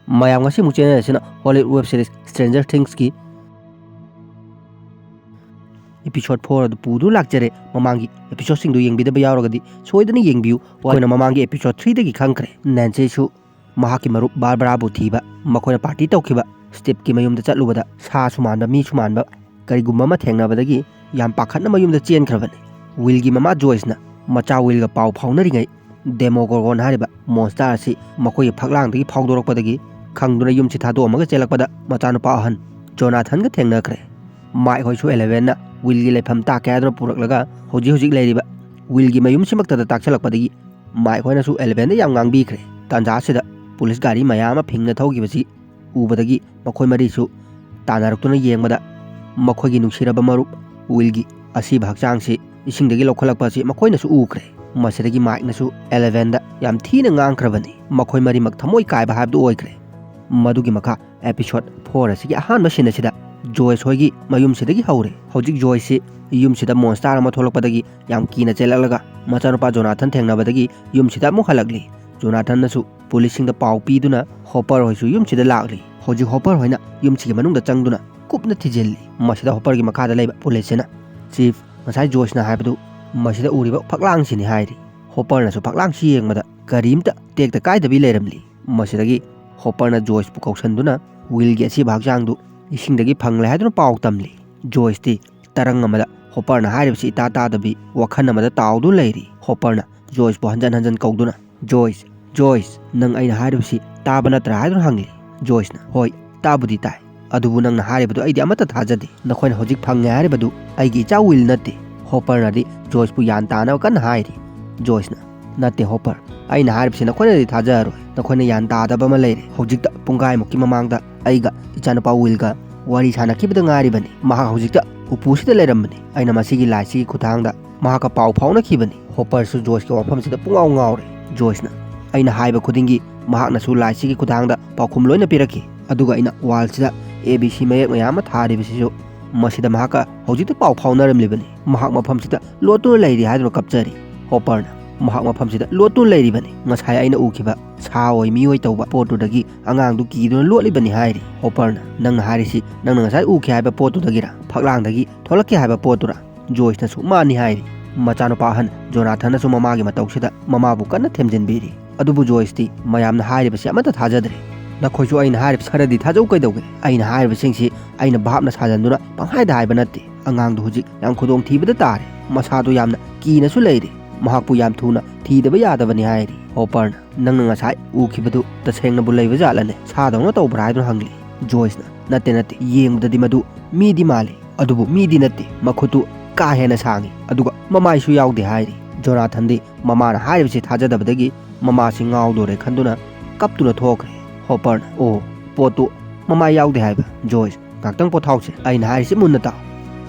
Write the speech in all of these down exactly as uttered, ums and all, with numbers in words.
ꯃꯌꯥꯝ, ꯉꯁꯤꯃꯨꯛ ꯆꯦꯟꯅꯔꯤꯁꯤꯅ Hollywood web series Stranger Thingsꯀꯤ episode four ꯑꯗꯨ ꯄꯨꯗꯨꯅ ꯂꯥꯛꯆꯔꯦ꯫ ꯃꯃꯥꯡꯒꯤ episodeꯁꯤꯡꯗꯨ ꯌꯦꯡꯕꯤꯗꯕ ꯌꯥꯎꯔꯒꯗꯤ ꯁꯣꯏꯗꯅ ꯌꯦꯡꯕꯤꯌꯨ꯫ ꯑꯩꯈꯣꯏꯅ ꯃꯃꯥꯡꯒꯤ episode threeꯗꯒꯤ ꯈꯪꯈ꯭ꯔꯦ, ꯅꯦꯟꯁꯤꯁꯨ ꯃꯍꯥꯛꯀꯤ ꯃꯔꯨꯞ ꯕꯥꯔꯕꯔꯥꯕꯨ ꯊꯤꯕ ꯃꯈꯣꯏꯅ party ꯇꯧꯈꯤꯕ Steveꯀꯤ ꯃꯌꯨꯝꯗ ꯆꯠꯂꯨꯕꯗ ꯁꯥꯁꯨ ꯃꯥꯟꯕ, ꯃꯤꯁꯨ ꯃꯥꯟꯕ ꯀꯔꯤꯒꯨꯝꯕ ꯑꯃ ꯊꯦꯡꯅꯕꯗꯒꯤ ꯌꯥꯝ ꯄꯥꯈꯠꯅ ꯃꯌꯨꯝꯗ ꯆꯦꯟꯈ꯭ꯔꯕꯅꯤ꯫ Willꯒꯤ ꯃꯃꯥ Joyceꯅ ꯃꯆꯥ Willꯒ ꯄꯥꯎ ꯐꯥꯎꯅꯔꯤꯉꯩ Demogorgon ꯍꯥꯏꯔꯤꯕ monster ꯑꯁꯤ ꯃꯈꯣꯏꯒꯤ ꯐꯛꯂꯥꯡꯗꯒꯤ ꯐꯥꯎꯗꯣꯔꯛꯄꯗꯒꯤ ꯈꯪꯗꯨꯅ ꯌꯨꯝꯁꯤ ꯊꯥꯗꯣꯛꯑꯝꯃꯒ ꯆꯦꯜꯂꯛꯄꯗ ꯃꯆꯥꯅꯨꯄꯥ ꯑꯍꯟ Jonathanꯒ ꯊꯦꯡꯅꯈ꯭ꯔꯦ꯫ Mike ꯍꯣꯏꯁꯨ Elevenꯅ Willꯒꯤ ꯂꯩꯐꯝ ꯇꯥꯛꯀꯦ ꯍꯥꯏꯗꯨꯅ ꯄꯨꯔꯛꯂꯒ ꯍꯧꯖꯤꯛ ꯍꯧꯖꯤꯛ ꯂꯩꯔꯤꯕ Willꯒꯤ ꯃꯌꯨꯝꯁꯤꯃꯛꯇꯗ ꯇꯥꯛꯁꯜꯂꯛꯄꯗꯒꯤ Mike ꯍꯣꯏꯅꯁꯨ Elevenꯗ ꯌꯥꯝ ꯉꯥꯡꯕꯤꯈ꯭ꯔꯦ꯫ ꯇꯥꯟꯖꯥ ꯑꯁꯤꯗ ꯄꯨꯂꯤꯁ ꯒꯥꯔꯤ ꯃꯌꯥꯝ ꯑꯃ ꯐꯤꯡꯅ ꯊꯧꯈꯤꯕꯁꯤ ꯎꯕꯗꯒꯤ ꯃꯈꯣꯏ ꯃꯔꯤꯁꯨ ꯇꯥꯟꯅꯔꯛꯇꯨꯅ ꯌꯦꯡꯕꯗ ꯃꯈꯣꯏꯒꯤ ꯅꯨꯡꯁꯤꯔꯕ ꯃꯔꯨꯞ Willꯒꯤ ꯑꯁꯤꯕ ꯍꯛꯆꯥꯡꯁꯤ ꯏꯁꯤꯡꯗꯒꯤ ꯂꯧꯈꯠꯂꯛꯄ ꯑꯁꯤ ꯃꯈꯣꯏꯅꯁꯨ ꯎꯈ꯭ꯔꯦ꯫ ꯃꯁꯤꯗꯒꯤ Mikeꯅꯁꯨ Elevenꯗ ꯌꯥꯝ ꯊꯤꯅ ꯉꯥꯡꯈ꯭ꯔꯕꯅꯤ꯫ ꯃꯈꯣꯏ ꯃꯔꯤꯃꯛ ꯊꯃꯣꯏ ꯀꯥꯏꯕ ꯍꯥꯏꯕꯗꯨ ꯑꯣꯏꯈ꯭ꯔꯦ꯫ ꯃꯗꯨꯒꯤ ꯃꯈꯥ episode four ꯑꯁꯤꯒꯤ ꯑꯍꯥꯟꯕ scene ꯑꯁꯤꯗ Joyce ꯍꯣꯏꯒꯤ ꯃꯌꯨꯝꯁꯤꯗꯒꯤ ꯍꯧꯔꯦ꯫ ꯍꯧꯖꯤꯛ Joyceꯁꯤ ꯌꯨꯝꯁꯤꯗ monster ꯑꯃ ꯊꯣꯛꯂꯛꯄꯗꯒꯤ ꯌꯥꯝ ꯀꯤꯅ ꯆꯦꯜꯂꯛꯂꯒ ꯃꯆꯥꯅꯨꯄꯥ Jonathan ꯊꯦꯡꯅꯕꯗꯒꯤ ꯌꯨꯝꯁꯤꯗ ꯑꯃꯨꯛ ꯍꯜꯂꯛꯂꯤ꯫ Jonathanꯅꯁꯨ ꯄꯨꯂꯤꯁꯁꯤꯡꯗ ꯄꯥꯎ ꯄꯤꯗꯨꯅ Hopper ꯍꯣꯏꯁꯨ ꯌꯨꯝꯁꯤꯗ ꯂꯥꯛꯂꯤ꯫ ꯍꯧꯖꯤꯛ Hopper ꯍꯣꯏꯅ ꯌꯨꯝꯁꯤꯒꯤ ꯃꯅꯨꯡꯗ ꯆꯪꯗꯨꯅ ꯀꯨꯞꯅ ꯊꯤꯖꯤꯜꯂꯤ꯫ ꯃꯁꯤꯗ Hopperꯒꯤ ꯃꯈꯥꯗ ꯂꯩꯕ ꯄꯨꯂꯤꯁꯁꯤꯅ, "Chief, ꯉꯁꯥꯏ Joyceꯅ ꯍꯥꯏꯕꯗꯨ ꯃꯁꯤꯗ ꯎꯔꯤꯕ ꯐꯛꯂꯥꯡꯁꯤꯅꯤ" ꯍꯥꯏꯔꯤ꯫ Hopperꯅꯁꯨ ꯐꯛꯂꯥꯡꯁꯤ ꯌꯦꯡꯕꯗ ꯀꯔꯤꯝꯇ ꯇꯦꯛꯇ ꯀꯥꯏꯗꯕꯤ ꯂꯩꯔꯝꯂꯤ꯫ ꯃꯁꯤꯗꯒꯤ Hopperꯅ Joyceꯄꯨ ꯀꯧꯁꯟꯗꯨꯅ Willꯒꯤ ꯑꯁꯤꯕ ꯍꯛꯆꯥꯡꯗꯨ ꯏꯁꯤꯡꯗꯒꯤ ꯐꯪꯂꯦ ꯍꯥꯏꯗꯨꯅ ꯄꯥꯎ ꯇꯝꯂꯤ꯫ Joyceꯇꯤ ꯇꯔꯪ ꯑꯃꯗ Hopperꯅ ꯍꯥꯏꯔꯤꯕꯁꯤ ꯏꯇꯥ ꯇꯥꯗꯕꯤ ꯋꯥꯈꯜ ꯑꯃꯗ ꯇꯥꯎꯗꯨꯅ ꯂꯩꯔꯤ꯫ Hopperꯅ Joyceꯄꯨ ꯍꯟꯖꯟ ꯍꯟꯖꯟ ꯀꯧꯗꯨꯅ, "Joyce, Joyce, ꯅꯪ ꯑꯩꯅ ꯍꯥꯏꯔꯤꯕꯁꯤ ꯇꯥꯕ ꯅꯠꯇ꯭ꯔꯥ?" ꯍꯥꯏꯗꯨꯅ ꯍꯪꯂꯤ꯫ Joyceꯅ, "ꯍꯣꯏ, ꯇꯥꯕꯨꯗꯤ ꯇꯥꯏ, ꯑꯗꯨꯕꯨ ꯅꯪꯅ ꯍꯥꯏꯔꯤꯕꯗꯨ ꯑꯩꯗꯤ ꯑꯃꯠꯇ ꯊꯥꯖꯗꯦ꯫ ꯅꯈꯣꯏꯅ ꯍꯧꯖꯤꯛ ꯐꯪꯉꯦ ꯍꯥꯏꯔꯤꯕꯗꯨ ꯑꯩꯒꯤ ꯏꯆꯥ Will ꯅꯠꯇꯦ꯫" Hopperꯅꯗꯤ Joyceꯄꯨ ꯒ꯭ꯌꯥꯟ ꯇꯥꯅꯕ ꯀꯟꯅ ꯍꯥꯏꯔꯤ꯫ Joyceꯅ, "ꯅꯠꯇꯦ Hopper, ꯑꯩꯅ ꯍꯥꯏꯔꯤꯕꯁꯤ ꯅꯈꯣꯏꯅꯗꯤ ꯊꯥꯖꯔꯔꯣꯏ꯫ ꯅꯈꯣꯏꯅ ꯒ꯭ꯌꯥꯟ ꯇꯥꯗꯕ ꯑꯃ ꯂꯩꯔꯦ꯫ ꯍꯧꯖꯤꯛꯇ ꯄꯨꯡꯈꯥꯏꯃꯨꯛꯀꯤ ꯃꯃꯥꯡꯗ ꯑꯩꯒ ꯏꯆꯥꯅꯨꯄꯥ Willꯒ ꯋꯥꯔꯤ ꯁꯥꯟꯅꯈꯤꯕꯗ ꯉꯥꯏꯔꯤꯕꯅꯤ꯫ ꯃꯍꯥꯛ ꯍꯧꯖꯤꯛꯇ ꯎꯄꯨꯁꯤꯗ ꯂꯩꯔꯝꯕꯅꯤ꯫ ꯑꯩꯅ ꯃꯁꯤꯒꯤ ꯂꯥꯏꯁꯤꯒꯤ ꯈꯨꯠꯊꯥꯡꯗ ꯃꯍꯥꯛꯀ ꯄꯥꯎ ꯐꯥꯎꯅꯈꯤꯕꯅꯤ꯫" Hopperꯁꯨ Joyceꯀꯤ ꯋꯥꯐꯝꯁꯤꯗ ꯄꯨꯡꯉꯥꯎ ꯉꯥꯎꯔꯦ꯫ Joyceꯅ, "ꯑꯩꯅ ꯍꯥꯏꯕ ꯈꯨꯗꯤꯡꯒꯤ ꯃꯍꯥꯛꯅꯁꯨ ꯂꯥꯏꯁꯤꯒꯤ ꯈꯨꯠꯊꯥꯡꯗ ꯄꯥꯎꯈꯨꯝ ꯂꯣꯏꯅ ꯄꯤꯔꯛꯈꯤ꯫ ꯑꯗꯨꯒ ꯑꯩꯅ wallꯁꯤꯗ A B C ꯃꯌꯦꯛ ꯃꯌꯥꯝ ꯑꯃ ꯊꯥꯔꯤꯕꯁꯤꯁꯨ ꯃꯁꯤꯗ ꯃꯍꯥꯛꯀ ꯍꯧꯖꯤꯛꯇ ꯄꯥꯎ ꯐꯥꯎꯅꯔꯝꯂꯤꯕꯅꯤ꯫ ꯃꯍꯥꯛ ꯃꯐꯝꯁꯤꯗ ꯂꯣꯠꯇꯨꯅ ꯂꯩꯔꯤ" ꯍꯥꯏꯗꯨꯅ ꯀꯞꯆꯔꯤ꯫ Hopperꯅ, ꯃꯍꯥꯛ ꯃꯐꯝꯁꯤꯗ ꯂꯣꯠꯇꯨꯅ ꯂꯩꯔꯤꯕꯅꯤ꯫ "ꯉꯁꯥꯏ ꯑꯩꯅ ꯎꯈꯤꯕ ꯁꯥ ꯑꯣꯏ ꯃꯤꯑꯣꯏ ꯇꯧꯕ ꯄꯣꯠꯇꯨꯗꯒꯤ ꯑꯉꯥꯡꯗꯨ ꯀꯤꯗꯨꯅ ꯂꯣꯠꯂꯤꯕꯅꯤ" ꯍꯥꯏꯔꯤ꯫ ꯍꯣꯄꯔꯅ, "ꯅꯪꯅ ꯍꯥꯏꯔꯤꯁꯤ ꯅꯪꯅ ꯉꯁꯥꯏ ꯎꯈꯤ ꯍꯥꯏꯕ ꯄꯣꯠꯇꯨꯗꯒꯤꯔ?" "ꯐꯛꯂꯥꯡꯗꯒꯤ ꯊꯣꯛꯂꯛꯀꯦ ꯍꯥꯏꯕ ꯄꯣꯠꯇꯨꯔ?" ꯖꯣꯏꯁꯅꯁꯨ ꯃꯥꯅꯤ ꯍꯥꯏꯔꯤ꯫ ꯃꯆꯥꯅꯨꯄꯥ ꯑꯍꯟ ꯖꯣꯅꯥꯊꯟꯅꯁꯨ ꯃꯃꯥꯒꯤ ꯃꯇꯧꯁꯤꯗ ꯃꯃꯥꯕꯨ ꯀꯟꯅ ꯊꯦꯝꯖꯤꯟꯕꯤꯔꯤ꯫ ꯑꯗꯨꯕꯨ ꯖꯣꯏꯁꯇꯤ ꯃꯌꯥꯝꯅ ꯍꯥꯏꯔꯤꯕꯁꯤ ꯑꯃꯠꯇ ꯊꯥꯖꯗ꯭ꯔꯦ꯫ "ꯅꯈꯣꯏꯁꯨ ꯑꯩꯅ ꯍꯥꯏꯔꯤꯕꯁꯤ ꯈꯔꯗꯤ ꯊꯥꯖꯧ ꯀꯩꯗꯧꯒꯦ? ꯑꯩꯅ ꯍꯥꯏꯔꯤꯕꯁꯤꯡꯁꯤ ꯑꯩꯅ ꯚꯥꯞꯅ ꯁꯥꯖꯟꯗꯨꯅ ꯄꯪꯍꯥꯏꯗ ꯍꯥꯏꯕ ꯅꯠꯇꯦ꯫ ꯑꯉꯥꯡꯗꯨ ꯍꯧꯖꯤꯛ ꯌꯥꯝ ꯈꯨꯗꯣꯡꯊꯤꯕꯗ ꯇꯥꯔꯦ꯫ ꯃꯁꯥꯗꯨ ꯌꯥꯝꯅ ꯀꯤꯅꯁꯨ ꯂꯩꯔꯦ꯫ ꯃꯍꯥꯛꯄꯨ ꯌꯥꯝ ꯊꯨꯅ ꯊꯤꯗꯕ ꯌꯥꯗꯕꯅꯤ" ꯍꯥꯏꯔꯤ꯫ ꯍꯣꯄꯔꯅ, "ꯅꯪꯅ ꯉꯁꯥꯏ ꯎꯈꯤꯕꯗꯨ ꯇꯁꯦꯡꯅꯕꯨ ꯂꯩꯕ ꯖꯥꯠꯂꯅꯦ? ꯁꯥꯗꯧꯅ ꯇꯧꯕ꯭ꯔꯥ?" ꯍꯥꯏꯗꯨꯅ ꯍꯪꯂꯤ꯫ ꯖꯣꯏꯁꯅ, "ꯅꯠꯇꯦ, ꯅꯠꯇꯦ, ꯌꯦꯡꯕꯗꯗꯤ ꯃꯗꯨ ꯃꯤꯗꯤ ꯃꯥꯜꯂꯤ, ꯑꯗꯨꯕꯨ ꯃꯤꯗꯤ ꯅꯠꯇꯦ꯫ ꯃꯈꯨꯠꯇꯨ ꯀꯥ ꯍꯦꯟꯅ ꯁꯥꯡꯉꯤ, ꯑꯗꯨꯒ ꯃꯃꯥꯏꯁꯨ ꯌꯥꯎꯗꯦ" ꯍꯥꯏꯔꯤ꯫ ꯖꯣꯅꯥꯊꯟꯗꯤ ꯃꯃꯥꯅ ꯍꯥꯏꯔꯤꯕꯁꯤ ꯊꯥꯖꯗꯕꯗꯒꯤ ꯃꯃꯥꯁꯤ ꯉꯥꯎꯗꯣꯔꯦ ꯈꯟꯗꯨꯅ ꯀꯞꯇꯨꯅ ꯊꯣꯛꯈ꯭ꯔꯦ꯫ ꯍꯣꯄꯔꯅ, "ꯑꯣ, ꯄꯣꯠꯇꯨ ꯃꯃꯥꯏ ꯌꯥꯎꯗꯦ ꯍꯥꯏꯕ? ꯖꯣꯏꯁ, ꯉꯥꯛꯇꯪ ꯄꯣꯊꯥꯎꯁꯦ꯫ ꯑꯩꯅ ꯍꯥꯏꯔꯤꯁꯤ ꯃꯨꯟꯅ ꯇꯥꯎ꯫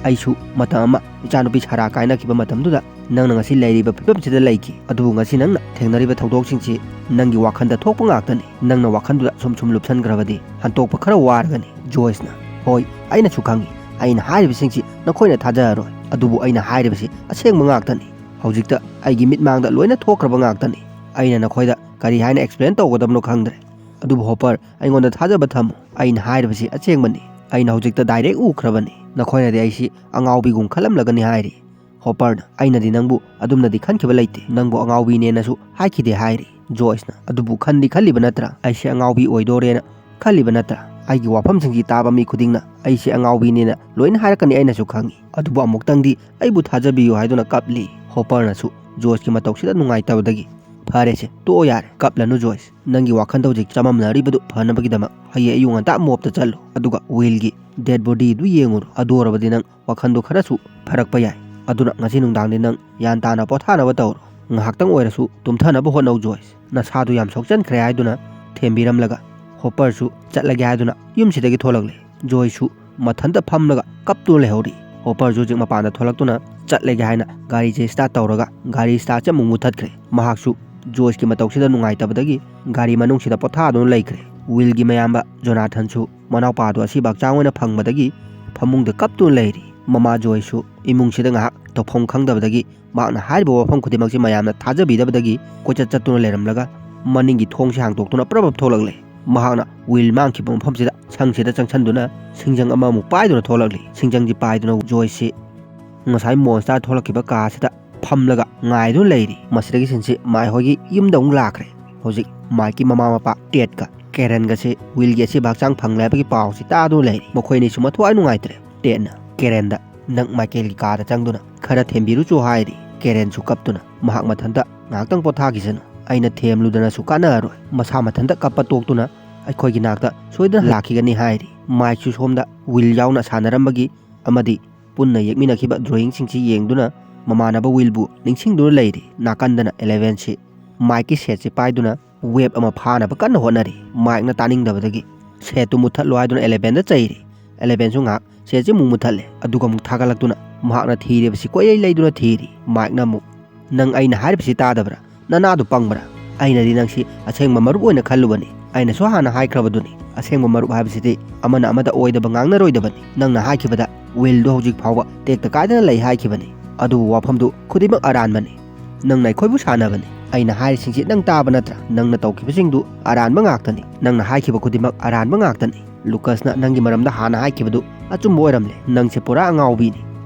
ꯑꯩꯁꯨ ꯃꯇꯝ ꯑꯃ ꯏꯆꯥꯅꯨꯄꯤ ꯁꯥꯔꯥ ꯀꯥꯏꯅꯈꯤꯕ ꯃꯇꯝꯗꯨꯗ ꯅꯪꯅ ꯉꯁꯤ ꯂꯩꯔꯤꯕ ꯐꯤꯕꯝꯁꯤꯗ ꯂꯩꯈꯤ꯫ ꯑꯗꯨꯕꯨ ꯉꯁꯤ ꯅꯪꯅ ꯊꯦꯡꯅꯔꯤꯕ ꯊꯧꯗꯣꯛꯁꯤꯡꯁꯤ ꯅꯪꯒꯤ ꯋꯥꯈꯜꯗ ꯊꯣꯛꯄ ꯉꯥꯛꯇꯅꯤ꯫ ꯅꯪꯅ ꯋꯥꯈꯜꯗꯨꯗ ꯁꯨꯝ ꯁꯨꯝ ꯂꯨꯞꯁꯟꯈ꯭ꯔꯕꯗꯤ ꯍꯟꯇꯣꯛꯄ ꯈꯔ ꯋꯥꯔꯒꯅꯤ"꯫ ꯖꯣꯏꯁꯅ, "ꯍꯣꯏ, ꯑꯩꯅꯁꯨ ꯈꯪꯉꯤ꯫ ꯑꯩꯅ ꯍꯥꯏꯔꯤꯕꯁꯤꯡꯁꯤ ꯅꯈꯣꯏꯅ ꯊꯥꯖꯔꯔꯣꯏ꯫ ꯑꯗꯨꯕꯨ ꯑꯩꯅ ꯍꯥꯏꯔꯤꯕꯁꯤ ꯑꯁꯦꯡꯕ ꯉꯥꯛꯇꯅꯤ꯫ ꯍꯧꯖꯤꯛꯇ ꯑꯩꯒꯤ ꯃꯤꯠꯃꯥꯡꯗ ꯂꯣꯏꯅ ꯊꯣꯛꯈ꯭ꯔꯕ ꯉꯥꯛꯇꯅꯤ꯫ ꯑꯩꯅ ꯅꯈꯣꯏꯗ ꯀꯔꯤ ꯍꯥꯏꯅ ꯑꯦꯛꯁꯄ꯭ꯂꯦꯟ ꯇꯧꯒꯗꯕꯅꯣ ꯈꯪꯗ꯭ꯔꯦ꯫ ꯑꯗꯨꯕꯨ ꯍꯣꯄꯔ, ꯑꯩꯉꯣꯟꯗ ꯊꯥꯖꯕ ꯊꯝꯃꯨ꯫ ꯑꯩꯅ ꯍꯥꯏꯔꯤꯕꯁꯤ ꯑꯁꯦꯡꯕꯅꯤ꯫ ꯑꯩꯅ ꯍꯧꯖꯤꯛꯇ ꯗꯥꯏꯔꯦꯛ ꯎꯈ꯭ꯔꯕꯅꯤ꯫ ꯅꯈꯣꯏꯅꯗꯤ ꯑꯩꯁꯤ ꯑꯉꯥꯎꯕꯤꯒꯨꯝ ꯈꯜꯂꯝꯂꯒꯅꯤ" ꯍꯥꯏꯔꯤ꯫ ꯍꯣꯄꯔꯅ, "ꯑꯩꯅꯗꯤ ꯅꯪꯕꯨ ꯑꯗꯨꯝꯅꯗꯤ ꯈꯟꯈꯤꯕ ꯂꯩꯇꯦ꯫ ꯅꯪꯕꯨ ꯑꯉꯥꯎꯕꯤꯅꯦꯅꯁꯨ ꯍꯥꯏꯈꯤꯗꯦ" ꯍꯥꯏꯔꯤ꯫ ꯖꯣꯏꯁꯅ, "ꯑꯗꯨꯕꯨ ꯈꯟꯗꯤ ꯈꯜꯂꯤꯕ ꯅꯠꯇ꯭ꯔꯥ? ꯑꯩꯁꯦ ꯑꯉꯥꯎꯕꯤ ꯑꯣꯏꯗꯣꯔꯦꯅ ꯈꯜꯂꯤꯕ ꯅꯠꯇ꯭ꯔꯥ? ꯑꯩꯒꯤ ꯋꯥꯐꯝꯁꯤꯡꯁꯤ ꯇꯥꯕ ꯃꯤ ꯈꯨꯗꯤꯡꯅ ꯑꯩꯁꯦ ꯑꯉꯥꯎꯕꯤꯅꯦꯅ ꯂꯣꯏꯅ ꯍꯥꯏꯔꯛꯀꯅꯤ, ꯑꯩꯅꯁꯨ ꯈꯪꯉꯤ꯫ ꯑꯗꯨꯕꯨ ꯑꯃꯨꯛꯇꯪꯗꯤ ꯑꯩꯕꯨ ꯊꯥꯖꯕꯤꯌꯨ" ꯍꯥꯏꯗꯨꯅ ꯀꯞꯂꯤ꯫ ꯍꯣꯄꯔꯅꯁꯨ ꯖꯣꯏꯁꯀꯤ ꯃꯇꯧꯁꯤꯗ ꯅꯨꯡꯉꯥꯏꯇꯕꯗꯒꯤ, "ꯐꯔꯦꯁꯦ, ꯇꯣꯛꯑꯣ ꯌꯥꯔꯦ, ꯀꯞꯂꯅꯨ ꯖꯣꯏꯁ꯫ ꯅꯪꯒꯤ ꯋꯥꯈꯜꯗ ꯍꯧꯖꯤꯛ ꯆꯃꯝꯅꯔꯤꯕꯗꯨ ꯐꯅꯕꯒꯤꯗꯃꯛ ꯍꯌꯦꯡ ꯑꯌꯨꯛ ꯉꯟꯇꯥ ꯃꯣꯞꯇ ꯆꯠꯂꯣ, ꯑꯗꯨꯒ ꯋꯤꯜꯒꯤ ꯗꯦꯗ ꯕꯣꯗꯤꯗꯨ ꯌꯦꯡꯉꯨꯔꯣ꯫ ꯑꯗꯨ ꯑꯣꯏꯔꯕꯗꯤ ꯅꯪ ꯋꯥꯈꯜꯗꯨ ꯈꯔꯁꯨ ꯐꯔꯛꯄ ꯌꯥꯏ꯫ ꯑꯗꯨꯅ ꯉꯁꯤ ꯅꯨꯡꯗꯥꯡꯗꯤ ꯅꯪ ꯒ꯭ꯌꯥꯟ ꯇꯥꯅ ꯄꯣꯊꯥꯅꯕ ꯇꯧꯔꯣ꯫ ꯉꯥꯏꯍꯥꯛꯇꯪ ꯑꯣꯏꯔꯁꯨ ꯇꯨꯝꯊꯅꯕ ꯍꯣꯠꯅꯧ ꯖꯣꯏꯁ꯫ ꯅꯁꯥꯗꯨ ꯌꯥꯝ ꯁꯣꯛꯆꯟꯈ꯭ꯔꯦ" ꯍꯥꯏꯗꯨꯅ ꯊꯦꯝꯕꯤꯔꯝꯂꯒ ꯍꯣꯄꯔꯁꯨ ꯆꯠꯂꯒꯦ ꯍꯥꯏꯗꯨꯅ ꯌꯨꯝꯁꯤꯗꯒꯤ ꯊꯣꯛꯂꯛꯂꯦ꯫ ꯖꯣꯏꯁꯁꯨ ꯃꯊꯟꯇ ꯐꯝꯂꯒ ꯀꯞꯇꯨꯅ ꯂꯩꯍꯧꯔꯤ꯫ ꯍꯣꯄꯔꯁꯨ ꯍꯧꯖꯤꯛ ꯃꯄꯥꯟꯗ ꯊꯣꯛꯂꯛꯇꯨꯅ ꯆꯠꯂꯒꯦ ꯍꯥꯏꯅ ꯒꯥꯔꯤꯁꯦ ꯁ꯭ꯇꯥꯔꯠ ꯇꯧꯔꯒ ꯒꯥꯔꯤ ꯁ꯭ꯇꯥꯔꯠꯁꯦ ꯑꯃꯨꯛ ꯃꯨꯊꯠꯈ꯭ꯔꯦ꯫ ꯃꯍꯥꯛꯁꯨ ꯖꯣꯏꯁꯀꯤ ꯃꯇꯧꯁꯤꯗ ꯅꯨꯡꯉꯥꯏꯇꯕꯗꯒꯤ ꯒꯥꯔꯤ ꯃꯅꯨꯡꯁꯤꯗ ꯄꯣꯊꯥꯗꯨꯅ ꯂꯩꯈ꯭ꯔꯦ꯫ ꯋꯤꯜꯒꯤ ꯃꯌꯥꯝꯕ ꯖꯣꯅꯥꯊꯟꯁꯨ ꯃꯅꯥꯎꯄꯥꯗꯨ ꯑꯁꯤꯕ ꯍꯛꯆꯥꯡ ꯑꯣꯏꯅ ꯐꯪꯕꯗꯒꯤ ꯐꯃꯨꯡꯗ ꯀꯞꯇꯨꯅ ꯂꯩꯔꯤ꯫ ꯃꯃꯥ ꯖꯣꯏꯁꯨ ꯏꯃꯨꯡꯁꯤꯗ ꯉꯥꯏꯍꯥꯛ ꯇꯧꯐꯝ ꯈꯪꯗꯕꯗꯒꯤ ꯃꯍꯥꯛꯅ ꯍꯥꯏꯔꯤꯕ ꯋꯥꯐꯝ ꯈꯨꯗꯤꯡꯃꯛꯁꯤ ꯃꯌꯥꯝꯅ ꯊꯥꯖꯕꯤꯗꯕꯗꯒꯤ ꯀꯣꯏꯆꯠ ꯆꯠꯇꯨꯅ ꯂꯩꯔꯝꯂꯒ ꯃꯅꯤꯡꯒꯤ ꯊꯣꯡꯁꯤ ꯍꯥꯡꯗꯣꯛꯇꯨꯅ ꯄ꯭ꯔꯞ ꯄ꯭ꯔꯞ ꯊꯣꯛꯂꯛꯂꯦ꯫ ꯃꯍꯥꯛꯅ ꯋꯤꯜ ꯃꯥꯡꯈꯤꯕ ꯃꯐꯝꯁꯤꯗ ꯁꯪꯁꯤꯗ ꯆꯪꯁꯤꯟꯗꯨꯅ ꯁꯤꯡꯖꯪ ꯑꯃꯃꯨꯛ ꯄꯥꯏꯗꯨꯅ ꯊꯣꯛꯂꯛꯂꯤ꯫ ꯁꯤꯡꯖꯪꯁꯤ ꯄꯥꯏꯗꯨꯅ ꯖꯣꯏꯁꯤ ꯉꯁꯥꯏ ꯃꯣꯟꯁꯇꯔ ꯊꯣꯛꯂꯛꯈꯤꯕ ꯀꯥꯁꯤꯗ ꯐꯝꯂꯒ ꯉꯥꯏꯗꯨꯅ ꯂꯩꯔꯤ꯫ ꯃꯁꯤꯗꯒꯤ ꯁꯤꯟꯁꯤ ꯃꯥꯏꯛ ꯍꯣꯏꯒꯤ ꯌꯨꯝꯗ ꯑꯃꯨꯛ ꯂꯥꯛꯈ꯭ꯔꯦ꯫ ꯍꯧꯖꯤꯛ ꯃꯥꯏꯛꯀꯤ ꯃꯃꯥ ꯃꯄꯥ ꯇꯦꯠꯀ ꯀꯦꯔꯟꯒꯁꯤ ꯋꯤꯜꯒꯤ ꯑꯁꯤꯕ ꯍꯛꯆꯥꯡ ꯐꯪꯂꯦ ꯍꯥꯏꯕꯒꯤ ꯄꯥꯎꯁꯤ ꯇꯥꯗꯨꯅ ꯂꯩꯔꯤ꯫ ꯃꯈꯣꯏ ꯑꯅꯤꯁꯨ ꯃꯊ꯭ꯋꯥꯏ ꯅꯨꯡꯉꯥꯏꯇ꯭ꯔꯦ꯫ ꯇꯦꯠꯅ ꯀꯦꯔꯟꯗ, "ꯅꯪ ꯃꯥꯏꯀꯦꯜꯒꯤ ꯀꯥꯗ ꯆꯪꯗꯨꯅ ꯈꯔ ꯊꯦꯝꯕꯤꯔꯨꯆꯣ" ꯍꯥꯏꯔꯤ꯫ ꯀꯦꯔꯟꯁꯨ ꯀꯞꯇꯨꯅ, "ꯃꯍꯥꯛ ꯃꯊꯟꯇ ꯉꯥꯏꯍꯥꯛꯇꯪ ꯄꯣꯊꯥꯈꯤꯁꯅꯨ, ꯑꯩꯅ ꯊꯦꯝꯂꯨꯗꯅꯁꯨ ꯀꯥꯟꯅꯔꯔꯣꯏ, ꯃꯁꯥ ꯃꯊꯟꯇ ꯀꯞꯄ ꯇꯣꯛꯇꯨꯅ ꯑꯩꯈꯣꯏꯒꯤ ꯅꯥꯛꯇ ꯁꯣꯏꯗꯅ ꯂꯥꯛꯈꯤꯒꯅꯤ" ꯍꯥꯏꯔꯤ꯫ ꯃꯥꯏꯛꯁꯨ ꯁꯣꯝꯗ ꯋꯤꯜ ꯌꯥꯎꯅ ꯁꯥꯟꯅꯔꯝꯕꯒꯤ ꯑꯃꯗꯤ ꯄꯨꯟꯅ ꯌꯦꯛꯃꯤꯟꯅꯈꯤꯕ ꯗ꯭ꯔꯣꯌꯤꯡꯁꯤꯡꯁꯤ ꯌꯦꯡꯗꯨꯅ ꯃꯃꯥꯟꯅꯕ ꯋꯤꯜꯕꯨ ꯅꯤꯡꯁꯤꯡꯗꯨꯅ ꯂꯩꯔꯤ꯫ ꯅꯥꯀꯟꯗꯅ ꯑꯦꯂꯦꯚꯦꯟꯁꯤ ꯃꯥꯏꯛꯀꯤ ꯁꯦꯠꯁꯤ ꯄꯥꯏꯗꯨꯅ ꯋꯦꯕ ꯑꯃ ꯐꯥꯅꯕ ꯀꯟꯅ ꯍꯣꯠꯅꯔꯤ꯫ ꯃꯥꯏꯛꯅ ꯇꯥꯅꯤꯡꯗꯕꯗꯒꯤ ꯁꯦꯠꯇꯨ ꯃꯨꯠꯊꯠꯂꯣ ꯍꯥꯏꯗꯨꯅ ꯑꯦꯂꯦꯚꯦꯟꯗ ꯆꯩꯔꯤ꯫ ꯑꯦꯂꯦꯚꯦꯟꯁꯨ ꯉꯥꯏꯍꯥꯛ ꯁꯦꯠꯁꯤ ꯑꯃꯨꯛ ꯃꯨꯠꯊꯠꯂꯦ, ꯑꯗꯨꯒ ꯑꯃꯨꯛ ꯊꯥꯒꯠꯂꯛꯇꯨꯅ ꯃꯍꯥꯛꯅ ꯊꯤꯔꯤꯕꯁꯤ ꯀꯣꯏꯂꯩ ꯂꯩꯗꯨꯅ ꯊꯤꯔꯤ꯫ ꯃꯥꯏꯛꯅ ꯑꯃꯨꯛ, "ꯅꯪ ꯑꯩꯅ ꯍꯥꯏꯔꯤꯕꯁꯤ ꯇꯥꯗꯕ꯭ꯔꯥ? ꯅꯅꯥꯗꯨ ꯄꯪꯕ꯭ꯔꯥ? ꯑꯩꯅꯗꯤ ꯅꯪꯁꯤ ꯑꯁꯦꯡꯕ ꯃꯔꯨꯞ ꯑꯣꯏꯅ ꯈꯜꯂꯨꯕꯅꯤ꯫ ꯑꯩꯅꯁꯨ ꯍꯥꯟꯅ ꯍꯥꯏꯈ꯭ꯔꯕꯗꯨꯅꯤ, ꯑꯁꯦꯡꯕ ꯃꯔꯨꯞ ꯍꯥꯏꯕꯁꯤꯗꯤ ꯑꯃꯅ ꯑꯃꯗ ꯑꯣꯏꯗꯕ ꯉꯥꯡꯅꯔꯣꯏꯗꯕꯅꯤ꯫ ꯅꯪꯅ ꯍꯥꯏꯈꯤꯕꯗ ꯋꯤꯜꯗꯣ ꯍꯧꯖꯤꯛ ꯐꯥꯎꯕ ꯇꯦꯛꯇ ꯀꯥꯏꯗꯅ ꯂꯩ ꯍꯥꯏꯈꯤꯕꯅꯤ, ꯑꯗꯨꯕꯨ ꯋꯥꯐꯝꯗꯨ ꯈꯨꯗꯤꯡꯃꯛ ꯑꯔꯥꯟꯕꯅꯤ꯫ ꯅꯪꯅ ꯑꯩꯈꯣꯏꯕꯨ ꯁꯥꯟꯅꯕꯅꯤ꯫ ꯑꯩꯅ ꯍꯥꯏꯔꯤꯁꯤꯡꯁꯤ ꯅꯪ ꯇꯥꯕ ꯅꯠꯇ꯭ꯔꯥ? ꯅꯪꯅ ꯇꯧꯈꯤꯕꯁꯤꯡꯗꯨ ꯑꯔꯥꯟꯕ ꯉꯥꯛꯇꯅꯤ꯫ ꯅꯪꯅ ꯍꯥꯏꯈꯤꯕ ꯈꯨꯗꯤꯡꯃꯛ ꯑꯔꯥꯟꯕ ꯉꯥꯛꯇꯅꯤ꯫ ꯂꯨꯀꯁꯅ ꯅꯪꯒꯤ ꯃꯔꯝꯗ ꯍꯥꯟꯅ ꯍꯥꯏꯈꯤꯕꯗꯨ ꯑꯆꯨꯝꯕ ꯑꯣꯏꯔꯝꯂꯦ꯫ ꯅꯪꯁꯦ ꯄꯨꯔꯥ ꯑꯉꯥꯎꯕꯤꯅꯤ"꯫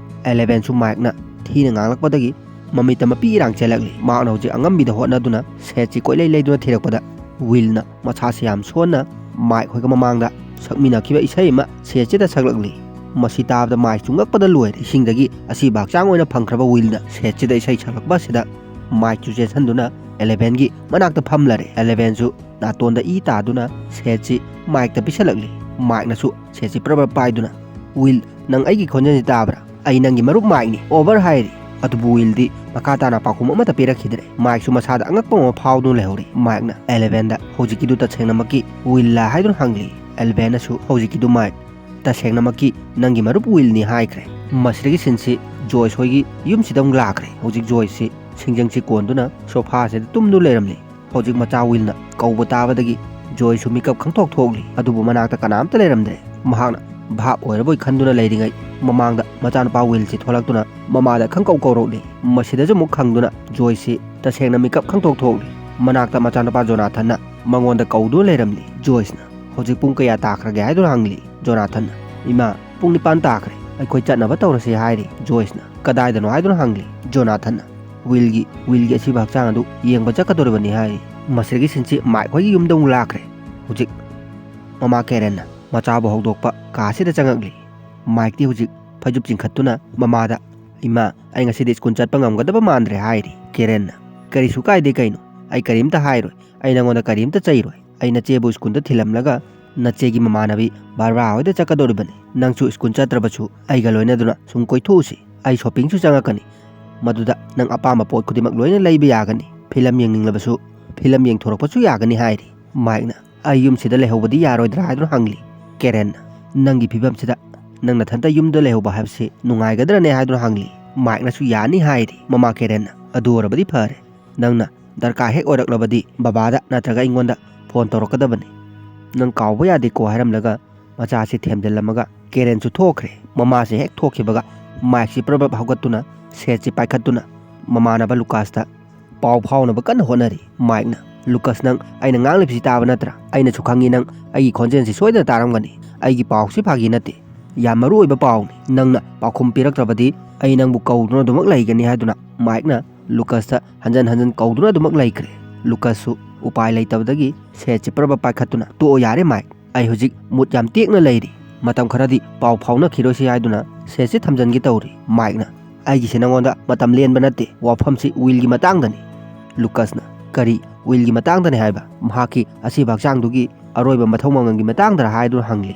ꯑꯦꯂꯦꯚꯦꯟꯁꯨ ꯃꯥꯏꯛꯅ ꯊꯤꯅ ꯉꯥꯡꯂꯛꯄꯗꯒꯤ ꯃꯃꯤꯠꯇ ꯃꯄꯤ ꯏꯔꯥꯡ ꯆꯦꯜꯂꯛꯂꯤ꯫ ꯃꯍꯥꯛꯅ ꯍꯧꯖꯤꯛ ꯑꯉꯝꯕꯤꯗ ꯍꯣꯠꯅꯗꯨꯅ ꯁꯦꯠꯁꯤ ꯀꯣꯏꯂꯩ ꯂꯩꯗꯨꯅ ꯊꯤꯔꯛꯄꯗ ꯋꯤꯜꯅ ꯃꯁꯥꯁꯤ ꯌꯥꯝ ꯁꯣꯟꯅ ꯃꯥꯏꯛ ꯍꯣꯏꯒ ꯃꯃꯥꯡꯗ ꯁꯛꯃꯤꯟꯅꯈꯤꯕ ꯏꯁꯩ ꯑꯃ ꯁꯦꯠꯁꯤꯗ ꯁꯛꯂꯛꯂꯤ꯫ ꯃꯁꯤ ꯇꯥꯕꯗ ꯃꯥꯏꯛꯁꯨ ꯉꯛꯄꯗ ꯂꯣꯏꯔꯦ꯫ ꯏꯁꯤꯡꯗꯒꯤ ꯑꯁꯤꯕ ꯍꯛꯆꯥꯡ ꯑꯣꯏꯅ ꯐꯪꯈ꯭ꯔꯕ ꯋꯤꯜꯅ ꯁꯦꯠꯁꯤꯗ ꯏꯁꯩ ꯁꯛꯂꯛꯄ ꯑꯁꯤꯗ ꯃꯥꯏꯛꯁꯨ ꯆꯦꯟꯁꯤꯟꯗꯨꯅ ꯑꯦꯂꯦꯚꯦꯟꯒꯤ ꯃꯅꯥꯛꯇ ꯐꯝꯂꯔꯦ꯫ ꯑꯦꯂꯦꯚꯦꯟꯁꯨ ꯅꯥꯇꯣꯟꯗ ꯏ ꯇꯥꯗꯨꯅ ꯁꯦꯠꯁꯤ ꯃꯥꯏꯛꯇ ꯄꯤꯁꯜꯂꯛꯂꯤ꯫ ꯃꯥꯏꯛꯅꯁꯨ ꯁꯦꯠꯁꯤ ꯄ꯭ꯔꯞ ꯄ꯭ꯔꯞ ꯄꯥꯏꯗꯨꯅ, "ꯋꯤꯜ, ꯅꯪ ꯑꯩꯒꯤ ꯈꯣꯟꯖꯦꯜꯁꯤ ꯇꯥꯕ꯭ꯔꯥ? ꯑꯩ ꯅꯪꯒꯤ ꯃꯔꯨꯞ ꯃꯥꯏꯛꯅꯤ, ꯑꯣꯚꯔ" ꯍꯥꯏꯔꯤ꯫ ꯑꯗꯨꯕꯨ ꯋꯤꯜꯗꯤ ꯃꯈꯥ ꯇꯥꯅ ꯄꯥꯎꯈꯨꯝ ꯑꯃꯠꯇ ꯄꯤꯔꯛꯈꯤꯗ꯭ꯔꯦ꯫ ꯃꯥꯏꯛꯁꯨ ꯃꯁꯥꯗ ꯑꯉꯛꯄ ꯑꯃ ꯐꯥꯎꯗꯨꯅ ꯂꯩꯍꯧꯔꯤ꯫ ꯃꯥꯏꯛꯅ ꯑꯦꯂꯦꯚꯦꯟꯗ ꯍꯧꯖꯤꯛꯀꯤꯗꯨ ꯇꯁꯦꯡꯅꯃꯛꯀꯤ ꯋꯤꯜꯂꯥ ꯍꯥꯏꯗꯨꯅ ꯍꯪꯂꯤ꯫ ꯑꯦꯂꯦꯚꯦꯟꯅꯁꯨ ꯍꯧꯖꯤꯛꯀꯤꯗꯨ ꯃꯥꯏꯛ ꯇꯁꯦꯡꯅꯃꯛꯀꯤ ꯅꯪꯒꯤ ꯃꯔꯨꯞ ꯋꯤꯜꯅꯤ ꯍꯥꯏꯈ꯭ꯔꯦ꯫ ꯃꯁꯤꯗꯒꯤ ꯁꯤꯟꯁꯤ ꯖꯣꯏꯁ ꯍꯣꯏꯒꯤ ꯌꯨꯝꯁꯤꯗ ꯑꯃꯨꯛ ꯂꯥꯛꯈ꯭ꯔꯦ꯫ ꯍꯧꯖꯤꯛ ꯖꯣꯏꯁꯁꯤ ꯁꯤꯡꯖꯪꯁꯤ ꯀꯣꯟꯗꯨꯅ ꯁꯣꯐꯥꯁꯤꯗ ꯇꯨꯝꯗꯨꯅ ꯂꯩꯔꯝꯂꯤ꯫ ꯍꯧꯖꯤꯛ ꯃꯆꯥ ꯋꯤꯜꯅ ꯀꯧꯕ ꯇꯥꯕꯗꯒꯤ ꯖꯣꯏꯁꯨ ꯃꯤꯀꯞ ꯈꯪꯊꯣꯛ ꯊꯣꯛꯂꯤ, ꯑꯗꯨꯕꯨ ꯃꯅꯥꯛꯇ ꯀꯅꯥꯝꯇ ꯂꯩꯔꯝꯗ꯭ꯔꯦ꯫ ꯃꯍꯥꯛꯅ ꯚꯥꯞ ꯑꯣꯏꯔꯕꯣꯏ ꯈꯟꯗꯨꯅ ꯂꯩꯔꯤꯉꯩ ꯃꯃꯥꯡꯗ ꯃꯆꯥꯅꯨꯄꯥ ꯋꯤꯜꯁꯤ ꯊꯣꯛꯂꯛꯇꯨꯅ ꯃꯃꯥꯗ ꯈꯪꯀꯧ ꯀꯧꯔꯛꯂꯤ꯫ ꯃꯁꯤꯗꯁꯨ ꯑꯃꯨꯛ ꯈꯪꯗꯨꯅ ꯖꯣꯏꯁꯁꯤ ꯇꯁꯦꯡꯅ ꯃꯤꯀꯞ ꯈꯪꯊꯣꯛ ꯊꯣꯛꯂꯤ꯫ ꯃꯅꯥꯛꯇ ꯃꯆꯥꯅꯨꯄꯥ ꯖꯣꯅꯥꯊꯟꯅ ꯃꯉꯣꯟꯗ ꯀꯧꯗꯨꯅ ꯂꯩꯔꯝꯂꯤ꯫ ꯖꯣꯏꯁꯅ, "ꯍꯧꯖꯤꯛ ꯄꯨꯡ ꯀꯌꯥ ꯇꯥꯈ꯭ꯔꯒꯦ?" ꯍꯥꯏꯗꯨꯅ ꯍꯪꯂꯤ꯫ ꯖꯣꯅꯥꯊꯟꯅ, "ꯏꯃꯥ, ꯄꯨꯡ ꯅꯤꯄꯥꯟ ꯇꯥꯈ꯭ꯔꯦ, ꯑꯩꯈꯣꯏ ꯆꯠꯅꯕ ꯇꯧꯔꯁꯤ" ꯍꯥꯏꯔꯤ꯫ ꯖꯣꯏꯁꯅ, "ꯀꯗꯥꯏꯗꯅꯣ?" ꯍꯥꯏꯗꯨꯅ ꯍꯪꯂꯤ꯫ ꯖꯣꯅꯥꯊꯟꯅ, "ꯋꯤꯜꯒꯤ, ꯋꯤꯜꯒꯤ ꯑꯁꯤꯕ ꯍꯛꯆꯥꯡ ꯑꯗꯨ ꯌꯦꯡꯕ ꯆꯠꯀꯗꯧꯔꯤꯕꯅꯤ" ꯍꯥꯏꯔꯤ꯫ ꯃꯁꯤꯗꯒꯤ ꯁꯤꯟꯁꯤ ꯃꯥꯏꯛ ꯍꯣꯏꯒꯤ ꯌꯨꯝꯗ ꯑꯃꯨꯛ ꯂꯥꯛꯈ꯭ꯔꯦ꯫ ꯍꯧꯖꯤꯛ ꯃꯃꯥ ꯀꯦꯔꯦꯟꯅ ꯃꯆꯥꯕꯨ ꯍꯧꯗꯣꯛꯄ ꯀꯥꯁꯤꯗ ꯆꯪꯉꯛꯂꯤ꯫ ꯃꯥꯏꯛꯇꯤ ꯍꯧꯖꯤꯛ ꯐꯩꯖꯨꯞ ꯆꯤꯡꯈꯠꯇꯨꯅ ꯃꯃꯥꯗ, "ꯏꯃꯥ, ꯑꯩ ꯉꯁꯤꯗꯤ ꯁ꯭ꯀꯨꯜ ꯆꯠꯄ ꯉꯝꯒꯗꯕ ꯃꯥꯟꯗ꯭ꯔꯦ" ꯍꯥꯏꯔꯤ꯫ ꯀꯦꯔꯦꯟꯅ, "ꯀꯔꯤꯁꯨ ꯀꯥꯏꯗꯦ ꯀꯩꯅꯣ, ꯑꯩ ꯀꯔꯤꯝꯇ ꯍꯥꯏꯔꯣꯏ, ꯑꯩ ꯅꯉꯣꯟꯗ ꯀꯔꯤꯝꯇ ꯆꯩꯔꯣꯏ꯫ ꯑꯩ ꯅꯆꯦꯕꯨ ꯁ꯭ꯀꯨꯜꯗ ꯊꯤꯜꯂꯝꯂꯒ ꯅꯆꯦꯒꯤ ꯃꯃꯥꯟꯅꯕꯤ ꯕꯥꯔꯕꯥꯔꯥ ꯍꯣꯏꯗ ꯆꯠꯀꯗꯧꯔꯤꯕꯅꯤ꯫ ꯅꯪꯁꯨ ꯁ꯭ꯀꯨꯜ ꯆꯠꯇ꯭ꯔꯕꯁꯨ ꯑꯩꯒ ꯂꯣꯏꯅꯗꯨꯅ ꯁꯨꯝ ꯀꯣꯏꯊꯣꯛꯎꯁꯤ꯫ ꯑꯩ ꯁꯣꯄꯤꯡꯁꯨ ꯆꯪꯉꯛꯀꯅꯤ꯫ ꯃꯗꯨꯗ ꯅꯪ ꯑꯄꯥꯝꯕ ꯄꯣꯠ ꯈꯨꯗꯤꯡꯃꯛ ꯂꯣꯏꯅ ꯂꯩꯕ ꯌꯥꯒꯅꯤ꯫ ꯐꯤꯂꯝ ꯌꯦꯡꯅꯤꯡꯂꯕꯁꯨ ꯐꯤꯂꯝ ꯌꯦꯡꯊꯣꯔꯛꯄꯁꯨ ꯌꯥꯒꯅꯤ" ꯍꯥꯏꯔꯤ꯫ ꯃꯥꯏꯛꯅ, "ꯑꯩ ꯌꯨꯝꯁꯤꯗ ꯂꯩꯍꯧꯕꯗꯤ ꯌꯥꯔꯣꯏꯗ꯭ꯔꯥ?" ꯍꯥꯏꯗꯨꯅ ꯍꯪꯂꯤ꯫ ꯀꯦꯔꯦꯟꯅ, "ꯅꯪꯒꯤ ꯐꯤꯕꯝꯁꯤꯗ ꯅꯪ ꯅꯊꯟꯇ ꯌꯨꯝꯗ ꯂꯩꯍꯧꯕ ꯍꯥꯏꯕꯁꯤ ꯅꯨꯡꯉꯥꯏꯒꯗ꯭ꯔꯅꯦ?" ꯍꯥꯏꯗꯨꯅ ꯍꯪꯂꯤ꯫ ꯃꯥꯏꯛꯅꯁꯨ, "ꯌꯥꯅꯤ" ꯍꯥꯏꯔꯤ꯫ ꯃꯃꯥ ꯀꯦꯔꯦꯟꯅ, "ꯑꯗꯨ ꯑꯣꯏꯔꯕꯗꯤ ꯐꯔꯦ꯫ ꯅꯪꯅ ꯗꯔꯀꯥꯔ ꯍꯦꯛ ꯑꯣꯏꯔꯛꯂꯕꯗꯤ ꯕꯕꯥꯗ ꯅꯠꯇ꯭ꯔꯒ ꯑꯩꯉꯣꯟꯗ ꯐꯣꯟ ꯇꯧꯔꯛꯀꯗꯕꯅꯤ꯫ ꯅꯪ ꯀꯥꯎꯕ ꯌꯥꯗꯦꯀꯣ" ꯍꯥꯏꯔꯝꯂꯒ ꯃꯆꯥꯁꯤ ꯊꯦꯝꯖꯤꯜꯂꯝꯃꯒ ꯀꯦꯔꯦꯟꯁꯨ ꯊꯣꯛꯈ꯭ꯔꯦ꯫ ꯃꯃꯥꯁꯦ ꯍꯦꯛ ꯊꯣꯛꯈꯤꯕꯒ ꯃꯥꯏꯛꯁꯤ ꯄ꯭ꯔꯞ ꯄ꯭ꯔꯞ ꯍꯧꯒꯠꯇꯨꯅ ꯁꯦꯠꯁꯤ ꯄꯥꯏꯈꯠꯇꯨꯅ ꯃꯃꯥꯟꯅꯕ ꯂꯨꯀꯥꯁꯇ ꯄꯥꯎ ꯐꯥꯎꯅꯕ ꯀꯟꯅ ꯍꯣꯠꯅꯔꯤ꯫ ꯃꯥꯏꯛꯅ, "ꯂꯨꯀꯥꯁ, ꯅꯪ ꯑꯩꯅ ꯉꯥꯡꯂꯤꯕꯁꯤ ꯇꯥꯕ ꯅꯠꯇ꯭ꯔꯥ? ꯑꯩꯅꯁꯨ ꯈꯪꯉꯤ ꯅꯪ ꯑꯩꯒꯤ ꯈꯣꯟꯖꯦꯜꯁꯤ ꯁꯣꯏꯗꯅ ꯇꯥꯔꯝꯒꯅꯤ꯫ ꯑꯩꯒꯤ ꯄꯥꯎꯁꯤ ꯐꯥꯒꯤ ꯅꯠꯇꯦ, ꯌꯥꯝ ꯃꯔꯨ ꯑꯣꯏꯕ ꯄꯥꯎꯅꯤ꯫ ꯅꯪꯅ ꯄꯥꯎꯈꯨꯝ ꯄꯤꯔꯛꯇ꯭ꯔꯕꯗꯤ ꯑꯩ ꯅꯪꯕꯨ ꯀꯧꯗꯨꯅ ꯑꯗꯨꯃꯛ ꯂꯩꯒꯅꯤ" ꯍꯥꯏꯗꯨꯅ ꯃꯥꯏꯛꯅ ꯂꯨꯀꯥꯁꯇ ꯍꯟꯖꯟ ꯍꯟꯖꯟ ꯀꯧꯗꯨꯅ ꯑꯗꯨꯃꯛ ꯂꯩꯈ꯭ꯔꯦ꯫ ꯂꯨꯀꯥꯁꯁꯨ ꯎꯄꯥꯏ ꯂꯩꯇꯕꯗꯒꯤ ꯁꯦꯠꯁꯤ ꯄ꯭ꯔꯞ ꯄ꯭ꯔꯞ ꯄꯥꯏꯈꯠꯇꯨꯅ, "ꯇꯣꯛꯑꯣ ꯌꯥꯔꯦ ꯃꯥꯏꯛ, ꯑꯩ ꯍꯧꯖꯤꯛ ꯃꯨꯠ ꯌꯥꯝ ꯇꯦꯛꯅ ꯂꯩꯔꯤ꯫ ꯃꯇꯝ ꯈꯔꯗꯤ ꯄꯥꯎ ꯐꯥꯎꯅꯈꯤꯔꯣꯏꯁꯤ" ꯍꯥꯏꯗꯨꯅ ꯁꯦꯠꯁꯤ ꯊꯝꯖꯤꯟꯒꯦ ꯇꯧꯔꯤ꯫ ꯃꯥꯏꯛꯅ, "ꯑꯩꯒꯤꯁꯤ ꯅꯉꯣꯟꯗ ꯃꯇꯝ ꯂꯦꯟꯕ ꯅꯠꯇꯦ, ꯋꯥꯐꯝꯁꯤ ꯋꯤꯜꯒꯤ ꯃꯇꯥꯡꯗꯅꯤ"꯫ ꯂꯨꯀꯥꯁꯅ, "ꯀꯔꯤ ꯋꯤꯜꯒꯤ ꯃꯇꯥꯡꯗꯅꯤ ꯍꯥꯏꯕ? ꯃꯍꯥꯛꯀꯤ ꯑꯁꯤꯕ ꯍꯛꯆꯥꯡꯗꯨꯒꯤ ꯑꯔꯣꯏꯕ ꯃꯊꯧ ꯃꯉꯝꯒꯤ ꯃꯇꯥꯡꯗꯔ?" ꯍꯥꯏꯗꯨꯅ ꯍꯪꯂꯤ꯫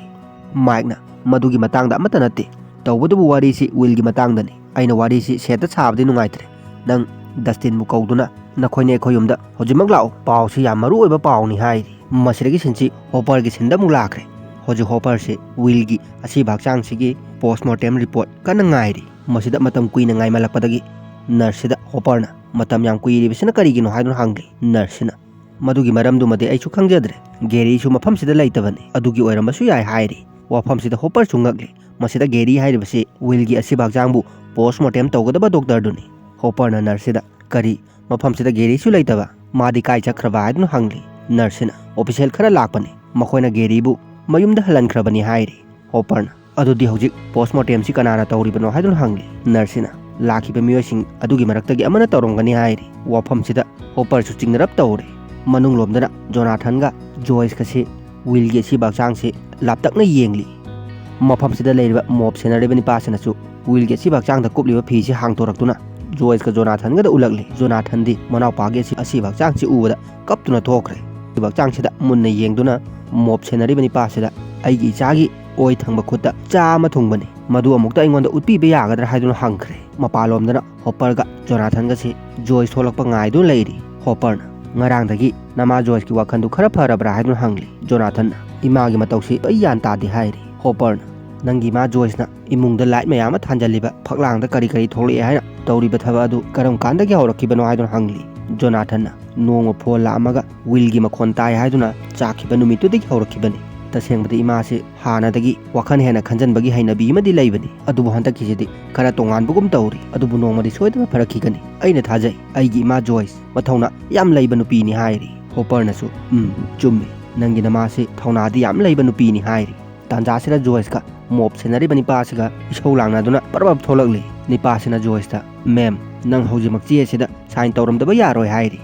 ꯃꯥꯏꯛꯅ, "ꯃꯗꯨꯒꯤ ꯃꯇꯥꯡꯗ ꯑꯃꯠꯇ ꯅꯠꯇꯦ꯫ ꯇꯧꯕꯇꯕꯨ ꯋꯥꯔꯤꯁꯤ ꯋꯤꯜꯒꯤ ꯃꯇꯥꯡꯗꯅꯤ꯫ ꯑꯩꯅ ꯋꯥꯔꯤꯁꯤ ꯁꯦꯠꯇ ꯁꯥꯕꯗꯤ ꯅꯨꯡꯉꯥꯏꯇ꯭ꯔꯦ꯫ ꯅꯪ ꯗꯁꯇꯤꯟꯕꯨ ꯀꯧꯗꯨꯅ ꯅꯈꯣꯏꯅꯤ ꯑꯩꯈꯣꯏ ꯌꯨꯝꯗ ꯍꯧꯖꯤꯛꯃꯛ ꯂꯥꯛꯑꯣ꯫ ꯄꯥꯎꯁꯤ ꯌꯥꯝ ꯃꯔꯨ ꯑꯣꯏꯕ ꯄꯥꯎꯅꯤ" ꯍꯥꯏꯔꯤ꯫ ꯃꯁꯤꯗꯒꯤ ꯁꯤꯟꯁꯤ ꯍꯣꯄꯔꯒꯤ ꯁꯤꯟꯗ ꯑꯃꯨꯛ ꯂꯥꯛꯈ꯭ꯔꯦ꯫ ꯍꯧꯖꯤꯛ ꯍꯣꯄꯔꯁꯤ ꯋꯤꯜꯒꯤ ꯑꯁꯤꯕ ꯍꯛꯆꯥꯡꯁꯤꯒꯤ ꯄꯣꯁꯃꯣꯔꯇꯦꯝ ꯔꯤꯄꯣꯔꯠ ꯀꯟꯅ ꯉꯥꯏꯔꯤ꯫ ꯃꯁꯤꯗ ꯃꯇꯝ ꯀꯨꯏꯅ ꯉꯥꯏꯃꯜꯂꯛꯄꯗꯒꯤ ꯅꯔꯁꯁꯤꯗ ꯍꯣꯄꯔꯅ, "ꯃꯇꯝ ꯌꯥꯝ ꯀꯨꯏꯔꯤꯕꯁꯤꯅ ꯀꯔꯤꯒꯤꯅꯣ?" ꯍꯥꯏꯗꯨꯅ ꯍꯪꯂꯤ꯫ ꯅꯔꯁꯁꯤꯅ, "ꯃꯗꯨꯒꯤ ꯃꯔꯝꯗꯨꯃꯗꯤ ꯑꯩꯁꯨ ꯈꯪꯖꯗ꯭ꯔꯦ꯫ ꯒꯦꯔꯤꯁꯨ ꯃꯐꯝꯁꯤꯗ ꯂꯩꯇꯕꯅꯤ, ꯑꯗꯨꯒꯤ ꯑꯣꯏꯔꯝꯕꯁꯨ ꯌꯥꯏ" ꯍꯥꯏꯔꯤ꯫ ꯋꯥꯐꯝꯁꯤꯗ ꯍꯣꯄꯔꯁꯨ ꯉꯛꯂꯤ꯫ ꯃꯁꯤꯗ ꯒꯦꯔꯤ ꯍꯥꯏꯔꯤꯕꯁꯤ ꯋꯤꯜꯒꯤ ꯑꯁꯤꯕ ꯍꯛꯆꯥꯡꯕꯨ ꯄꯣꯁꯃꯣꯔꯇꯦꯝ ꯇꯧꯒꯗꯕ ꯗꯣꯛꯇꯔꯗꯨꯅꯤ꯫ ꯍꯣꯄꯔꯅ ꯅꯔꯁꯁꯤꯗ, "ꯀꯔꯤ? ꯃꯐꯝꯁꯤꯗ ꯒꯦꯔꯤꯁꯨ ꯂꯩꯇꯕ? ꯃꯥꯗꯤ ꯀꯥꯏ ꯆꯠꯈ꯭ꯔꯕ?" ꯍꯥꯏꯗꯨꯅ ꯍꯪꯂꯤ꯫ ꯅꯔꯁꯁꯤꯅ, "ꯑꯣꯐꯤꯁꯦꯜ ꯈꯔ ꯂꯥꯛꯄꯅꯤ, ꯃꯈꯣꯏꯅ ꯒꯦꯔꯤꯕꯨ ꯃꯌꯨꯝꯗ ꯍꯜꯍꯟꯈ꯭ꯔꯕꯅꯤ" ꯍꯥꯏꯔꯤ꯫ ꯍꯣꯄꯔꯅ, "ꯑꯗꯨꯗꯤ ꯍꯧꯖꯤꯛ ꯄꯣꯁꯃꯣꯔꯇꯦꯝꯁꯤ ꯀꯅꯥꯅ ꯇꯧꯔꯤꯕꯅꯣ?" ꯍꯥꯏꯗꯨꯅ ꯍꯪꯂꯤ꯫ ꯅꯔꯁꯁꯤꯅ, "ꯂꯥꯛꯈꯤꯕ ꯃꯤꯑꯣꯏꯁꯤꯡ ꯑꯗꯨꯒꯤ ꯃꯔꯛꯇꯒꯤ ꯑꯃꯅ ꯇꯧꯔꯝꯒꯅꯤ" ꯍꯥꯏꯔꯤ꯫ ꯋꯥꯐꯝꯁꯤꯗ ꯍꯣꯄꯔꯁꯨ ꯆꯤꯡꯅꯔꯞ ꯇꯧꯔꯦ꯫ ꯃꯅꯨꯡꯂꯣꯝꯗꯅ ꯖꯣꯅꯥꯊꯟꯒ ꯖꯣꯏꯁꯀꯁꯤ ꯋꯤꯜꯒꯤ ꯑꯁꯤꯕ ꯍꯛꯆꯥꯡꯁꯤ ꯂꯥꯞꯇꯛꯅ ꯌꯦꯡꯂꯤ꯫ ꯃꯐꯝꯁꯤꯗ ꯂꯩꯔꯤꯕ ꯃꯣꯞ ꯁꯦꯟꯅꯔꯤꯕ ꯅꯤꯄꯥꯁꯤꯅꯁꯨ ꯋꯤꯜꯒꯤ ꯑꯁꯤꯕ ꯍꯛꯆꯥꯡꯗ ꯀꯨꯞꯂꯤꯕ ꯐꯤꯁꯤ ꯍꯥꯡꯗꯣꯔꯛꯇꯨꯅ ꯖꯣꯏꯁꯀ ꯖꯣꯅꯥꯊꯟꯒꯗ ꯎꯠꯂꯛꯂꯤ꯫ ꯖꯣꯅꯥꯊꯟꯗꯤ ꯃꯅꯥꯎꯄꯥꯒꯤ ꯑꯁꯤ-, ꯑꯁꯤꯕ ꯍꯛꯆꯥꯡꯁꯤ ꯎꯕꯗ ꯀꯞꯇꯨꯅ ꯊꯣꯛꯈ꯭ꯔꯦ꯫ ꯑꯁꯤꯕ ꯍꯛꯆꯥꯡꯁꯤꯗ ꯃꯨꯟꯅ ꯌꯦꯡꯗꯨꯅ ꯃꯣꯞ ꯁꯦꯟꯅꯔꯤꯕ ꯅꯤꯄꯥꯁꯤꯗ, "ꯑꯩꯒꯤ ꯏꯆꯥꯒꯤ ꯑꯣꯏ ꯊꯪꯕ ꯈꯨꯠꯇ ꯆꯥ ꯑꯃ ꯊꯨꯡꯕꯅꯤ, ꯃꯗꯨ ꯑꯃꯨꯛꯇ ꯑꯩꯉꯣꯟꯗ ꯎꯠꯄꯤꯕ ꯌꯥꯒꯗ꯭ꯔꯥ?" ꯍꯥꯏꯗꯨꯅ ꯍꯪꯈ꯭ꯔꯦ꯫ ꯃꯄꯥꯟꯂꯣꯝꯗꯅ ꯍꯣꯄꯔꯒ ꯖꯣꯅꯥꯊꯟꯒꯁꯤ ꯖꯣꯏꯁ ꯊꯣꯛꯂꯛꯄ ꯉꯥꯏꯗꯨꯅ ꯂꯩꯔꯤ꯫ ꯍꯣꯄꯔꯅ, "ꯉꯔꯥꯡꯗꯒꯤ ꯅꯃꯥ ꯖꯣꯏꯁꯀꯤ ꯋꯥꯈꯜꯗꯨ ꯈꯔ ꯐꯔꯕ꯭ꯔꯥ?" ꯍꯥꯏꯗꯨꯅ ꯍꯪꯂꯤ꯫ ꯖꯣꯅꯥꯊꯟꯅ, "ꯏꯃꯥꯒꯤ ꯃꯇꯧꯁꯤ ꯑꯩ ꯒ꯭ꯌꯥꯟ ꯇꯥꯗꯦ" ꯍꯥꯏꯔꯤ꯫ ꯍꯣꯄꯔꯅ, "ꯅꯪꯒꯤ ꯏꯃꯥ ꯖꯣꯏꯁꯅ ꯏꯃꯨꯡꯗ ꯂꯥꯏꯠ ꯃꯌꯥꯝ ꯑꯃ ꯊꯥꯟꯖꯜꯂꯤꯕ, ꯐꯛꯂꯥꯡꯗ ꯀꯔꯤ ꯀꯔꯤ ꯊꯣꯛꯂꯛꯑꯦ ꯍꯥꯏꯅ ꯇꯧꯔꯤꯕ ꯊꯕꯛ ꯑꯗꯨ ꯀꯔꯝ ꯀꯥꯟꯗꯒꯤ ꯍꯧꯔꯛꯈꯤꯕꯅꯣ?" ꯍꯥꯏꯗꯨꯅ ꯍꯪꯂꯤ꯫ ꯖꯣꯅꯥꯊꯟꯅ, "ꯅꯣꯡꯃ ꯐꯣꯟ ꯂꯥꯛꯑꯝꯃꯒ ꯋꯤꯜꯒꯤ ꯃꯈꯣꯟ ꯇꯥꯏ ꯍꯥꯏꯗꯨꯅ ꯆꯥꯛꯈꯤꯕ ꯅꯨꯃꯤꯠꯇꯨꯗꯒꯤ ꯍꯧꯔꯛꯈꯤꯕꯅꯤ꯫ ꯇꯁꯦꯡꯕꯗꯤ ꯏꯃꯥꯁꯤ ꯍꯥꯟꯅꯗꯒꯤ ꯋꯥꯈꯜ ꯍꯦꯟꯅ ꯈꯟꯖꯟꯕꯒꯤ ꯍꯩꯅꯕꯤ ꯑꯃꯗꯤ ꯂꯩꯕꯅꯤ, ꯑꯗꯨꯕꯨ ꯍꯟꯗꯛꯀꯤꯁꯤꯗꯤ ꯈꯔ ꯇꯣꯉꯥꯟꯕꯒꯨꯝ ꯇꯧꯔꯤ, ꯑꯗꯨꯕꯨ ꯅꯣꯡꯃꯗꯤ ꯁꯣꯏꯗꯅ ꯐꯔꯛꯈꯤꯒꯅꯤ꯫ ꯑꯩꯅ ꯊꯥꯖꯩ, ꯑꯩꯒꯤ ꯏꯃꯥ ꯖꯣꯏꯁ ꯃꯊꯧꯅꯥ ꯌꯥꯝ ꯂꯩꯕ ꯅꯨꯄꯤꯅꯤ" ꯍꯥꯏꯔꯤ꯫ ꯍꯣꯄꯔꯅꯁꯨ, "ꯎꯝ, ꯆꯨꯝꯃꯤ, ꯅꯪꯒꯤ ꯅꯃꯥꯁꯤ ꯊꯧꯅꯥꯗꯤ ꯌꯥꯝ ꯂꯩꯕ ꯅꯨꯄꯤꯅꯤ" ꯍꯥꯏꯔꯤ꯫ ꯇꯥꯟꯖꯥꯁꯤꯗ ꯖꯣꯏꯁꯀ ꯃꯣꯞ ꯁꯦꯟꯅꯔꯤꯕ ꯅꯤꯄꯥꯁꯤꯒ ꯏꯁꯧ ꯂꯥꯡꯅꯗꯨꯅ ꯄꯔꯞ ꯄꯔꯞ ꯊꯣꯛꯂꯛꯂꯤ꯫ ꯅꯤꯄꯥꯁꯤꯅ ꯖꯣꯏꯁꯇ, "ꯃꯦꯝ, ꯅꯪ ꯍꯧꯖꯤꯛꯃꯛ ꯆꯦ ꯑꯁꯤꯗ ꯁꯥꯏꯟ ꯇꯧꯔꯝꯗꯕ ꯌꯥꯔꯣꯏ" ꯍꯥꯏꯔꯤ꯫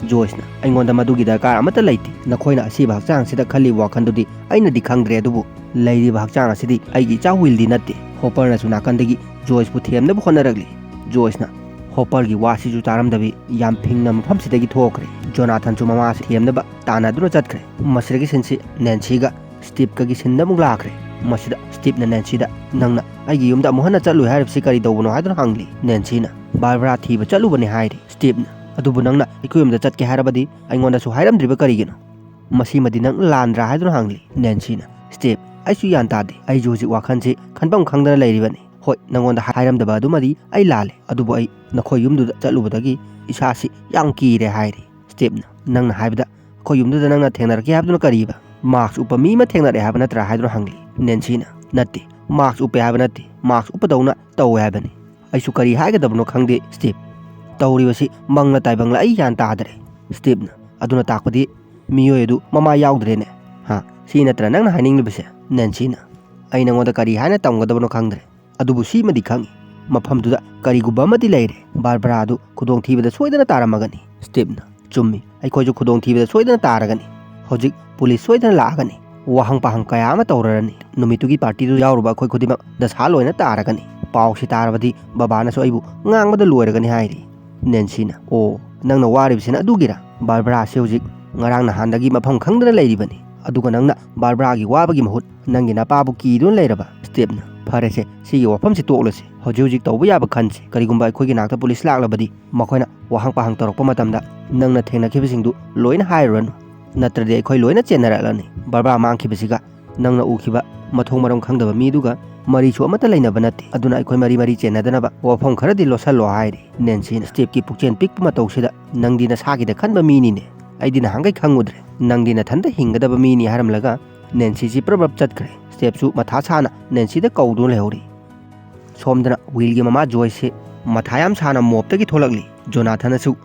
ꯖꯣꯏꯁꯅ, "ꯑꯩꯉꯣꯟꯗ ꯃꯗꯨꯒꯤ ꯗꯔꯀꯥꯔ ꯑꯃꯠꯇ ꯂꯩꯇꯦ꯫ ꯅꯈꯣꯏꯅ ꯑꯁꯤꯕ ꯍꯛꯆꯥꯡ ꯑꯁꯤꯗ ꯈꯜꯂꯤꯕ ꯋꯥꯈꯜꯗꯨꯗꯤ ꯑꯩꯅꯗꯤ ꯈꯪꯗ꯭ꯔꯦ, ꯑꯗꯨꯕꯨ ꯂꯩꯔꯤꯕ ꯍꯛꯆꯥꯡ ꯑꯁꯤꯗꯤ ꯑꯩꯒꯤ ꯏꯆꯥ ꯋꯤꯜꯗꯤ ꯅꯠꯇꯦ"꯫ ꯍꯣꯄꯔꯅꯁꯨ ꯅꯥꯀꯟꯗꯒꯤ ꯖꯣꯏꯁꯄꯨ ꯊꯦꯝꯅꯕ ꯍꯣꯠꯅꯔꯛꯂꯤ꯫ ꯖꯣꯏꯁꯅ ꯍꯣꯄꯔꯒꯤ ꯋꯥꯁꯤꯁꯨ ꯇꯥꯔꯝꯗꯕꯤ ꯌꯥꯝ ꯐꯤꯡꯅ ꯃꯐꯝꯁꯤꯗꯒꯤ ꯊꯣꯛꯈ꯭ꯔꯦ꯫ ꯖꯣꯅꯥꯊꯟꯁꯨ ꯃꯃꯥꯁꯤ ꯊꯦꯝꯅꯕ ꯇꯥꯟꯅꯗꯨꯅ ꯆꯠꯈ꯭ꯔꯦ꯫ ꯃꯁꯤꯗꯒꯤ ꯁꯤꯟꯁꯤ ꯅꯦꯟꯁꯤꯒ ꯁ꯭ꯇꯤꯞꯀꯒꯤ ꯁꯤꯟꯗ ꯑꯃꯨꯛ ꯂꯥꯛꯈ꯭ꯔꯦ꯫ ꯃꯁꯤꯗ ꯁ꯭ꯇꯤꯞꯅ ꯅꯦꯟꯁꯤꯗ, "ꯅꯪꯅ ꯑꯩꯒꯤ ꯌꯨꯝꯗ ꯑꯃꯨꯛ ꯍꯟꯅ ꯆꯠꯂꯣꯏ ꯍꯥꯏꯔꯤꯕꯁꯤ ꯀꯔꯤ ꯇꯧꯕꯅꯣ?" ꯍꯥꯏꯗꯨꯅ ꯍꯪꯂꯤ꯫ ꯅꯦꯟꯁꯤꯅ, "ꯕꯥꯔꯕꯔꯥ ꯊꯤꯕ ꯆꯠꯂꯨꯕꯅꯤ" ꯍꯥꯏꯔꯤ꯫ ꯁ꯭ꯇꯤꯞꯅ, "ꯑꯗꯨꯕꯨ ꯅꯪꯅ ꯑꯩꯈꯣꯏ ꯌꯨꯝꯗ ꯆꯠꯀꯦ ꯍꯥꯏꯔꯕꯗꯤ ꯑꯩꯉꯣꯟꯗꯁꯨ ꯍꯥꯏꯔꯝꯗ꯭ꯔꯤꯕ ꯀꯔꯤꯒꯤꯅꯣ? ꯃꯁꯤꯃꯗꯤ ꯅꯪ ꯂꯥꯟꯗ꯭ꯔꯥ?" ꯍꯥꯏꯗꯨꯅ ꯍꯪꯂꯤ꯫ ꯅꯦꯟꯁꯤꯅ, "ꯁ꯭ꯇꯤꯞ, ꯑꯩꯁꯨ ꯒ꯭ꯌꯥꯟ ꯇꯥꯗꯦ꯫ ꯑꯩꯁꯨ ꯍꯧꯖꯤꯛ ꯋꯥꯈꯜꯁꯤ ꯈꯟꯐꯝ ꯈꯪꯗꯅ ꯂꯩꯔꯤꯕꯅꯤ꯫ ꯍꯣꯏ, ꯅꯪꯉꯣꯟꯗ ꯍꯥꯏꯔꯝꯗꯕ ꯑꯗꯨꯃꯗꯤ ꯑꯩ ꯂꯥꯜꯂꯦ, ꯑꯗꯨꯕꯨ ꯑꯩ ꯅꯈꯣꯏ ꯌꯨꯝꯗꯨꯗ ꯆꯠꯂꯨꯕꯗꯒꯤ ꯏꯁꯥꯁꯤ ꯌꯥꯝ ꯀꯤꯔꯦ" ꯍꯥꯏꯔꯤ꯫ ꯁ꯭ꯇꯤꯞꯅ, "ꯅꯪꯅ ꯍꯥꯏꯕꯗ ꯑꯩꯈꯣꯏ ꯌꯨꯝꯗꯨꯗ ꯅꯪꯅ ꯊꯦꯡꯅꯔꯛꯀꯦ ꯍꯥꯏꯕꯗꯨꯅ ꯀꯔꯤꯕ? ꯃꯥꯛꯁ ꯎꯞꯄ ꯃꯤ ꯑꯃ ꯊꯦꯡꯅꯔꯛꯑꯦ ꯍꯥꯏꯕ ꯅꯠꯇ꯭ꯔꯥ?" ꯍꯥꯏꯗꯨꯅ ꯍꯪꯂꯤ꯫ ꯅꯦꯟꯁꯤꯅ, "ꯅꯠꯇꯦ, ꯃꯥꯛꯁ ꯎꯞꯄꯦ ꯍꯥꯏꯕ ꯅꯠꯇꯦ, ꯃꯥꯛꯁ ꯎꯞꯄꯗꯧꯅ ꯇꯧꯋꯦ ꯍꯥꯏꯕꯅꯤ꯫ ꯑꯩꯁꯨ ꯀꯔꯤ ꯍꯥꯏꯒꯗꯕꯅꯣ ꯈꯪꯗꯦ, ꯁ꯭ꯇꯤꯞ꯫ ꯇꯧꯔꯤꯕꯁꯤ ꯃꯪꯂ ꯇꯥꯏꯕꯪꯂ ꯑꯩ ꯒ꯭ꯌꯥꯟ ꯇꯥꯗ꯭ꯔꯦ꯫" ꯁ꯭ꯇꯤꯞꯅ, "ꯑꯗꯨꯅ ꯇꯥꯛꯄꯗꯤ ꯃꯤꯑꯣꯏ ꯑꯗꯨ ꯃꯃꯥ ꯌꯥꯎꯗ꯭ꯔꯦꯅꯦ꯫ ꯍꯥ? ꯁꯤ ꯅꯠꯇ꯭ꯔ ꯅꯪꯅ ꯍꯥꯏꯅꯤꯡꯂꯤꯕꯁꯦ?" ꯅꯦꯟꯁꯤꯅ, "ꯑꯩ ꯅꯉꯣꯟꯗ ꯀꯔꯤ ꯍꯥꯏꯅ ꯇꯝꯒꯗꯕꯅꯣ ꯈꯪꯗ꯭ꯔꯦ꯫ ꯑꯗꯨꯕꯨ ꯁꯤꯃꯗꯤ ꯈꯪꯉꯤ, ꯃꯐꯝꯗꯨꯗ ꯀꯔꯤꯒꯨꯝꯕ ꯑꯃꯗꯤ ꯂꯩꯔꯦ꯫ ꯕꯥꯔꯕꯔꯥ ꯑꯗꯨ ꯈꯨꯗꯣꯡꯊꯤꯕꯗ ꯁꯣꯏꯗꯅ ꯇꯥꯔꯝꯃꯒꯅꯤ꯫" ꯁ꯭ꯇꯤꯞꯅ, "ꯆꯨꯝꯃꯤ, ꯑꯩꯈꯣꯏꯁꯨ ꯈꯨꯗꯣꯡꯊꯤꯕꯗ ꯁꯣꯏꯗꯅ ꯇꯥꯔꯒꯅꯤ꯫ ꯍꯧꯖꯤꯛ ꯄꯨꯂꯤꯁ ꯁꯣꯏꯗꯅ ꯂꯥꯛꯑꯒꯅꯤ꯫ ꯋꯥꯍꯪ ꯄꯥꯍꯪ ꯀꯌꯥ ꯑꯃ ꯇꯧꯔꯔꯅꯤ꯫ ꯅꯨꯃꯤꯠꯇꯨꯒꯤ ꯄꯥꯔꯇꯤꯗꯨ ꯌꯥꯎꯔꯨꯕ ꯑꯩꯈꯣꯏ ꯈꯨꯗꯤꯡꯃꯛ ꯗꯁꯥ ꯂꯣꯏꯅ ꯇꯥꯔꯒꯅꯤ꯫ ꯄꯥꯎꯁꯤ ꯇꯥꯔꯕꯗꯤ ꯕꯕꯥꯅꯁꯨ ꯑꯩꯕꯨ ꯉꯥꯡꯕꯗ ꯂꯣꯏꯔꯒꯅꯤ," ꯍꯥꯏꯔꯤ꯫ ꯅꯦꯟꯁꯤꯅ, "ꯑꯣ, ꯅꯪꯅ ꯋꯥꯔꯤꯕꯁꯤꯅ ꯑꯗꯨꯒꯤꯔꯥ? ꯕꯥꯔꯕꯔꯥꯁꯤ ꯍꯧꯖꯤꯛ ꯉꯔꯥꯡ ꯅꯍꯥꯟꯗꯒꯤ ꯃꯐꯝ ꯈꯪꯗꯅ ꯂꯩꯔꯤꯕꯅꯤ꯫ ꯑꯗꯨꯒ ꯅꯪꯅ ꯕꯥꯔꯕꯔꯥꯒꯤ ꯋꯥꯕꯒꯤ ꯃꯍꯨꯠ ꯅꯪꯒꯤ ꯅꯄꯥꯕꯨ ꯀꯤꯗꯨꯅ ꯂꯩꯔꯕ?" ꯁ꯭ꯇꯤꯞꯅ, "ꯐꯔꯦꯁꯦ, ꯁꯤꯒꯤ ꯋꯥꯐꯝꯁꯤ ꯇꯣꯛꯂꯁꯤ꯫ ꯍꯧꯖꯤꯛ ꯍꯧꯖꯤꯛ ꯇꯧꯕ ꯌꯥꯕ ꯈꯟꯁꯤ꯫ ꯀꯔꯤꯒꯨꯝꯕ ꯑꯩꯈꯣꯏꯒꯤ ꯅꯥꯛꯇ ꯄꯨꯂꯤꯁ ꯂꯥꯛꯂꯕꯗꯤ ꯃꯈꯣꯏꯅ ꯋꯥꯍꯪ ꯄꯥꯍꯪ ꯇꯧꯔꯛꯄ ꯃꯇꯝꯗ ꯅꯪꯅ ꯊꯦꯡꯅꯈꯤꯕꯁꯤꯡꯗꯨ ꯂꯣꯏꯅ ꯍꯥꯏꯔꯨꯔꯅꯨ꯫ ꯅꯠꯇ꯭ꯔꯗꯤ ꯑꯩꯈꯣꯏ ꯂꯣꯏꯅ ꯆꯦꯟꯅꯔꯛꯂꯅꯤ꯫ ꯕꯥꯔꯕꯔꯥ ꯃꯥꯡꯈꯤꯕꯁꯤꯒ ꯅꯪꯅ ꯎꯈꯤꯕ ꯃꯊꯣꯡ ꯃꯔꯝ ꯈꯪꯗꯕ ꯃꯤꯗꯨꯒ ꯃꯔꯤꯁꯨ ꯑꯃꯠꯇ ꯂꯩꯅꯕ ꯅꯠꯇꯦ꯫ ꯑꯗꯨꯅ ꯑꯩꯈꯣꯏ ꯃꯔꯤ ꯃꯔꯤ ꯆꯦꯟꯅꯗꯅꯕ ꯋꯥꯐꯝ ꯈꯔꯗꯤ ꯂꯣꯠꯁꯜꯂꯣ," ꯍꯥꯏꯔꯤ꯫ ꯅꯦꯟꯁꯤꯅ, "ꯁ꯭ꯇꯤꯞꯀꯤ ꯄꯨꯛꯆꯦꯜ ꯄꯤꯛꯄ ꯃꯇꯧꯁꯤꯗ ꯅꯪꯗꯤ ꯅꯁꯥꯒꯤꯗ ꯈꯟꯕ ꯃꯤꯅꯤꯅꯦ꯫ ꯑꯩꯗꯤ ꯅꯍꯥꯟꯈꯩ ꯈꯪꯉꯨꯗ꯭ꯔꯦ꯫ ꯅꯪꯗꯤ ꯅꯊꯟꯇ ꯍꯤꯡꯒꯗꯕ ꯃꯤꯅꯤ," ꯍꯥꯏꯔꯝꯂꯒ ꯅꯦꯟꯁꯤꯁꯤ ꯄ꯭ꯔꯞ ꯄ꯭ꯔꯞ ꯆꯠꯈ꯭ꯔꯦ꯫ ꯁ꯭ꯇꯤꯞꯁꯨ ꯃꯊꯥ ꯁꯥꯅ ꯅꯦꯟꯁꯤꯗ ꯀꯧꯗꯨꯅ ꯂꯩꯍꯧꯔꯤ꯫ ꯁꯣꯝꯗꯅ ꯋꯤꯜꯒꯤ ꯃꯃꯥ ꯖꯣꯏꯁꯁꯤ ꯃꯊꯥ ꯌꯥꯝ ꯁꯥꯅ ꯃꯣꯞꯇꯒꯤ ꯊꯣꯛꯂꯛꯂꯤ꯫ ꯖꯣꯅꯥꯊꯟꯅꯁꯨ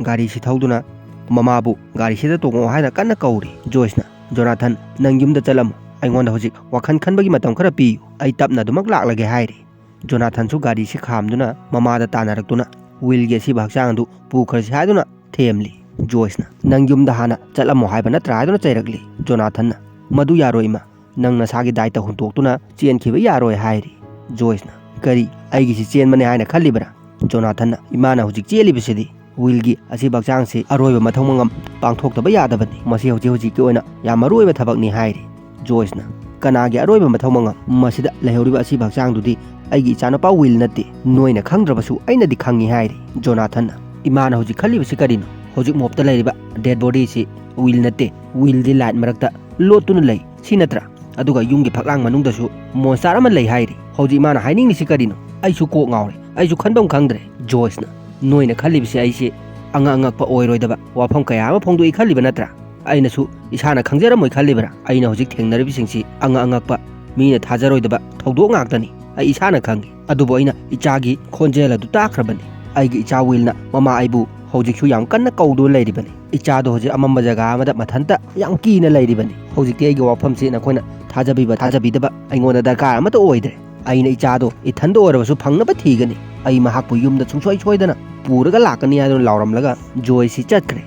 ꯒꯥꯔꯤꯁꯤ ꯊꯧꯗꯨꯅ ꯃꯃꯥꯕꯨ ꯒꯥꯔꯤꯁꯤꯗ ꯇꯣꯡꯉꯛꯑꯣ ꯍꯥꯏꯅ ꯀꯟꯅ ꯀꯧꯔꯤ꯫ ꯖꯣꯏꯁꯅ, "ꯖꯣꯅꯥꯊꯟ, ꯅꯪ ꯌꯨꯝꯗ ꯆꯠꯂꯝꯃꯣ꯫ ꯑꯩꯉꯣꯟꯗ ꯍꯧꯖꯤꯛ ꯋꯥꯈꯜ ꯈꯟꯕꯒꯤ ꯃꯇꯝ ꯈꯔ ꯄꯤꯌꯨ꯫ ꯑꯩ ꯇꯞꯅ ꯑꯗꯨꯃꯛ ꯂꯥꯛꯂꯒꯦ," ꯍꯥꯏꯔꯤ꯫ ꯖꯣꯅꯥꯊꯟꯁꯨ ꯒꯥꯔꯤꯁꯤ ꯈꯥꯝꯗꯨꯅ ꯃꯃꯥꯗ ꯇꯥꯟꯅꯔꯛꯇꯨꯅ ꯋꯤꯜꯒꯤ ꯑꯁꯤꯕ ꯍꯛꯆꯥꯡ ꯑꯗꯨ ꯄꯨꯈ꯭ꯔꯁꯤ ꯍꯥꯏꯗꯨꯅ ꯊꯦꯝꯂꯤ꯫ ꯖꯣꯏꯁꯅ, "ꯅꯪ ꯌꯨꯝꯗ ꯍꯥꯟꯅ ꯆꯠꯂꯝꯃꯣ ꯍꯥꯏꯕ ꯅꯠꯇ꯭ꯔꯥ?" ꯍꯥꯏꯗꯨꯅ ꯆꯩꯔꯛꯂꯤ꯫ ꯖꯣꯅꯥꯊꯟꯅ, "ꯃꯗꯨ ꯌꯥꯔꯣꯏ, ꯏꯃꯥ꯫ ꯅꯪ ꯅꯁꯥꯒꯤ ꯗꯥꯏꯇ ꯍꯨꯟꯇꯣꯛꯇꯨꯅ ꯆꯦꯟꯈꯤꯕ ꯌꯥꯔꯣꯏ," ꯍꯥꯏꯔꯤ꯫ ꯖꯣꯏꯁꯅ, "ꯀꯔꯤ, ꯑꯩꯒꯤꯁꯤ ꯆꯦꯟꯕꯅꯦ ꯍꯥꯏꯅ ꯈꯜꯂꯤꯕ꯭ꯔꯥ?" ꯖꯣꯅꯥꯊꯟꯅ, "ꯏꯃꯥꯅ ꯍꯧꯖꯤꯛ ꯆꯦꯜꯂꯤꯕꯁꯤꯗꯤ ꯋꯤꯜꯒꯤ ꯑꯁꯤꯕ ꯍꯛꯆꯥꯡꯁꯤ ꯑꯔꯣꯏꯕ ꯃꯊꯧ ꯃꯉꯝ ꯄꯥꯡꯊꯣꯛꯇꯕ ꯌꯥꯗꯕꯅꯤ꯫ ꯃꯁꯤ ꯍꯧꯖꯤꯛ ꯍꯧꯖꯤꯛꯀꯤ ꯑꯣꯏꯅ ꯌꯥꯝ ꯃꯔꯨ ꯑꯣꯏꯕ ꯊꯕꯛꯅꯤ," ꯍꯥꯏꯔꯤ꯫ ꯖꯣꯏꯁꯅ, "ꯀꯅꯥꯒꯤ ꯑꯔꯣꯏꯕ ꯃꯊꯧ ꯃꯉꯝ? ꯃꯁꯤꯗ ꯂꯩꯍꯧꯔꯤꯕ ꯑꯁꯤꯕ ꯍꯛꯆꯥꯡꯗꯨꯗꯤ ꯑꯩꯒꯤ ꯏꯆꯥꯅꯨꯄꯥ ꯋꯤꯜ ꯅꯠꯇꯦ꯫ ꯅꯣꯏꯅ ꯈꯪꯗ꯭ꯔꯕꯁꯨ ꯑꯩꯅꯗꯤ ꯈꯪꯉꯤ," ꯍꯥꯏꯔꯤ꯫ ꯖꯣꯅꯥꯊꯟꯅ, "ꯏꯃꯥꯅ ꯍꯧꯖꯤꯛ ꯈꯜꯂꯤꯕꯁꯤ ꯀꯔꯤꯅꯣ? ꯍꯧꯖꯤꯛ ꯃꯣꯞꯇ ꯂꯩꯔꯤꯕ ꯗꯦꯗ ꯕꯣꯗꯤꯁꯤ ꯋꯤꯜ ꯅꯠꯇꯦ꯫ ꯋꯤꯜꯗꯤ ꯂꯥꯏꯠ ꯃꯔꯛꯇ ꯂꯣꯠꯇꯨꯅ ꯂꯩ, ꯁꯤ ꯅꯠꯇ꯭ꯔꯥ? ꯑꯗꯨꯒ ꯌꯨꯝꯒꯤ ꯐꯛꯂꯥꯡ ꯃꯅꯨꯡꯗꯁꯨ ꯃꯣꯟꯁꯇꯥꯔ ꯑꯃ ꯂꯩ ꯍꯥꯏꯔꯤ꯫ ꯍꯧꯖꯤꯛ ꯏꯃꯥꯅ ꯍꯥꯏꯅꯤꯡꯂꯤꯁꯤ ꯀꯔꯤꯅꯣ? ꯑꯩꯁꯨ ꯀꯣꯛ ꯉꯥꯎꯔꯦ꯫ ꯑꯩꯁꯨ ꯈꯟꯐꯝ ꯈꯪꯗ꯭ꯔꯦ꯫" ꯖꯣꯏꯁꯅ, "ꯅꯣꯏꯅ ꯈꯜꯂꯤꯕꯁꯤ ꯑꯩꯁꯤ ꯑꯉꯛ ꯑꯉꯛꯄ ꯑꯣꯏꯔꯣꯏꯗꯕ ꯋꯥꯐꯝ ꯀꯌꯥ ꯑꯃ ꯐꯣꯡꯗꯣꯛꯏ ꯈꯜꯂꯤꯕ ꯅꯠꯇ꯭ꯔꯥ? ꯑꯩꯅꯁꯨ ꯏꯁꯥꯅ ꯈꯪꯖꯔꯝꯃꯣꯏ ꯈꯜꯂꯤꯕ꯭ꯔꯥ? ꯑꯩꯅ ꯍꯧꯖꯤꯛ ꯊꯦꯡꯅꯔꯤꯕꯁꯤꯡꯁꯤ ꯑꯉꯛ ꯑꯉꯛꯄ ꯃꯤꯅ ꯊꯥꯖꯔꯣꯏꯗꯕ ꯊꯧꯗꯣꯛ ꯉꯥꯛꯇꯅꯤ꯫ ꯑꯩ ꯏꯁꯥꯅ ꯈꯪꯏ꯫ ꯑꯗꯨꯕꯨ ꯑꯩꯅ ꯏꯆꯥꯒꯤ ꯈꯣꯟꯖꯦꯜ ꯑꯗꯨ ꯇꯥꯈ꯭ꯔꯕꯅꯤ꯫ ꯑꯩꯒꯤ ꯏꯆꯥ ꯋꯤꯜꯅ ꯃꯃꯥ ꯑꯩꯕꯨ ꯍꯧꯖꯤꯛꯁꯨ ꯌꯥꯝ ꯀꯟꯅ ꯀꯧꯗꯨꯅ ꯂꯩꯔꯤꯕꯅꯤ꯫ ꯏꯆꯥꯗꯣ ꯍꯧꯖꯤꯛ ꯑꯃꯝꯕ ꯖꯒꯥ ꯑꯃꯗ ꯃꯊꯟꯇ ꯌꯥꯝ ꯀꯤꯅ ꯂꯩꯔꯤꯕꯅꯤ꯫ ꯍꯧꯖꯤꯛꯇꯤ ꯑꯩꯒꯤ ꯋꯥꯐꯝꯁꯤ ꯅꯈꯣꯏꯅ ꯊꯥꯖꯕꯤꯕ ꯊꯥꯖꯕꯤꯗꯕ ꯑꯩꯉꯣꯟꯗ ꯗꯔꯀꯥꯔ ꯑꯃꯠꯇ ꯑꯣꯏꯗ꯭ꯔꯦ꯫ ꯑꯩꯅ ꯏꯆꯥꯗꯣ ꯏꯊꯟꯗ ꯑꯣꯏꯔꯕꯁꯨ ꯐꯪꯅꯕ ꯊꯤꯒꯅꯤ꯫ ꯑꯩ ꯃꯍꯥꯛꯄꯨ ꯌꯨꯝꯗ ꯁꯨꯡꯁꯣꯏ ꯁꯣꯏꯗꯅ ꯄꯨꯔꯒ ꯂꯥꯛꯀꯅꯤ ꯍꯥꯏꯗꯨꯅ ꯂꯥꯎꯔꯝꯂꯒ ꯖꯣꯏꯁꯤ ꯆꯠꯈ꯭ꯔꯦ꯫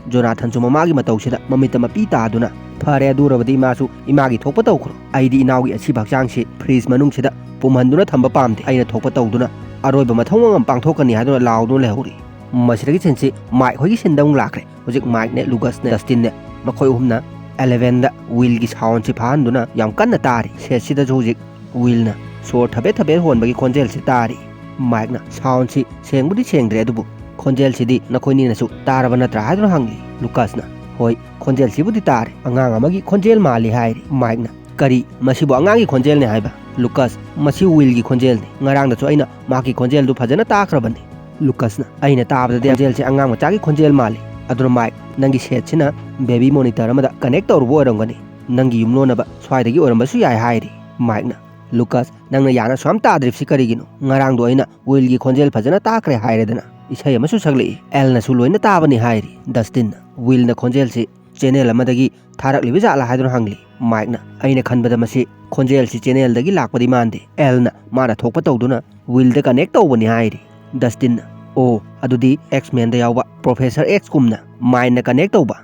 ꯖꯣꯅꯥꯊꯟꯁꯨ ꯃꯃꯥꯒꯤ ꯃꯇꯧꯁꯤꯗ ꯃꯃꯤꯠꯇ ꯃꯄꯤ ꯇꯥꯗꯨꯅ, "ꯐꯔꯦ, ꯑꯗꯨ ꯑꯣꯏꯔꯕꯗꯤ ꯏꯃꯥꯁꯨ ꯏꯃꯥꯒꯤ ꯊꯣꯛꯄ ꯇꯧꯈ꯭ꯔꯣ꯫ ꯑꯩꯗꯤ ꯏꯅꯥꯎꯒꯤ ꯑꯁꯤꯕ ꯍꯛꯆꯥꯡꯁꯤ ꯐ꯭ꯔꯤꯖ ꯃꯅꯨꯡꯁꯤꯗ ꯄꯨꯝꯍꯟꯗꯨꯅ ꯊꯝꯕ ꯄꯥꯝꯗꯦ꯫ ꯑꯩꯅ ꯊꯣꯛꯄ ꯇꯧꯗꯨꯅ ꯑꯔꯣꯏꯕ ꯃꯊꯧ ꯃꯉꯝ ꯄꯥꯡꯊꯣꯛꯀꯅꯤ" ꯍꯥꯏꯗꯨꯅ ꯂꯥꯎꯗꯨꯅ ꯂꯩꯍꯧꯔꯤ꯫ ꯃꯁꯤꯗꯒꯤ ꯁꯤꯟꯁꯤ ꯃꯥꯏꯛ ꯍꯣꯏꯒꯤ ꯁꯤꯟꯗ ꯑꯃꯨꯛ ꯂꯥꯛꯈ꯭ꯔꯦ꯫ ꯍꯧꯖꯤꯛ ꯃꯥꯏꯛꯅꯦ, ꯂꯨꯀꯁꯅꯦ, ꯗꯁꯇꯤꯟꯅꯦ, ꯃꯈꯣꯏ ꯑꯍꯨꯝꯅ ꯑꯦꯂꯦꯚꯦꯟꯗ ꯋꯤꯜꯒꯤ ꯁꯥꯎꯟꯁꯤ ꯐꯥꯍꯟꯗꯨꯅ ꯌꯥꯝ ꯀꯟꯅ ꯇꯥꯔꯤ꯫ ꯁꯦꯠꯁꯤꯗꯁꯨ ꯍꯧꯖꯤꯛ ꯋꯤꯜꯅ ꯁꯣꯔ ꯊꯕꯦꯠ ꯊꯕꯦꯠ ꯍꯣꯟꯕꯒꯤ ꯈꯣꯟꯖꯦꯜꯁꯤ ꯇꯥꯔꯤ꯫ ꯃꯥꯏꯛꯅ, "ꯁꯥꯎꯟꯁꯤ ꯁꯦꯡꯕꯨꯗꯤ ꯁꯦꯡꯗ꯭ꯔꯦ, ꯑꯗꯨꯕꯨ ꯈꯣꯟꯖꯦꯜꯁꯤꯗꯤ ꯅꯈꯣꯏꯅꯤꯅꯁꯨ ꯇꯥꯔꯕ ꯅꯠꯇ꯭ꯔꯥ?" ꯍꯥꯏꯗꯨꯅ ꯍꯪꯂꯤ꯫ ꯂꯨꯀꯁꯅ, "ꯍꯣꯏ, ꯈꯣꯟꯖꯦꯜꯁꯤꯕꯨꯗꯤ ꯇꯥꯔꯦ꯫ ꯑꯉꯥꯡ ꯑꯃꯒꯤ ꯈꯣꯟꯖꯦꯜ ꯃꯥꯜꯂꯤ" ꯍꯥꯏꯔꯤ꯫ ꯃꯥꯏꯛꯅ, "ꯀꯔꯤ? ꯃꯁꯤꯕꯨ ꯑꯉꯥꯡꯒꯤ ꯈꯣꯟꯖꯦꯜꯅꯤ ꯍꯥꯏꯕ?" ꯂꯨꯀꯁ, "ꯃꯁꯤ ꯋꯤꯜꯒꯤ ꯈꯣꯟꯖꯦꯜꯅꯤ꯫ ꯉꯔꯥꯡꯗꯁꯨ ꯑꯩꯅ ꯃꯍꯥꯛꯀꯤ ꯈꯣꯟꯖꯦꯜꯗꯨ ꯐꯖꯅ ꯇꯥꯈ꯭ꯔꯕꯅꯤ꯫" ꯂꯨꯀꯁꯅ, "ꯑꯩꯅ ꯇꯥꯕꯗꯗꯤ ꯈꯣꯟꯖꯦꯜꯁꯤ ꯑꯉꯥꯡ ꯃꯆꯥꯒꯤ ꯈꯣꯟꯖꯦꯜ ꯃꯥꯜꯂꯤ꯫ ꯑꯗꯨꯅ ꯃꯥꯏꯛ, ꯅꯪꯒꯤ ꯁꯦꯠꯁꯤꯅ ꯕꯦꯕꯤ ꯃꯣꯅꯤꯇꯔ ꯑꯃꯗ ꯀꯅꯦꯛ ꯇꯧꯔꯨꯕ ꯑꯣꯏꯔꯝꯒꯅꯤ꯫ ꯅꯪꯒꯤ ꯌꯨꯝꯂꯣꯟꯅꯕ ꯁ꯭ꯋꯥꯏꯗꯒꯤ ꯑꯣꯏꯔꯝꯕꯁꯨ ꯌꯥꯏ" ꯍꯥꯏꯔꯤ꯫ ꯃꯥꯏꯛꯅ, "ꯂꯨꯀꯁ, ꯅꯪꯅ ꯌꯥꯅ ꯁꯨꯌꯥꯝ ꯇꯥꯗ꯭ꯔꯤꯕꯁꯤ ꯀꯔꯤꯒꯤꯅꯣ? ꯉꯔꯥꯡꯗꯣ ꯑꯩꯅ ꯋꯤꯜꯒꯤ ꯈꯣꯟꯖꯦꯜ ꯐꯖꯅ ꯇꯥꯈ꯭ꯔꯦ ꯍꯥꯏꯔꯦꯗꯅ꯫ ꯏꯁꯩ ꯑꯃꯁꯨ ꯁꯛꯂꯛꯏ꯫ ꯑꯦꯜꯅꯁꯨ ꯂꯣꯏꯅ ꯇꯥꯕꯅꯤ" ꯍꯥꯏꯔꯤ꯫ ꯗꯁꯇꯤꯟꯅ, "ꯋꯤꯜꯅ ꯈꯣꯟꯖꯦꯜꯁꯤ ꯆꯦꯅꯦꯜ ꯑꯃꯗꯒꯤ ꯊꯥꯔꯛꯂꯤꯕ ꯖꯥꯠꯂꯥ?" ꯍꯥꯏꯗꯨꯅ ꯍꯪꯂꯤ꯫ ꯃꯥꯏꯛꯅ, "ꯑꯩꯅ ꯈꯟꯕꯗ ꯃꯁꯤ ꯈꯣꯟꯖꯦꯜꯁꯤ ꯆꯦꯅꯦꯜꯗꯒꯤ ꯂꯥꯛꯄꯗꯤ ꯃꯥꯟꯗꯦ꯫ ꯑꯦꯜꯅ ꯃꯥꯅ ꯊꯣꯛꯄ ꯇꯧꯗꯨꯅ ꯋꯤꯜꯗ ꯀꯅꯦꯛ ꯇꯧꯕꯅꯤ" ꯍꯥꯏꯔꯤ꯫ ꯗꯁꯇꯤꯟꯅ, "ꯑꯣ, ꯑꯗꯨꯗꯤ ꯑꯦꯛꯁꯃꯦꯟꯗ ꯌꯥꯎꯕ ꯄ꯭ꯔꯣꯐꯦꯁꯔ ꯑꯦꯛꯁꯀꯨꯝꯅ ꯃꯥꯏꯟꯅ ꯀꯅꯦꯛ ꯇꯧꯕ?"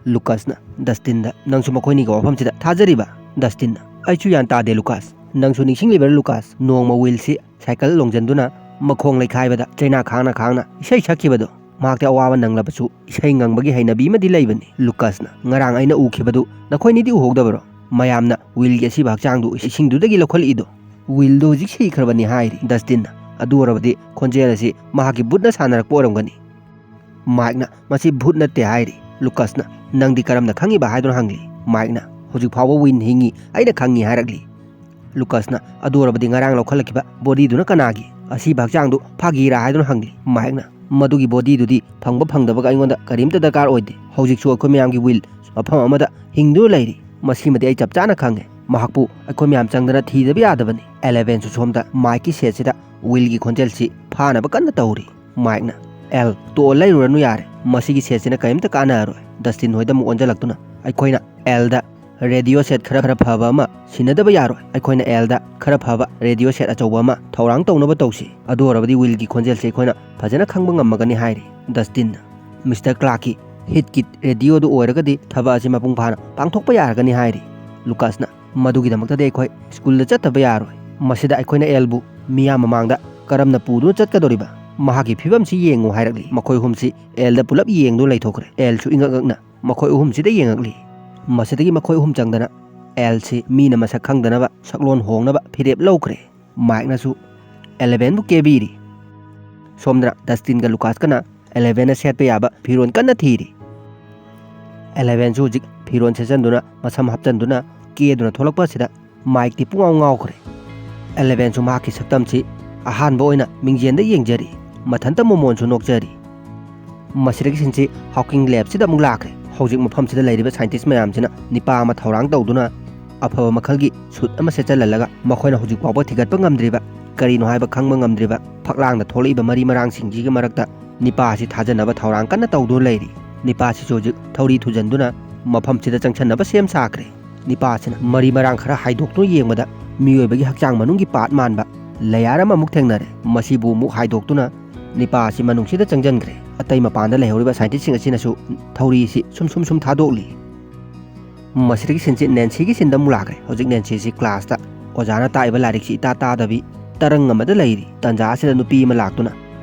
ꯂꯨꯀꯁꯅ, ꯗꯁꯇꯤꯟꯗ, "ꯅꯪꯁꯨ ꯃꯈꯣꯏꯅꯤꯒꯤ ꯋꯥꯐꯝꯁꯤꯗ ꯊꯥꯖꯔꯤꯕ?" ꯗꯁꯇꯤꯟꯅ, "ꯑꯩꯁꯨ ꯒ꯭ꯌꯥꯟ ꯇꯥꯗꯦ ꯂꯨꯀꯥꯁ꯫ ꯅꯪꯁꯨ ꯅꯤꯡꯁꯤꯡꯂꯤꯕ꯭ꯔꯥ ꯂꯨꯀꯥꯁ? ꯅꯣꯡꯃ ꯋꯤꯜꯁꯤ ꯁꯥꯏꯀꯜ ꯂꯣꯡꯖꯟꯗꯨꯅ ꯃꯈꯣꯡ ꯂꯩꯈꯥꯏꯕꯗ ꯆꯩꯅꯥ ꯈꯥꯡꯅ ꯈꯥꯡꯅ ꯏꯁꯩ ꯁꯛꯈꯤꯕꯗꯣ꯫ ꯃꯍꯥꯛꯇꯤ ꯑꯋꯥꯕ ꯅꯪꯂꯕꯁꯨ ꯏꯁꯩ ꯉꯪꯕꯒꯤ ꯍꯩꯅꯕꯤ ꯑꯃꯗꯤ ꯂꯩꯕꯅꯤ꯫" ꯂꯨꯀꯁꯅ, "ꯉꯔꯥꯡ ꯑꯩꯅ ꯎꯈꯤꯕꯗꯨ ꯅꯈꯣꯏꯅꯤꯗꯤ ꯎꯍꯧꯗꯕꯔꯣ? ꯃꯌꯥꯝꯅ ꯋꯤꯜꯒꯤ ꯑꯁꯤꯕ ꯍꯛꯆꯥꯡꯗꯨ ꯏꯁꯤꯡꯗꯨꯗꯒꯤ ꯂꯧꯈꯠꯂꯛꯏꯗꯣ?" "ꯋꯤꯜꯗꯣ ꯍꯧꯖꯤꯛ ꯁꯤꯈ꯭ꯔꯕꯅꯤ" ꯍꯥꯏꯔꯤ꯫ ꯗꯁꯇꯤꯟꯅ, "ꯑꯗꯨ ꯑꯣꯏꯔꯕꯗꯤ ꯈꯣꯟꯖꯦꯜ ꯑꯁꯤ ꯃꯍꯥꯛꯀꯤ ꯚꯨꯠꯅ ꯁꯥꯟꯅꯔꯛꯄ ꯑꯣꯏꯔꯝꯒꯅꯤ꯫" ꯃꯥꯏꯛꯅ, "ꯃꯁꯤ ꯚꯨꯠ ꯅꯠꯇꯦ" ꯍꯥꯏꯔꯤ꯫ ꯂꯨꯀꯁꯅ, "ꯅꯪꯗꯤ ꯀꯔꯝꯅ ꯈꯪꯉꯤꯕ?" ꯍꯥꯏꯗꯨꯅ ꯍꯪꯂꯤ꯫ ꯃꯥꯏꯛꯅ, "ꯍꯧꯖꯤꯛ ꯐꯥꯎꯕ ꯋꯤꯟ ꯍꯤꯡꯉꯤ, ꯑꯩꯅ ꯈꯪꯉꯤ" ꯍꯥꯏꯔꯛꯂꯤ꯫ ꯂꯨꯀꯁꯅ, "ꯑꯗꯨ ꯑꯣꯏꯔꯕꯗꯤ ꯉꯔꯥꯡ ꯂꯧꯈꯠꯂꯛꯈꯤꯕ ꯕꯣꯗꯤꯗꯨꯅ ꯀꯅꯥꯒꯤ? ꯑꯁꯤꯕ ꯍꯛꯆꯥꯡꯗꯨ ꯐꯥꯒꯤꯔꯥ?" ꯍꯥꯏꯗꯨꯅ ꯍꯪꯂꯤ꯫ ꯃꯥꯏꯛꯅ, "ꯃꯗꯨꯒꯤ ꯕꯣꯗꯤꯗꯨꯗꯤ ꯐꯪꯕ ꯐꯪꯗꯕꯒ ꯑꯩꯉꯣꯟꯗ ꯀꯔꯤꯝꯇ ꯗꯔꯀꯥꯔ ꯑꯣꯏꯗꯦ꯫ ꯍꯧꯖꯤꯛꯁꯨ ꯑꯩꯈꯣꯏ ꯃꯌꯥꯝꯒꯤ ꯋꯤꯜ ꯃꯐꯝ ꯑꯃꯗ ꯍꯤꯡꯗꯨꯅ ꯂꯩꯔꯤ꯫ ꯃꯁꯤꯃꯗꯤ ꯑꯩ ꯆꯞ ꯆꯥꯅ ꯈꯪꯉꯦ꯫ ꯃꯍꯥꯛꯄꯨ ꯑꯩꯈꯣꯏ ꯃꯌꯥꯝ ꯆꯪꯗꯅ ꯊꯤꯗꯕ ꯌꯥꯗꯕꯅꯤ꯫ ꯑꯦꯂꯦꯚꯦꯟꯁꯨ ꯁꯣꯝꯗ ꯃꯥꯏꯛꯀꯤ ꯁꯦꯠꯁꯤꯗ ꯋꯤꯜꯒꯤ ꯈꯣꯟꯖꯦꯜꯁꯤ ꯐꯥꯅꯕ ꯀꯟꯅ ꯇꯧꯔꯤ꯫ ꯃꯥꯏꯛꯅ, "ꯑꯦꯜ, ꯇꯣꯛꯑꯣ, ꯂꯩꯔꯨꯔꯅꯨ ꯌꯥꯔꯦ꯫ ꯃꯁꯤꯒꯤ ꯁꯦꯠꯁꯤꯅ ꯀꯔꯤꯝꯇ ꯀꯥꯟꯅꯔꯣꯏ꯫" ꯗꯁꯇꯤꯟ ꯍꯣꯏꯗ ꯑꯃꯨꯛ ꯑꯣꯟꯁꯤꯜꯂꯛꯇꯨꯅ, "ꯑꯩꯈꯣꯏꯅ ꯑꯦꯜꯗ ꯔꯦꯗꯤꯑꯣ ꯁꯦꯠ ꯈꯔ, ꯈꯔ ꯐꯕ ꯑꯃ ꯁꯤꯟꯅꯗꯕ ꯌꯥꯔꯣꯏ꯫ ꯑꯩꯈꯣꯏꯅ ꯑꯦꯜꯗ ꯈꯔ ꯐꯕ ꯔꯦꯗꯤꯑꯣ ꯁꯦꯠ ꯑꯆꯧꯕ ꯑꯃ ꯊꯧꯔꯥꯡ ꯇꯧꯅꯕ ꯇꯧꯁꯤ꯫ ꯑꯗꯨ ꯑꯣꯏꯔꯕꯗꯤ ꯋꯤꯜꯒꯤ ꯈꯣꯟꯖꯦꯜꯁꯤ ꯑꯩꯈꯣꯏꯅ ꯐꯖꯅ ꯈꯪꯕ ꯉꯝꯃꯒꯅꯤ," ꯍꯥꯏꯔꯤ꯫ ꯗꯁꯇꯤꯟꯅ, "ꯃꯤꯁꯇꯔ ꯀ꯭ꯂꯥꯔꯛꯀꯤ ꯍꯤꯠ ꯀꯤꯠ ꯔꯦꯗꯤꯑꯣꯗꯨ ꯑꯣꯏꯔꯒꯗꯤ ꯊꯕꯛ ꯑꯁꯤ ꯃꯄꯨꯡ ꯐꯥꯅ ꯄꯥꯡꯊꯣꯛꯄ ꯌꯥꯔꯒꯅꯤ," ꯍꯥꯏꯔꯤ꯫ ꯂꯨꯀꯥꯁꯅ, "ꯃꯗꯨꯒꯤꯗꯃꯛꯇꯗꯤ ꯑꯩꯈꯣꯏ ꯁ꯭ꯀꯨꯜꯗ ꯆꯠꯇꯕ ꯌꯥꯔꯣꯏ꯫ ꯃꯁꯤꯗ ꯑꯩꯈꯣꯏꯅ ꯑꯦꯜꯕꯨ ꯃꯤꯌꯥꯝ ꯃꯃꯥꯡꯗ ꯀꯔꯝꯅ ꯄꯨꯗꯨꯅ ꯆꯠꯀꯗꯧꯔꯤꯕ? ꯃꯍꯥꯛꯀꯤ ꯐꯤꯕꯝꯁꯤ ꯌꯦꯡꯉꯨ," ꯍꯥꯏꯔꯛꯂꯤ꯫ ꯃꯈꯣꯏ ꯑꯍꯨꯝꯁꯤ ꯑꯦꯜꯗ ꯄꯨꯂꯞ ꯌꯦꯡꯗꯨꯅ ꯂꯩꯊꯣꯛꯈ꯭ꯔꯦ꯫ ꯑꯦꯜꯁꯨ ꯏꯉꯛ ꯉꯛꯅ ꯃꯈꯣꯏ ꯑꯍꯨꯝꯁꯤꯗ ꯌꯦꯡꯉꯛꯂꯤ꯫ ꯃꯁꯤꯗꯒꯤ ꯃꯈꯣꯏ ꯑꯍꯨꯝ ꯆꯪꯗꯅ ꯑꯦꯜꯁꯤ ꯃꯤꯅ ꯃꯁꯛ ꯈꯪꯗꯅꯕ ꯁꯛꯂꯣꯟ ꯍꯣꯡꯅꯕ ꯐꯤꯔꯦꯞ ꯂꯧꯈ꯭ꯔꯦ꯫ ꯃꯥꯏꯛꯅꯁꯨ ꯑꯦꯂꯦꯚꯦꯟꯕꯨ ꯀꯦꯕꯤꯔꯤ꯫ ꯁꯣꯝꯗꯅ ꯗꯁꯇꯤꯟꯒ ꯂꯨꯀꯥꯁꯀꯅ ꯑꯦꯂꯦꯚꯦꯟꯅ ꯁꯦꯠꯄ ꯌꯥꯕ ꯐꯤꯔꯣꯜ ꯀꯟꯅ ꯊꯤꯔꯤ꯫ ꯑꯦꯂꯦꯚꯦꯟꯁꯨ ꯍꯧꯖꯤꯛ ꯐꯤꯔꯣꯜ ꯁꯦꯠꯆꯟꯗꯨꯅ, ꯃꯁꯝ ꯍꯥꯞꯆꯟꯗꯨꯅ, ꯀꯦꯗꯨꯅ ꯊꯣꯛꯂꯛꯄ ꯑꯁꯤꯗ ꯃꯥꯏꯛꯇꯤ ꯄꯨꯡꯉꯥꯎ ꯉꯥꯎꯈ꯭ꯔꯦ꯫ ꯑꯦꯂꯦꯚꯦꯟꯁꯨ ꯃꯍꯥꯛꯀꯤ ꯁꯛꯇꯝꯁꯤ ꯑꯍꯥꯟꯕ ꯑꯣꯏꯅ ꯃꯤꯡꯖꯦꯜꯗ ꯌꯦꯡꯖꯔꯤ꯫ ꯃꯊꯟꯇ ꯃꯣꯃꯣꯟꯁꯨ ꯅꯣꯛꯆꯔꯤ꯫ ꯃꯁꯤꯗꯒꯤ ꯁꯤꯟꯁꯤ ꯍꯥꯎꯀꯤꯡ ꯂꯦꯕꯁꯤꯗ ꯑꯃꯨꯛ ꯂꯥꯛꯈ꯭ꯔꯦ꯫ ꯍꯧꯖꯤꯛ ꯃꯐꯝꯁꯤꯗ ꯂꯩꯔꯤꯕ ꯁꯥꯏꯟꯇꯤꯁ ꯃꯌꯥꯝꯁꯤꯅ ꯅꯤꯄꯥ ꯑꯃ ꯊꯧꯔꯥꯡ ꯇꯧꯗꯨꯅ ꯑꯐꯕ ꯃꯈꯜꯒꯤ ꯁꯨꯠ ꯑꯃ ꯁꯦꯠꯆꯜꯍꯜꯂꯒ ꯃꯈꯣꯏꯅ ꯍꯧꯖꯤꯛ ꯐꯥꯎꯕ ꯊꯤꯒꯠꯄ ꯉꯝꯗ꯭ꯔꯤꯕ, ꯀꯔꯤꯅꯣ ꯍꯥꯏꯕ ꯈꯪꯕ ꯉꯝꯗ꯭ꯔꯤꯕ ꯐꯛꯂꯥꯡꯗ ꯊꯣꯛꯂꯛꯏꯕ ꯃꯔꯤ ꯃꯔꯥꯡꯁꯤꯡꯁꯤꯒꯤ ꯃꯔꯛꯇ ꯅꯤꯄꯥ ꯑꯁꯤ ꯊꯥꯖꯅꯕ ꯊꯧꯔꯥꯡ ꯀꯟꯅ ꯇꯧꯗꯨꯅ ꯂꯩꯔꯤ꯫ ꯅꯤꯄꯥꯁꯤꯁꯨ ꯍꯧꯖꯤꯛ ꯊꯧꯔꯤ ꯊꯨꯖꯟꯗꯨꯅ ꯃꯐꯝꯁꯤꯗ ꯆꯪꯁꯟꯅꯕ ꯁꯦꯝ ꯁꯥꯈ꯭ꯔꯦ꯫ ꯅꯤꯄꯥꯁꯤꯅ ꯃꯔꯤ ꯃꯔꯥꯡ ꯈꯔ ꯍꯥꯏꯗꯣꯛꯇꯨꯅ ꯌꯦꯡꯕꯗ ꯃꯤꯑꯣꯏꯕꯒꯤ ꯍꯛꯆꯥꯡ ꯃꯅꯨꯡꯒꯤ ꯄꯥꯔꯠ ꯃꯥꯟꯕ ꯂꯦꯌꯥꯔ ꯑꯃꯃꯨꯛ ꯊꯦꯡꯅꯔꯦ꯫ ꯃꯁꯤꯕꯨ ꯑꯃꯨꯛ ꯍꯥꯏꯗꯣꯛꯇꯨꯅ ꯅꯤꯄꯥ ꯑꯁꯤ ꯃꯅꯨꯡꯁꯤꯗ ꯆꯪꯁꯤꯟꯈ꯭ꯔꯦ꯫ ꯑꯇꯩ ꯃꯄꯥꯟꯗ ꯂꯩꯍꯧꯔꯤꯕ ꯁꯥꯏꯟꯇꯤꯁꯁꯤꯡ ꯑꯁꯤꯅꯁꯨ ꯊꯧꯔꯤꯁꯤ ꯁꯨꯝ ꯁꯨꯝ ꯁꯨꯝ ꯊꯥꯗꯣꯛꯂꯤ꯫ ꯃꯁꯤꯗꯒꯤ ꯁꯤꯟꯁꯤ ꯅꯦꯟꯁꯤꯒꯤ ꯁꯤꯟꯗ ꯑꯃꯨꯛ ꯂꯥꯛꯈ꯭ꯔꯦ꯫ ꯍꯧꯖꯤꯛ ꯅꯦꯟꯁꯤꯁꯤ ꯀ꯭ꯂꯥꯁꯇ ꯑꯣꯖꯥꯅ ꯇꯥꯛꯏꯕ ꯂꯥꯏꯔꯤꯛꯁꯤ ꯏꯇꯥ ꯇꯥꯗꯕꯤ ꯇꯔꯪ ꯑꯃꯗ ꯂꯩꯔꯤ꯫ ꯇꯟꯖꯥ ꯑꯁꯤꯗ ꯅꯨꯄꯤ ꯑꯃ ꯂꯥꯛꯇꯨꯅ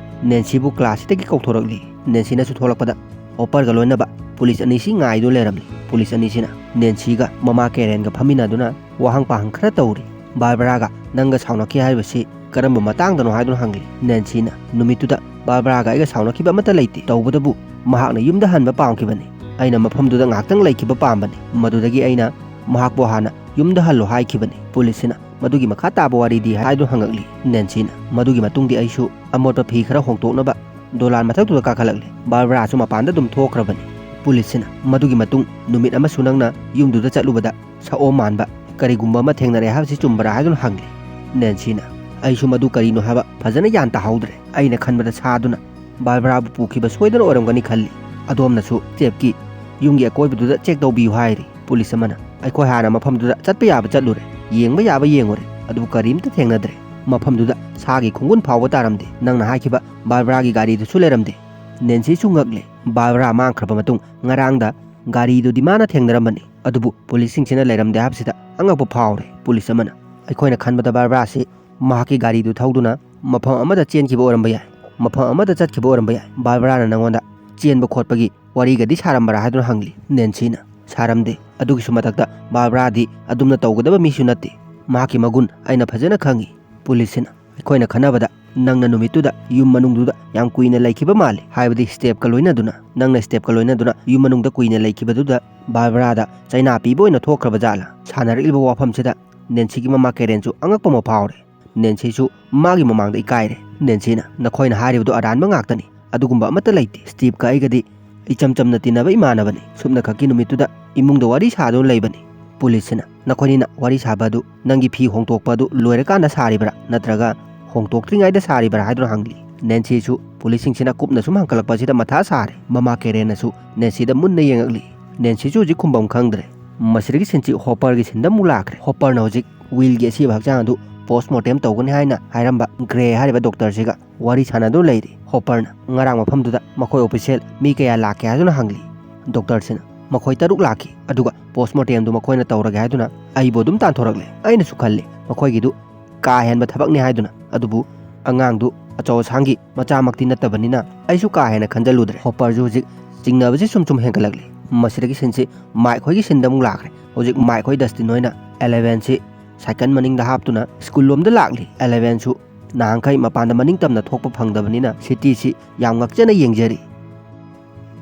ꯅꯦꯟꯁꯤꯕꯨ ꯀ꯭ꯂꯥꯁꯁꯤꯗꯒꯤ ꯀꯧꯊꯣꯔꯛꯂꯤ꯫ ꯅꯦꯟꯁꯤꯅꯁꯨ ꯊꯣꯛꯂꯛꯄꯗ ꯑꯣꯄꯔꯒ ꯂꯣꯏꯅꯕ ꯄꯨꯂꯤꯁ ꯑꯅꯤꯁꯤ ꯉꯥꯏꯗꯨꯅ ꯂꯩꯔꯝꯂꯤ꯫ ꯄꯨꯂꯤꯁ ꯑꯅꯤꯁꯤꯅ ꯅꯦꯟꯁꯤꯒ ꯃꯃꯥ ꯀꯦꯔꯦꯟꯒ ꯐꯝꯃꯤꯟꯅꯗꯨꯅ ꯋꯥꯍꯪ ꯄꯥꯍꯪ ꯈꯔ ꯇꯧꯔꯤ꯫ ꯕꯥꯔꯕꯔꯥꯒ ꯅꯪꯒ ꯁꯥꯎꯅꯈꯤ ꯍꯥꯏꯕꯁꯤ ꯀꯔꯝꯕ ꯃꯇꯥꯡꯗꯅꯣ ꯍꯥꯏꯗꯨꯅ ꯍꯪꯂꯤ꯫ ꯅꯦꯟꯁꯤꯅ, ꯅꯨꯃꯤꯠꯇꯨꯗ ꯕꯥꯔꯕꯔꯥꯒ ꯑꯩꯒ ꯁꯥꯎꯅꯈꯤꯕ ꯑꯃꯠꯇ ꯂꯩꯇꯦ, ꯇꯧꯕꯇꯕꯨ ꯃꯍꯥꯛꯅ ꯌꯨꯝꯗ ꯍꯟꯕ ꯄꯥꯝꯈꯤꯕꯅꯤ꯫ ꯑꯩꯅ ꯃꯐꯝꯗꯨꯗ ꯉꯥꯏꯍꯥꯛꯇꯪ ꯂꯩꯈꯤꯕ ꯄꯥꯝꯕꯅꯤ꯫ ꯃꯗꯨꯗꯒꯤ ꯑꯩꯅ ꯃꯍꯥꯛꯄꯨ ꯍꯥꯟꯅ ꯌꯨꯝꯗ ꯍꯜꯂꯣ ꯍꯥꯏꯈꯤꯕꯅꯤ꯫ ꯄꯨꯂꯤꯁꯁꯤꯅ, ꯃꯗꯨꯒꯤ ꯃꯈꯥ ꯇꯥꯕ ꯋꯥꯔꯤꯗꯤ ꯍꯥꯏꯗꯨꯅ ꯍꯪꯉꯛꯂꯤ꯫ ꯅꯦꯟꯁꯤꯅ, ꯃꯗꯨꯒꯤ ꯃꯇꯨꯡꯗꯤ ꯑꯩꯁꯨ ꯑꯃꯣꯠꯄ ꯐꯤ ꯈꯔ ꯍꯣꯡꯗꯣꯛꯅꯕ ꯗꯣꯂꯥꯟ ꯃꯊꯛꯇꯨꯗ ꯀꯥꯈꯠꯂꯛꯂꯦ꯫ ꯕꯥꯔꯕꯔꯥꯁꯨ ꯃꯄꯥꯟꯗ ꯑꯗꯨꯝ ꯊꯣꯛꯈ꯭ꯔꯕꯅꯤ꯫ ꯄꯨꯂꯤꯁꯁꯤꯅ, ꯃꯗꯨꯒꯤ ꯃꯇꯨꯡ ꯅꯨꯃꯤꯠ ꯑꯃꯁꯨ ꯅꯪꯅ ꯌꯨꯝꯗꯨꯗ ꯆꯠꯂꯨꯕꯗ ꯁꯑꯣꯝ ꯃꯥꯟꯕ ꯀꯔꯤꯒꯨꯝꯕ ꯑꯃ ꯊꯦꯡꯅꯔꯦ ꯍꯥꯏꯕꯁꯤ ꯆꯨꯝꯕ꯭ꯔꯥ ꯍꯥꯏꯗꯨꯅ ꯍꯪꯂꯤ꯫ ꯅꯦꯟꯁꯤꯅ, "ꯑꯩꯁꯨ ꯃꯗꯨ ꯀꯔꯤꯅꯣ ꯍꯥꯏꯕ ꯐꯖꯅ ꯒ꯭ꯌꯥꯟ ꯇꯥꯍꯧꯗ꯭ꯔꯦ꯫ ꯑꯩꯅ ꯈꯟꯕꯗ ꯁꯥꯗꯨꯅ ꯕꯥꯔꯕꯔꯥꯕꯨ ꯄꯨꯈꯤꯕ ꯁꯣꯏꯗꯅ ꯑꯣꯏꯔꯝꯒꯅꯤ ꯈꯜꯂꯤ꯫ ꯑꯗꯣꯝꯅꯁꯨ ꯁ꯭ꯇꯦꯞꯀꯤ ꯌꯨꯝꯒꯤ ꯑꯀꯣꯏꯕꯗꯨꯗ ꯆꯦꯛ ꯇꯧꯕꯤꯌꯨ" ꯍꯥꯏꯔꯤ꯫ ꯄꯨꯂꯤꯁ ꯑꯃꯅ, "ꯑꯩꯈꯣꯏ ꯍꯥꯟꯅ ꯃꯐꯝꯗꯨꯗ ꯆꯠꯄ ꯌꯥꯕ ꯆꯠꯂꯨꯔꯦ, ꯌꯦꯡꯕ ꯌꯥꯕ ꯌꯦꯡꯉꯨꯔꯦ, ꯑꯗꯨꯕꯨ ꯀꯔꯤꯝꯇ ꯊꯦꯡꯅꯗ꯭ꯔꯦ꯫ ꯃꯐꯝꯗꯨꯗ ꯁꯥꯒꯤ ꯈꯣꯡꯒꯨꯟ ꯐꯥꯎꯕ ꯇꯥꯔꯝꯗꯦ꯫ ꯅꯪꯅ ꯍꯥꯏꯈꯤꯕ ꯕꯥꯔꯕꯔꯥꯒꯤ ꯒꯥꯔꯤꯗꯨꯁꯨ ꯂꯩꯔꯝꯗꯦ"꯫ ꯅꯦꯟꯁꯤꯁꯨ ꯉꯛꯂꯦ꯫ ꯕꯥꯔꯕꯔꯥ ꯃꯥꯡꯈ꯭ꯔꯕ ꯃꯇꯨꯡ ꯉꯔꯥꯡꯗ ꯒꯥꯔꯤꯗꯨꯗꯤ ꯃꯥꯅ ꯊꯦꯡꯅꯔꯝꯕꯅꯤ, ꯑꯗꯨꯕꯨ ꯄꯨꯂꯤꯁꯁꯤꯡꯁꯤꯅ ꯂꯩꯔꯝꯗꯦ ꯍꯥꯏꯕꯁꯤꯗ ꯑꯉꯛꯄ ꯐꯥꯎꯔꯦ꯫ ꯄꯨꯂꯤꯁ ꯑꯃꯅ, "ꯑꯩꯈꯣꯏꯅ ꯈꯟꯕꯗ ꯕꯥꯔꯕꯔꯥꯁꯤ ꯃꯍꯥꯛꯀꯤ ꯒꯥꯔꯤꯗꯨ ꯊꯧꯗꯨꯅ ꯃꯐꯝ ꯑꯃꯗ ꯆꯦꯟꯈꯤꯕ ꯑꯣꯏꯔꯝꯕ ꯌꯥꯏ, ꯃꯐꯝ ꯑꯃꯗ ꯆꯠꯈꯤꯕ ꯑꯣꯏꯔꯝꯕ ꯌꯥꯏ꯫ ꯕꯥꯔꯕꯔꯥꯅ ꯅꯪꯉꯣꯟꯗ ꯆꯦꯟꯕ ꯈꯣꯠꯄꯒꯤ ꯋꯥꯔꯤꯒꯗꯤ ꯁꯥꯔꯝꯕ꯭ꯔꯥ?" ꯍꯥꯏꯗꯨꯅ ꯍꯪꯂꯤ꯫ ꯅꯦꯟꯁꯤꯅ, "ꯁꯥꯔꯝꯗꯦ꯫ ꯑꯗꯨꯒꯤꯁꯨ ꯃꯊꯛꯇ ꯕꯥꯔꯕꯔꯥꯗꯤ ꯑꯗꯨꯝꯅ ꯇꯧꯒꯗꯕ ꯃꯤꯁꯨ ꯅꯠꯇꯦ꯫ ꯃꯍꯥꯛꯀꯤ ꯃꯒꯨꯟ ꯑꯩꯅ ꯐꯖꯅ ꯈꯪꯏ"꯫ ꯄꯨꯂꯤꯁꯁꯤꯅ, "ꯑꯩꯈꯣꯏꯅ ꯈꯟꯅꯕꯗ ꯅꯪꯅ ꯅꯨꯃꯤꯠꯇꯨꯗ ꯌꯨꯝ ꯃꯅꯨꯡꯗꯨꯗ ꯌꯥꯝ ꯀꯨꯏꯅ ꯂꯩꯈꯤꯕ ꯃꯥꯜꯂꯤ, ꯍꯥꯏꯕꯗꯤ ꯁ꯭ꯇꯦꯞꯀ ꯂꯣꯏꯅꯗꯨꯅ, ꯅꯪꯅ ꯁ꯭ꯇꯦꯞꯀ ꯂꯣꯏꯅꯗꯨꯅ ꯌꯨꯝ ꯃꯅꯨꯡꯗ ꯀꯨꯏꯅ ꯂꯩꯈꯤꯕꯗꯨꯗ ꯕꯥꯔꯕꯔꯥꯗ ꯆꯩꯅꯥ ꯄꯤꯕ ꯑꯣꯏꯅ ꯊꯣꯛꯈ꯭ꯔꯕ ꯖꯥꯠꯂꯥ?" ꯁꯥꯟꯅꯔꯛꯂꯤꯕ ꯋꯥꯐꯝꯁꯤꯗ ꯅꯦꯟꯁꯤꯒꯤ ꯃꯃꯥ ꯀꯦꯔꯦꯟꯁꯨ ꯑꯉꯛꯄ ꯑꯃ ꯐꯥꯎꯔꯦ꯫ ꯅꯦꯟꯁꯤꯁꯨ ꯃꯥꯒꯤ ꯃꯃꯥꯡꯗ ꯏꯀꯥꯏꯔꯦ꯫ ꯅꯦꯟꯁꯤꯅ, "ꯅꯈꯣꯏꯅ ꯍꯥꯏꯔꯤꯕꯗꯨ ꯑꯔꯥꯟꯕ ꯉꯥꯛꯇꯅꯤ꯫ ꯑꯗꯨꯒꯨꯝꯕ ꯑꯃꯠꯇ ꯂꯩꯇꯦ꯫ ꯁ꯭ꯇꯤꯞꯀ ꯑꯩꯒꯗꯤ ꯏꯆꯝ ꯆꯝꯅ ꯇꯤꯟꯅꯕ ꯏꯃꯥꯟꯅꯕꯅꯤ꯫ ꯁꯨꯞꯅꯈꯛꯀꯤ ꯅꯨꯃꯤꯠꯇꯨꯗ ꯏꯃꯨꯡꯗ ꯋꯥꯔꯤ ꯁꯥꯗꯨꯅ ꯂꯩꯕꯅꯤ"꯫ ꯄꯨꯂꯤꯁꯁꯤꯅ, "ꯅꯈꯣꯏꯅꯤꯅ ꯋꯥꯔꯤ ꯁꯥꯕ ꯑꯗꯨ ꯅꯪꯒꯤ ꯐꯤ ꯍꯣꯡꯗꯣꯛꯄ ꯑꯗꯨ ꯂꯣꯏꯔꯀꯥꯟꯗ ꯁꯥꯔꯤꯕ꯭ꯔꯥ, ꯅꯠꯇ꯭ꯔꯒ ꯍꯣꯡꯗꯣꯛꯇ꯭ꯔꯤꯉꯩꯗ ꯁꯥꯔꯤꯕ꯭ꯔꯥ?" ꯍꯥꯏꯗꯨꯅ ꯍꯪꯂꯤ꯫ ꯅꯦꯟꯁꯤꯁꯨ ꯄꯨꯂꯤꯁꯁꯤꯡꯁꯤꯅ ꯀꯨꯞꯅ ꯁꯨꯝ ꯍꯪꯒꯠꯂꯛꯄꯁꯤꯗ ꯃꯊꯥ ꯁꯥꯔꯦ꯫ ꯃꯃꯥ ꯀꯦꯔꯦꯟꯅꯁꯨ ꯅꯦꯟꯁꯤꯗ ꯃꯨꯟꯅ ꯌꯦꯡꯉꯛꯂꯤ꯫ ꯅꯦꯟꯁꯤꯁꯨ ꯍꯧꯖꯤꯛ ꯈꯨꯝꯕꯝ ꯈꯪꯗ꯭ꯔꯦ꯫ ꯃꯁꯤꯗꯒꯤ ꯁꯤꯟꯁꯤ ꯍꯣꯄꯔꯒꯤ ꯁꯤꯟꯗ ꯑꯃꯨꯛ ꯂꯥꯛꯈ꯭ꯔꯦ꯫ ꯍꯣꯄꯔꯅ ꯍꯧꯖꯤꯛ ꯋꯤꯜꯒꯤ ꯑꯁꯤꯕ ꯍꯛꯆꯥꯡ ꯑꯗꯨ ꯄꯣꯁꯃꯣꯔꯇꯦꯝ ꯇꯧꯒꯅꯤ ꯍꯥꯏꯅ ꯍꯥꯏꯔꯝꯕ ꯒ꯭ꯔꯦ ꯍꯥꯏꯔꯤꯕ ꯗꯣꯛꯇꯔꯁꯤꯒ ꯋꯥꯔꯤ ꯁꯥꯟꯅꯗꯨꯅ ꯂꯩꯔꯤ꯫ ꯍꯣꯄꯔꯅ ꯉꯔꯥꯡ ꯃꯐꯝꯗꯨꯗ ꯃꯈꯣꯏ ꯑꯣꯐꯤꯁꯦꯜ ꯃꯤ ꯀꯌꯥ ꯂꯥꯛꯀꯦ ꯍꯥꯏꯗꯨꯅ ꯍꯪꯂꯤ꯫ ꯗꯣꯛꯇꯔꯁꯤꯅ, "ꯃꯈꯣꯏ ꯇꯔꯨꯛ ꯂꯥꯛꯈꯤ, ꯑꯗꯨꯒ ꯄꯣꯁꯃꯣꯔꯇꯦꯝꯗꯨ ꯃꯈꯣꯏꯅ ꯇꯧꯔꯒꯦ ꯍꯥꯏꯗꯨꯅ ꯑꯩꯕꯨ ꯑꯗꯨꯝ ꯇꯥꯟꯊꯣꯔꯛꯂꯦ꯫ ꯑꯩꯅꯁꯨ ꯈꯜꯂꯤ ꯃꯈꯣꯏꯒꯤꯗꯨ ꯀꯥ ꯍꯦꯟꯕ ꯊꯕꯛꯅꯤ ꯍꯥꯏꯗꯨꯅ, ꯑꯗꯨꯕꯨ ꯑꯉꯥꯡꯗꯨ ꯑꯆꯧ ꯑꯁꯥꯡꯒꯤ ꯃꯆꯥꯃꯛꯇꯤ ꯅꯠꯇꯕꯅꯤꯅ ꯑꯩꯁꯨ ꯀꯥ ꯍꯦꯟꯅ ꯈꯟꯖꯜꯂꯨꯗ꯭ꯔꯦ"꯫ ꯍꯣꯄꯔꯁꯨ ꯍꯧꯖꯤꯛ ꯆꯤꯡꯅꯕꯁꯤ ꯁꯨꯝ ꯁꯨꯝ ꯍꯦꯟꯒꯠꯂꯛꯂꯤ꯫ ꯃꯁꯤꯗꯒꯤ ꯁꯤꯟꯁꯤ ꯃꯥꯏꯛ ꯍꯣꯏꯒꯤ ꯁꯤꯟꯗ ꯑꯃꯨꯛ ꯂꯥꯛꯈ꯭ꯔꯦ꯫ ꯍꯧꯖꯤꯛ ꯃꯥꯏꯛ ꯍꯣꯏ ꯗꯁꯇꯤꯟ ꯍꯣꯏꯅ ꯑꯦꯂꯦꯚꯦꯟꯁꯤ ꯁꯥꯏꯀꯜ ꯃꯅꯤꯡꯗ ꯍꯥꯞꯇꯨꯅ ꯁ꯭ꯀꯨꯜ ꯂꯣꯝꯗ ꯂꯥꯛꯂꯤ꯫ ꯑꯦꯂꯦꯚꯦꯟꯁꯨ ꯅꯍꯥꯟꯈꯩ ꯃꯄꯥꯟꯗ ꯃꯅꯤꯡ ꯇꯝꯅ ꯊꯣꯛꯄ ꯐꯪꯗꯕꯅꯤꯅ ꯁꯤꯇꯤꯁꯤ ꯌꯥꯝ ꯉꯛꯆꯅ ꯌꯦꯡꯖꯔꯤ꯫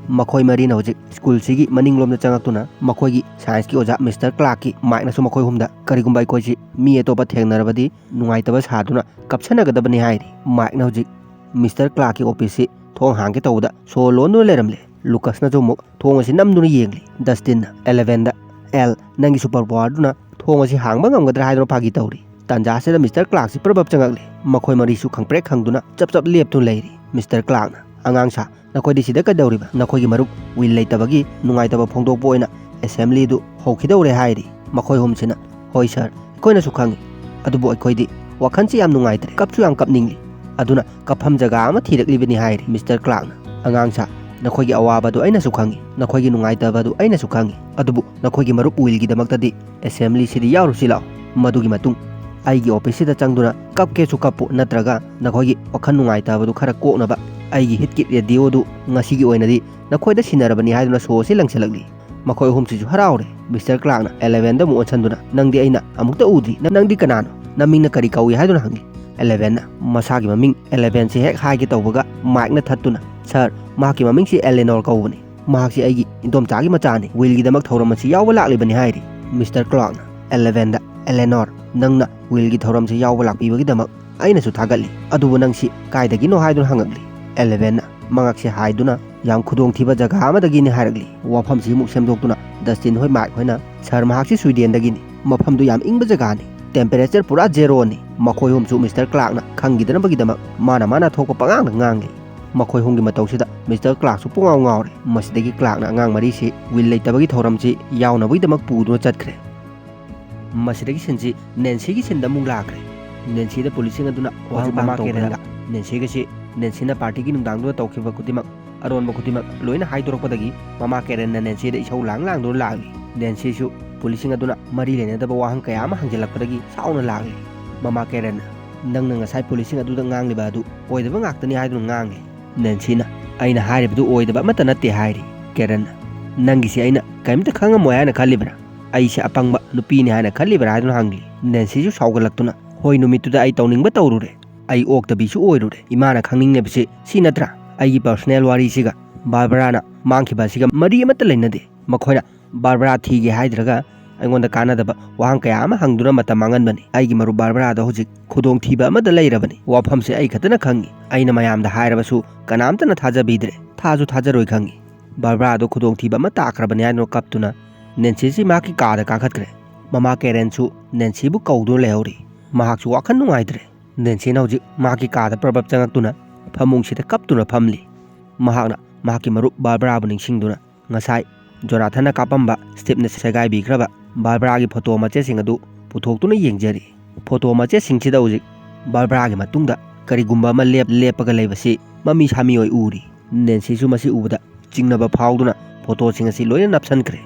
ꯃꯈꯣꯏ ꯃꯔꯤꯅ ꯍꯧꯖꯤꯛ ꯁ꯭ꯀꯨꯜꯁꯤꯒꯤ ꯃꯅꯤꯡꯂꯣꯝꯗ ꯆꯪꯉꯛꯇꯨꯅ ꯃꯈꯣꯏꯒꯤ ꯁꯥꯏꯟꯁꯀꯤ ꯑꯣꯖꯥ ꯃꯤꯁꯇꯔ ꯀ꯭ꯂꯥꯔꯛꯀꯤ ꯃꯥꯏꯛꯅꯁꯨ ꯃꯈꯣꯏ ꯑꯍꯨꯝꯗ, "ꯀꯔꯤꯒꯨꯝꯕ ꯑꯩꯈꯣꯏꯁꯤ ꯃꯤ ꯑꯇꯣꯞꯄ ꯊꯦꯡꯅꯔꯕꯗꯤ ꯅꯨꯡꯉꯥꯏꯇꯕ ꯁꯥꯗꯨꯅ ꯀꯞꯁꯟꯅꯒꯗꯕꯅꯤ" ꯍꯥꯏꯔꯤ꯫ ꯃꯥꯏꯛꯅ ꯍꯧꯖꯤꯛ ꯃꯤꯁꯇꯔ ꯀ꯭ꯂꯥꯔꯛꯀꯤ ꯑꯣꯐꯤꯁꯁꯤ ꯊꯣꯡ ꯍꯥꯡꯒꯦ ꯇꯧꯕꯗ ꯁꯣ ꯂꯣꯟꯗꯨꯅ ꯂꯩꯔꯝꯂꯦ꯫ ꯂꯨꯀꯁꯅꯁꯨ ꯑꯃꯨꯛ ꯊꯣꯡ ꯑꯁꯤ ꯅꯝꯗꯨꯅ ꯌꯦꯡꯂꯤ꯫ ꯗꯁꯇꯤꯟꯅ ꯑꯦꯂꯦꯚꯦꯟꯗ, "ꯑꯦꯜ, ꯅꯪꯒꯤ ꯁꯨꯄꯔ ꯄꯥꯋꯔꯗꯨꯅ ꯊꯣꯡ ꯑꯁꯤ ꯍꯥꯡꯕ ꯉꯝꯒꯗ꯭ꯔꯥ?" ꯍꯥꯏꯗꯨꯅ ꯐꯥꯒꯤ ꯇꯧꯔꯤ꯫ ꯇꯥꯟꯖꯥꯁꯤꯗ ꯃꯤꯁꯇꯔ ꯀ꯭ꯂꯥꯔꯛꯁꯤ ꯄ꯭ꯔꯞ ꯄ꯭ꯔꯞ ꯆꯪꯉꯛꯂꯤ꯫ ꯃꯈꯣꯏ ꯃꯔꯤꯁꯨ ꯈꯪꯄ꯭ꯔꯦꯛ ꯈꯪꯗꯨꯅ ꯆꯞ ꯆꯞ ꯂꯦꯞꯇꯨꯅ ꯂꯩꯔꯤ꯫ ꯃꯤꯁꯇꯔ ꯀ꯭ꯂꯥꯔꯛꯅ, "ꯑꯉꯥꯡ ꯁꯥ, ꯅꯈꯣꯏꯗꯤ ꯁꯤꯗ ꯀꯩꯗꯧꯔꯤꯕ? ꯅꯈꯣꯏꯒꯤ ꯃꯔꯨꯞ ꯋꯤꯜ ꯂꯩꯇꯕꯒꯤ ꯅꯨꯡꯉꯥꯏꯇꯕ ꯐꯣꯡꯗꯣꯛꯄ ꯑꯣꯏꯅ ꯑꯦꯁꯦꯝꯕ꯭ꯂꯤꯗꯨ ꯍꯧꯈꯤꯗꯧꯔꯦ" ꯍꯥꯏꯔꯤ꯫ ꯃꯈꯣꯏ ꯑꯍꯨꯝꯁꯤꯅ, "ꯍꯣꯏ ꯁꯥꯔ, ꯑꯩꯈꯣꯏꯅꯁꯨ ꯈꯪꯉꯤ, ꯑꯗꯨꯕꯨ ꯑꯩꯈꯣꯏꯗꯤ ꯋꯥꯈꯜꯁꯤ ꯌꯥꯝ ꯅꯨꯡꯉꯥꯏꯇ꯭ꯔꯦ, ꯀꯞꯁꯨ ꯌꯥꯝ ꯀꯞꯅꯤꯡꯂꯤ, ꯑꯗꯨꯅ ꯀꯞꯐꯝ ꯖꯒꯥ ꯑꯃ ꯊꯤꯔꯛꯂꯤꯕꯅꯤ" ꯍꯥꯏꯔꯤ꯫ ꯃꯤꯁꯇꯔ ꯀ꯭ꯂꯥꯔꯛꯅ, "ꯑꯉꯥꯡ ꯁꯥ, ꯅꯈꯣꯏꯒꯤ ꯑꯋꯥꯕꯗꯨ ꯑꯩꯅꯁꯨ ꯈꯪꯉꯤ, ꯅꯈꯣꯏꯒꯤ ꯅꯨꯡꯉꯥꯏꯇꯕꯗꯨ ꯑꯩꯅꯁꯨ ꯈꯪꯉꯤ, ꯑꯗꯨꯕꯨ ꯅꯈꯣꯏꯒꯤ ꯃꯔꯨꯞ ꯋꯤꯜꯒꯤꯗꯃꯛꯇꯗꯤ ꯑꯦꯁꯦꯝꯕ꯭ꯂꯤꯁꯤꯗ ꯌꯥꯎꯔꯨꯁꯤ ꯂꯥꯛꯑꯣ꯫ ꯃꯗꯨꯒꯤ ꯃꯇꯨꯡ ꯑꯩꯒꯤ ꯑꯣꯐꯤꯁꯁꯤꯗ ꯆꯪꯗꯨꯅ ꯀꯞꯀꯦꯁꯨ ꯀꯞꯄꯨ, ꯅꯠꯇ꯭ꯔꯒ ꯅꯈꯣꯏꯒꯤ ꯋꯥꯈꯜ ꯅꯨꯡꯉꯥꯏꯇꯕꯗꯨ ꯈꯔ ꯀꯣꯛꯅꯕ ꯑꯩꯒꯤ ꯍꯤꯠꯀꯤ ꯔꯦꯗꯤꯑꯣꯗꯨ ꯉꯁꯤꯒꯤ ꯑꯣꯏꯅꯗꯤ ꯅꯈꯣꯏꯗ ꯁꯤꯟꯅꯔꯕꯅꯤ" ꯍꯥꯏꯗꯨꯅ ꯁꯣ ꯑꯁꯤ ꯂꯪꯁꯤꯜꯂꯛꯂꯤ꯫ ꯃꯈꯣꯏ ꯑꯍꯨꯝꯁꯤꯁꯨ ꯍꯔꯥꯎꯔꯦ꯫ ꯃꯤꯁꯇꯔ ꯀ꯭ꯂꯥꯔꯛꯅ ꯑꯦꯂꯦꯚꯦꯟꯗ ꯑꯃꯨꯛ ꯑꯣꯟꯁꯤꯟꯗꯨꯅ, "ꯅꯪꯗꯤ ꯑꯩꯅ ꯑꯃꯨꯛꯇ ꯎꯗ꯭ꯔꯤ, ꯅ-, ꯅꯪꯗꯤ ꯀꯅꯥꯅꯣ? ꯅꯃꯤꯡꯅ ꯀꯔꯤ ꯀꯧꯏ?" ꯍꯥꯏꯗꯨꯅ ꯍꯪꯉꯤ꯫ ꯑꯦꯂꯦꯚꯦꯟꯅ ꯃꯁꯥꯒꯤ ꯃꯃꯤꯡ ꯑꯦꯂꯦꯚꯦꯟꯁꯤ ꯍꯦꯛ ꯍꯥꯏꯒꯦ ꯇꯧꯕꯒ ꯃꯥꯏꯛꯅ ꯊꯠꯇꯨꯅ, "ꯁꯥꯔ, ꯃꯍꯥꯛꯀꯤ ꯃꯃꯤꯡꯁꯤ ꯑꯦꯂꯦꯅꯣꯔ ꯀꯧꯕꯅꯤ꯫ ꯃꯍꯥꯛꯁꯤ ꯑꯩꯒꯤ ꯏꯟꯗꯣꯝꯆꯥꯒꯤ ꯃꯆꯥꯅꯤ꯫ ꯋꯤꯜꯒꯤꯗꯃꯛ ꯊꯧꯔꯝ ꯑꯁꯤ ꯌꯥꯎꯕ ꯂꯥꯛꯂꯤꯕꯅꯤ" ꯍꯥꯏꯔꯤ꯫ ꯃꯤꯁꯇꯔ ꯀ꯭ꯂꯥꯔꯛꯅ ꯑꯦꯂꯦꯚꯦꯟꯗ, "ꯑꯦꯂꯦꯅꯣꯔ, ꯅꯪꯅ ꯋꯤꯜꯒꯤ ꯊꯧꯔꯝꯁꯤ ꯌꯥꯎꯕ ꯂꯥꯛꯄꯤꯕꯒꯤꯗꯃꯛ ꯑꯩꯅꯁꯨ ꯊꯥꯒꯠꯂꯤ꯫ ꯑꯗꯨꯕꯨ ꯅꯪꯁꯤ ꯀꯥꯏꯗꯒꯤꯅꯣ?" ꯍꯥꯏꯗꯨꯅ ꯍꯪꯉꯛꯂꯤ꯫ ꯑꯦꯂꯦꯚꯦꯟꯅ ꯃꯉꯛꯁꯦ ꯍꯥꯏꯗꯨꯅ, "ꯌꯥꯝ ꯈꯨꯗꯣꯡꯊꯤꯕ ꯖꯒꯥ ꯑꯃꯗꯒꯤꯅꯤ" ꯍꯥꯏꯔꯛꯂꯤ꯫ ꯋꯥꯐꯝꯁꯤ ꯑꯃꯨꯛ ꯁꯦꯝꯗꯣꯛꯇꯨꯅ ꯗꯁꯇꯤꯟ ꯍꯣꯏ, ꯃꯥꯏꯛ ꯍꯣꯏꯅ, "ꯁꯥꯔ, ꯃꯍꯥꯛꯁꯤ ꯁ꯭ꯋꯤꯗꯦꯟꯗꯒꯤꯅꯤ꯫ ꯃꯐꯝꯗꯨ ꯌꯥꯝ ꯏꯪꯕ ꯖꯒꯥꯅꯤ꯫ ꯇꯦꯝꯄꯦꯔꯦꯆꯔ ꯄꯨꯔꯥ ꯖꯦꯔꯣꯅꯤ꯫" ꯃꯈꯣꯏ ꯑꯍꯨꯝꯁꯨ ꯃꯤꯁꯇꯔ ꯀ꯭ꯂꯥꯔꯛꯅ ꯈꯪꯈꯤꯗꯅꯕꯒꯤꯗꯃꯛ ꯃꯥꯅ ꯃꯥꯅ ꯊꯣꯛꯄ ꯄꯉꯥꯡꯗ ꯉꯥꯡꯂꯤ꯫ ꯃꯈꯣꯏ ꯑꯍꯨꯝꯒꯤ ꯃꯇꯧꯁꯤꯗ ꯃꯤꯁꯇꯔ ꯀ꯭ꯂꯥꯔꯛꯁꯨ ꯄꯨꯡꯉꯥꯎ ꯉꯥꯎꯔꯦ꯫ ꯃꯁꯤꯗꯒꯤ ꯀ꯭ꯂꯥꯔꯛꯅ ꯑꯉꯥꯡ ꯃꯔꯤꯁꯤ ꯋꯤꯜ ꯂꯩꯇꯕꯒꯤ ꯊꯧꯔꯝꯁꯤ ꯌꯥꯎꯅꯕꯒꯤꯗꯃꯛ ꯄꯨꯗꯨꯅ ꯆꯠꯈ꯭ꯔꯦ꯫ ꯃꯁꯤꯗꯒꯤ ꯁꯤꯟꯁꯤ ꯅꯦꯟꯁꯤꯒꯤ ꯁꯤꯟꯗ ꯑꯃꯨꯛ ꯂꯥꯛꯈ꯭ꯔꯦ꯫ ꯅꯦꯟꯁꯤꯗ ꯄꯨꯂꯤꯁꯁꯤꯡ ꯑꯗꯨꯅ ꯋꯥꯍꯪ ꯍꯧꯖꯤꯛ ꯃꯃꯥ ꯄꯥꯡ ꯇꯧꯕꯗ ꯀꯦꯔꯟꯒ ꯅꯦꯟꯁꯤꯒꯁꯤ, ꯅꯦꯟꯁꯤꯅ ꯄꯥꯔꯇꯤꯒꯤ ꯅꯨꯡꯗꯥꯡꯗꯨꯗ ꯇꯧꯈꯤꯕ ꯈꯨꯗꯤꯡꯃꯛ, ꯑꯔꯣꯟꯕ ꯈꯨꯗꯤꯡꯃꯛ ꯂꯣꯏꯅ ꯍꯥꯏꯗꯣꯔꯛꯄꯗꯒꯤ ꯃꯃꯥ ꯀꯦꯔꯟꯅ ꯅꯦꯟꯁꯤꯗ ꯏꯁꯧ ꯂꯥꯡ ꯂꯥꯡꯗꯨꯅ ꯂꯥꯛꯂꯤ꯫ ꯅꯦꯟꯁꯤꯁꯨ ꯄꯨꯂꯤꯁꯁꯤꯡ ꯑꯗꯨꯅ ꯃꯔꯤ ꯂꯩꯅꯗꯕ ꯋꯥꯍꯪ ꯀꯌꯥ ꯑꯃ ꯍꯪꯖꯤꯜꯂꯛꯄꯗꯒꯤ ꯁꯥꯎꯅ ꯂꯥꯛꯂꯤ꯫ ꯃꯃꯥ ꯀꯦꯔꯟꯅ, "ꯅꯪꯅ ꯉꯁꯥꯏ ꯄꯨꯂꯤꯁꯁꯤꯡ ꯑꯗꯨꯗ ꯉꯥꯡꯂꯤꯕ ꯑꯗꯨ ꯑꯣꯏꯗꯕ ꯉꯥꯛꯇꯅꯤ" ꯍꯥꯏꯗꯨꯅ ꯉꯥꯡꯂꯤ꯫ ꯅꯦꯟꯁꯤꯅ, "ꯑꯩꯅ ꯍꯥꯏꯔꯤꯕꯗꯨ ꯑꯣꯏꯗꯕ ꯑꯃꯠꯇ ꯅꯠꯇꯦ" ꯍꯥꯏꯔꯤ꯫ ꯀꯦꯔꯟꯅ, "ꯅꯪꯒꯤꯁꯤ ꯑꯩꯅ ꯀꯔꯤꯝꯇ ꯈꯪꯉꯝꯃꯣꯏ ꯍꯥꯏꯅ ꯈꯜꯂꯤꯕ꯭ꯔꯥ? ꯑꯩꯁꯦ ꯑꯄꯪꯕ ꯅꯨꯄꯤꯅꯤ ꯍꯥꯏꯅ ꯈꯜꯂꯤꯕ꯭ꯔꯥ?" ꯍꯥꯏꯗꯨꯅ ꯍꯪꯂꯤ꯫ ꯅꯦꯟꯁꯤꯁꯨ ꯁꯥꯎꯒꯠꯂꯛꯇꯨꯅ, "ꯍꯣꯏ, ꯅꯨꯃꯤꯠꯇꯨꯗ ꯑꯩ ꯇꯧꯅꯤꯡꯕ ꯇꯧꯔꯨꯔꯦ꯫ ꯑꯩ ꯑꯣꯛꯇꯕꯤꯁꯨ ꯑꯣꯏꯔꯨꯔꯦ꯫ ꯏꯃꯥꯅ ꯈꯪꯅꯤꯡꯂꯤꯕꯁꯤ ꯁꯤ ꯅꯠꯇ꯭ꯔꯥ? ꯑꯩꯒꯤ ꯄꯔꯁꯣꯅꯦꯜ ꯋꯥꯔꯤꯁꯤꯒ ꯕꯥꯔꯕꯔꯥꯅ ꯃꯥꯡꯈꯤꯕ ꯑꯁꯤꯒ ꯃꯔꯤ ꯑꯃꯠꯇ ꯂꯩꯅꯗꯦ꯫ ꯃꯈꯣꯏꯅ ꯕꯥꯔꯕꯔꯥ ꯊꯤꯒꯦ ꯍꯥꯏꯗ꯭ꯔꯒ ꯑꯩꯉꯣꯟꯗ ꯀꯥꯟꯅꯗꯕ ꯋꯥꯍꯪ ꯀꯌꯥ ꯑꯃ ꯍꯪꯗꯨꯅ ꯃꯇꯝ ꯃꯥꯡꯍꯟꯕꯅꯤ꯫ ꯑꯩꯒꯤ ꯃꯔꯨꯞ ꯕꯥꯔꯕꯔꯥꯗ ꯍꯧꯖꯤꯛ ꯈꯨꯗꯣꯡꯊꯤꯕ ꯑꯃꯗ ꯂꯩꯔꯕꯅꯤ꯫ ꯋꯥꯐꯝꯁꯦ ꯑꯩ ꯈꯛꯇꯅ ꯈꯪꯉꯤ꯫ ꯑꯩꯅ ꯃꯌꯥꯝꯗ ꯍꯥꯏꯔꯕꯁꯨ ꯀꯅꯥꯝꯇꯅ ꯊꯥꯖꯕꯤꯗ꯭ꯔꯦ꯫ ꯊꯥꯁꯨ ꯊꯥꯖꯔꯣꯏ ꯈꯪꯉꯤ꯫ ꯕꯥꯔꯕꯔꯥꯗꯣ ꯈꯨꯗꯣꯡꯊꯤꯕ ꯑꯃ ꯇꯥꯈ꯭ꯔꯕꯅꯤ" ꯍꯥꯏꯗꯨꯅ ꯀꯞꯇꯨꯅ ꯅꯦꯟꯁꯤꯁꯤ ꯃꯍꯥꯛꯀꯤ ꯀꯥꯗ ꯀꯥꯈꯠꯈ꯭ꯔꯦ꯫ ꯃꯃꯥ ꯀꯦꯔꯦꯟꯁꯨ ꯅꯦꯟꯁꯤꯕꯨ ꯀꯧꯗꯨꯅ ꯂꯩꯍꯧꯔꯤ꯫ ꯃꯍꯥꯛꯁꯨ ꯋꯥꯈꯜ ꯅꯨꯡꯉꯥꯏꯇ꯭ꯔꯦ꯫ ꯅꯦꯟꯁꯤꯅ ꯍꯧꯖꯤꯛ ꯃꯍꯥꯛꯀꯤ ꯀꯥꯗ ꯄ꯭ꯔꯞ ꯄ꯭ꯔꯞ ꯆꯪꯉꯛꯇꯨꯅ ꯐꯃꯨꯡꯁꯤꯗ ꯀꯞꯇꯨꯅ ꯐꯝꯂꯤ꯫ ꯃꯍꯥꯛꯅ ꯃꯍꯥꯛꯀꯤ ꯃꯔꯨꯞ ꯕꯥꯔꯕꯔꯥꯕꯨ ꯅꯤꯡꯁꯤꯡꯗꯨꯅ ꯉꯁꯥꯏ ꯖꯣꯅꯥꯊꯟꯅ ꯀꯥꯞꯄꯝꯕ ꯁ꯭ꯇꯤꯞꯅ ꯁꯦꯒꯥꯏꯕꯤꯈ꯭ꯔꯕ ꯕꯥꯔꯕꯔꯥꯒꯤ ꯐꯣꯇꯣ ꯃꯆꯦꯠꯁꯤꯡ ꯑꯗꯨ ꯄꯨꯊꯣꯛꯇꯨꯅ ꯌꯦꯡꯖꯔꯤ꯫ ꯐꯣꯇꯣ ꯃꯆꯦꯠꯁꯤꯡꯁꯤꯗ ꯍꯧꯖꯤꯛ ꯕꯥꯔꯕꯔꯥꯒꯤ ꯃꯇꯨꯡꯗ ꯀꯔꯤꯒꯨꯝꯕ ꯑꯃ ꯂꯦꯞ-, ꯂꯦꯞꯄꯒ ꯂꯩꯕꯁꯤ ꯃꯃꯤ ꯁꯥꯃꯤ ꯑꯣꯏ ꯎꯔꯤ꯫ ꯅꯦꯟꯁꯤꯁꯨ ꯃꯁꯤ ꯎꯕꯗ ꯆꯤꯡꯅꯕ ꯐꯥꯎꯗꯨꯅ ꯐꯣꯇꯣꯁꯤꯡ ꯑꯁꯤ ꯂꯣꯏꯅ ꯅꯞꯁꯟꯈ꯭ꯔꯦ꯫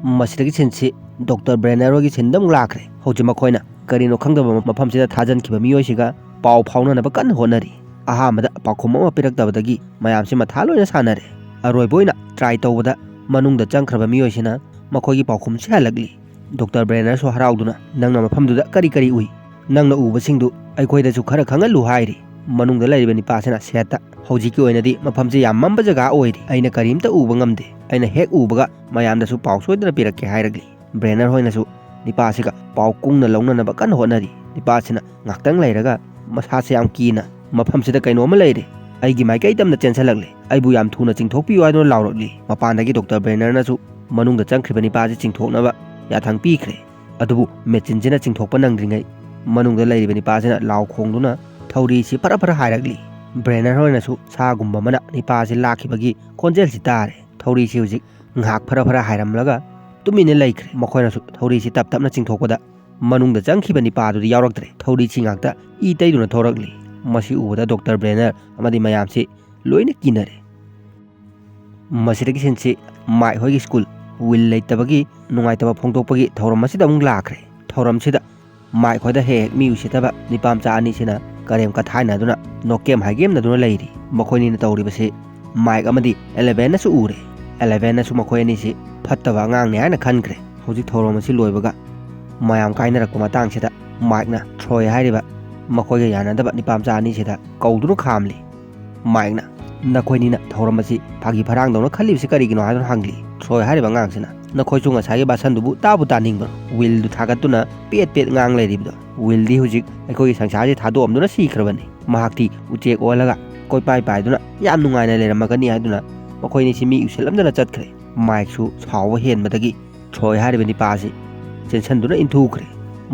ꯃꯁꯤꯗꯒꯤ ꯁꯤꯟꯁꯤ ꯗꯣꯛꯇꯔ ꯕ꯭ꯔꯦꯅꯔ ꯍꯣꯏꯒꯤ ꯁꯤꯟꯗ ꯑꯃꯨꯛ ꯂꯥꯛꯈ꯭ꯔꯦ꯫ ꯍꯧꯖꯤꯛ ꯃꯈꯣꯏꯅ ꯀꯔꯤꯅꯣ ꯈꯪꯗꯕ ꯃꯐꯝꯁꯤꯗ ꯊꯥꯖꯤꯟꯈꯤꯕ ꯃꯤꯑꯣꯏꯁꯤꯒ ꯄꯥꯎ ꯐꯥꯎꯅꯅꯕ ꯀꯟꯅ ꯍꯣꯠꯅꯔꯤ꯫ ꯑꯍꯥꯟꯕꯗ ꯄꯥꯎꯈꯨꯝ ꯑꯃ ꯄꯤꯔꯛꯇꯕꯗꯒꯤ ꯃꯌꯥꯝꯁꯤ ꯃꯊꯥ ꯂꯣꯏꯅ ꯁꯥꯟꯅꯔꯦ꯫ ꯑꯔꯣꯏꯕ ꯑꯣꯏꯅ ꯇ꯭ꯔꯥꯏ ꯇꯧꯕꯗ ꯃꯅꯨꯡꯗ ꯆꯪꯈ꯭ꯔꯕ ꯃꯤꯑꯣꯏꯁꯤꯅ ꯃꯈꯣꯏꯒꯤ ꯄꯥꯎꯈꯨꯝꯁꯤ ꯍꯜꯂꯛꯂꯤ꯫ ꯗꯣꯛꯇꯔ ꯕ꯭ꯔꯦꯅꯔꯁꯨ ꯍꯔꯥꯎꯗꯨꯅ, "ꯅꯪꯅ ꯃꯐꯝꯗꯨꯗ ꯀꯔꯤ ꯀꯔꯤ ꯎꯏ? ꯅꯪꯅ ꯎꯕꯁꯤꯡꯗꯨ ꯑꯩꯈꯣꯏꯗꯁꯨ ꯈꯔ ꯈꯪꯍꯜꯂꯨ" ꯍꯥꯏꯔꯤ꯫ ꯃꯅꯨꯡꯗ ꯂꯩꯔꯤꯕ ꯅꯤꯄꯥꯁꯤꯅ ꯁꯦꯠꯇ, "ꯍꯧꯖꯤꯛꯀꯤ ꯑꯣꯏꯅꯗꯤ ꯃꯐꯝꯁꯤ ꯌꯥꯝ ꯃꯝꯕ ꯖꯒꯥ ꯑꯣꯏꯔꯤ꯫ ꯑꯩꯅ ꯀꯔꯤꯝꯇ ꯎꯕ ꯉꯝꯗꯦ꯫ ꯑꯩꯅ ꯍꯦꯛ ꯎꯕꯒ ꯃꯌꯥꯝꯗꯁꯨ ꯄꯥꯎ ꯁꯣꯏꯗꯅ ꯄꯤꯔꯛꯀꯦ" ꯍꯥꯏꯔꯛꯂꯤ꯫ ꯕ꯭ꯔꯦꯅꯔ ꯍꯣꯏꯅꯁꯨ ꯅꯤꯄꯥꯁꯤꯒ ꯄꯥꯎ ꯀꯨꯡꯅ ꯂꯧꯅꯅꯕ ꯀꯟꯅ ꯍꯣꯠꯅꯔꯤ꯫ ꯅꯤꯄꯥꯁꯤꯅ ꯉꯥꯛꯇꯪ ꯂꯩꯔꯒ ꯃꯁꯥꯁꯦ ꯌꯥꯝ ꯀꯤꯅ, "ꯃꯐꯝꯁꯤꯗ ꯀꯩꯅꯣꯝꯃ ꯂꯩꯔꯦ꯫ ꯑꯩꯒꯤ ꯃꯥꯏꯀꯩ ꯇꯝꯅ ꯆꯦꯟꯁꯤꯜꯂꯛꯂꯦ꯫ ꯑꯩꯕꯨ ꯌꯥꯝ ꯊꯨꯅ ꯆꯤꯡꯊꯣꯛꯄꯤꯌꯨ" ꯍꯥꯏꯗꯨꯅ ꯂꯥꯎꯔꯛꯂꯤ꯫ ꯃꯄꯥꯟꯗꯒꯤ ꯗꯣꯛꯇꯔ ꯕ꯭ꯔꯦꯅꯔꯅꯁꯨ ꯃꯅꯨꯡꯗ ꯆꯪꯈ꯭ꯔꯤꯕ ꯅꯤꯄꯥꯁꯤ ꯆꯤꯡꯊꯣꯛꯅꯕ ꯌꯥꯊꯪ ꯄꯤꯈ꯭ꯔꯦ꯫ ꯑꯗꯨꯕꯨ ꯃꯦꯆꯤꯟꯁꯤꯅ ꯆꯤꯡꯊꯣꯛꯄ ꯅꯪꯗ꯭ꯔꯤꯉꯩ ꯃꯅꯨꯡꯗ ꯂꯩꯔꯤꯕ ꯅꯤꯄꯥꯁꯤꯅ ꯂꯥꯎ ꯈꯣꯡꯗꯨꯅ ꯊꯧꯔꯤꯁꯤ ꯐꯔ ꯐꯔ ꯍꯥꯏꯔꯛꯂꯤ꯫ ꯕ꯭ꯔꯦꯅꯔ ꯍꯣꯏꯅꯁꯨ ꯁꯥꯒꯨꯝꯕ ꯑꯃꯅ ꯅꯤꯄꯥꯁꯤ ꯂꯥꯛꯈꯤꯕꯒꯤ ꯈꯣꯟꯖꯦꯜꯁꯤ ꯇꯥꯔꯦ꯫ ꯊꯧꯔꯤꯁꯤ ꯍꯧꯖꯤꯛ ꯉꯥꯏꯍꯥꯛ ꯐꯔ ꯐꯔ ꯍꯥꯏꯔꯝꯂꯒ ꯇꯨꯃꯤꯟꯅ ꯂꯩꯈ꯭ꯔꯦ꯫ ꯃꯈꯣꯏꯅꯁꯨ ꯊꯧꯔꯤꯁꯤ ꯇꯞ ꯇꯞꯅ ꯆꯤꯡꯊꯣꯛꯄꯗ ꯃꯅꯨꯡꯗ ꯆꯪꯈꯤꯕ ꯅꯤꯄꯥꯗꯨꯗꯤ ꯌꯥꯎꯔꯛꯇ꯭ꯔꯦ꯫ ꯊꯧꯔꯤꯁꯤ ꯉꯥꯛꯇ ꯏ ꯇꯩꯗꯨꯅ ꯊꯣꯔꯛꯂꯤ꯫ ꯃꯁꯤ ꯎꯕꯗ ꯗꯣꯛꯇꯔ ꯕ꯭ꯔꯦꯅꯔ ꯑꯃꯗꯤ ꯃꯌꯥꯝꯁꯤ ꯂꯣꯏꯅ ꯀꯤꯅꯔꯦ꯫ ꯃꯁꯤꯗꯒꯤ ꯁꯤꯟꯁꯤ ꯃꯥꯏꯛ ꯍꯣꯏꯒꯤ ꯁ꯭ꯀꯨꯜ, ꯋꯤꯜ ꯂꯩꯇꯕꯒꯤ ꯅꯨꯡꯉꯥꯏꯇꯕ ꯐꯣꯡꯗꯣꯛꯄꯒꯤ ꯊꯧꯔꯝ ꯑꯁꯤꯗ ꯑꯃꯨꯛ ꯂꯥꯛꯈ꯭ꯔꯦ꯫ ꯊꯧꯔꯝꯁꯤꯗ ꯃꯥꯏꯛ ꯍꯣꯏꯗ ꯍꯦꯛ ꯍꯦꯛ ꯃꯤ ꯎꯁꯤꯠꯇꯕ ꯅꯤꯄꯥ ꯃꯆꯥ ꯑꯅꯤꯁꯤꯅ ꯀꯔꯦꯝ ꯀꯊꯥꯏꯅꯗꯨꯅ ꯅꯣꯛꯀꯦꯝ ꯍꯥꯏꯒꯦꯝꯅꯗꯨꯅ ꯂꯩꯔꯤ꯫ ꯃꯈꯣꯏꯅꯤꯅ ꯇꯧꯔꯤꯕꯁꯤ ꯃꯥꯏꯛ ꯑꯃꯗꯤ ꯑꯦꯂꯦꯚꯦꯟꯅꯁꯨ ꯎꯔꯦ꯫ ꯑꯦꯂꯦꯚꯦꯟꯅꯁꯨ ꯃꯈꯣꯏ ꯑꯅꯤꯁꯤ ꯐꯠꯇꯕ ꯑꯉꯥꯡꯅꯤ ꯍꯥꯏꯅ ꯈꯟꯈ꯭ꯔꯦ꯫ ꯍꯧꯖꯤꯛ ꯊꯧꯔꯝ ꯑꯁꯤ ꯂꯣꯏꯕꯒ ꯃꯌꯥꯝ ꯀꯥꯏꯅꯔꯛꯄ ꯃꯇꯥꯡꯁꯤꯗ ꯃꯥꯏꯛꯅ ꯊ꯭ꯔꯣꯏ ꯍꯥꯏꯔꯤꯕ ꯃꯈꯣꯏꯒ ꯌꯥꯅꯗꯕ ꯅꯤꯄꯥ ꯃꯆꯥ ꯑꯅꯤꯁꯤꯗ ꯀꯧꯗꯨꯅ ꯈꯥꯝꯂꯤ꯫ ꯃꯥꯏꯛꯅ, "ꯅꯈꯣꯏꯅꯤꯅ ꯊꯧꯔꯝ ꯑꯁꯤ ꯐꯥꯒꯤ ꯐꯔꯥꯡꯗꯧꯅ ꯈꯜꯂꯤꯕꯁꯤ ꯀꯔꯤꯒꯤꯅꯣ?" ꯍꯥꯏꯗꯨꯅ ꯍꯪꯂꯤ꯫ ꯊ꯭ꯔꯣꯏ ꯍꯥꯏꯔꯤꯕ ꯑꯉꯥꯡꯁꯤꯅ, "ꯅꯈꯣꯏꯁꯨ ꯉꯁꯥꯏꯒꯤ ꯚꯥꯁꯟꯗꯨꯕꯨ ꯇꯥꯕꯨ ꯇꯥꯅꯤꯡꯕ꯭ꯔꯣ?" ꯋꯤꯜꯗꯨ ꯊꯥꯒꯠꯇꯨꯅ ꯄꯦꯠ ꯄꯦꯠ ꯉꯥꯡ ꯂꯩꯔꯤꯕꯗꯣ꯫ ꯋꯤꯜꯗꯤ ꯍꯧꯖꯤꯛ ꯑꯩꯈꯣꯏꯒꯤ ꯁꯪꯁꯥꯔꯁꯤ ꯊꯥꯗꯣꯛꯑꯝꯗꯨꯅ ꯁꯤꯈ꯭ꯔꯕꯅꯤ꯫ ꯃꯍꯥꯛꯇꯤ ꯎꯆꯦꯛ ꯑꯣꯜꯂꯒ ꯀꯣꯏꯄꯥꯏ ꯄꯥꯏꯗꯨꯅ ꯌꯥꯝ ꯅꯨꯡꯉꯥꯏꯅ ꯂꯩꯔꯝꯃꯒꯅꯤ ꯍꯥꯏꯗꯨꯅ ꯃꯈꯣꯏꯅꯤꯁꯤ ꯃꯤ ꯎꯁꯤꯜꯂꯝꯗꯅ ꯆꯠꯈ꯭ꯔꯦ꯫ ꯃꯥꯏꯛꯁꯨ ꯁꯥꯎꯕ ꯍꯦꯟꯕꯗꯒꯤ ꯊ꯭ꯔꯣꯏ ꯍꯥꯏꯔꯤꯕ ꯅꯤꯄꯥ ꯑꯁꯤ ꯆꯦꯟꯁꯤꯟꯗꯨꯅ ꯏꯟꯊꯨꯈ꯭ꯔꯦ꯫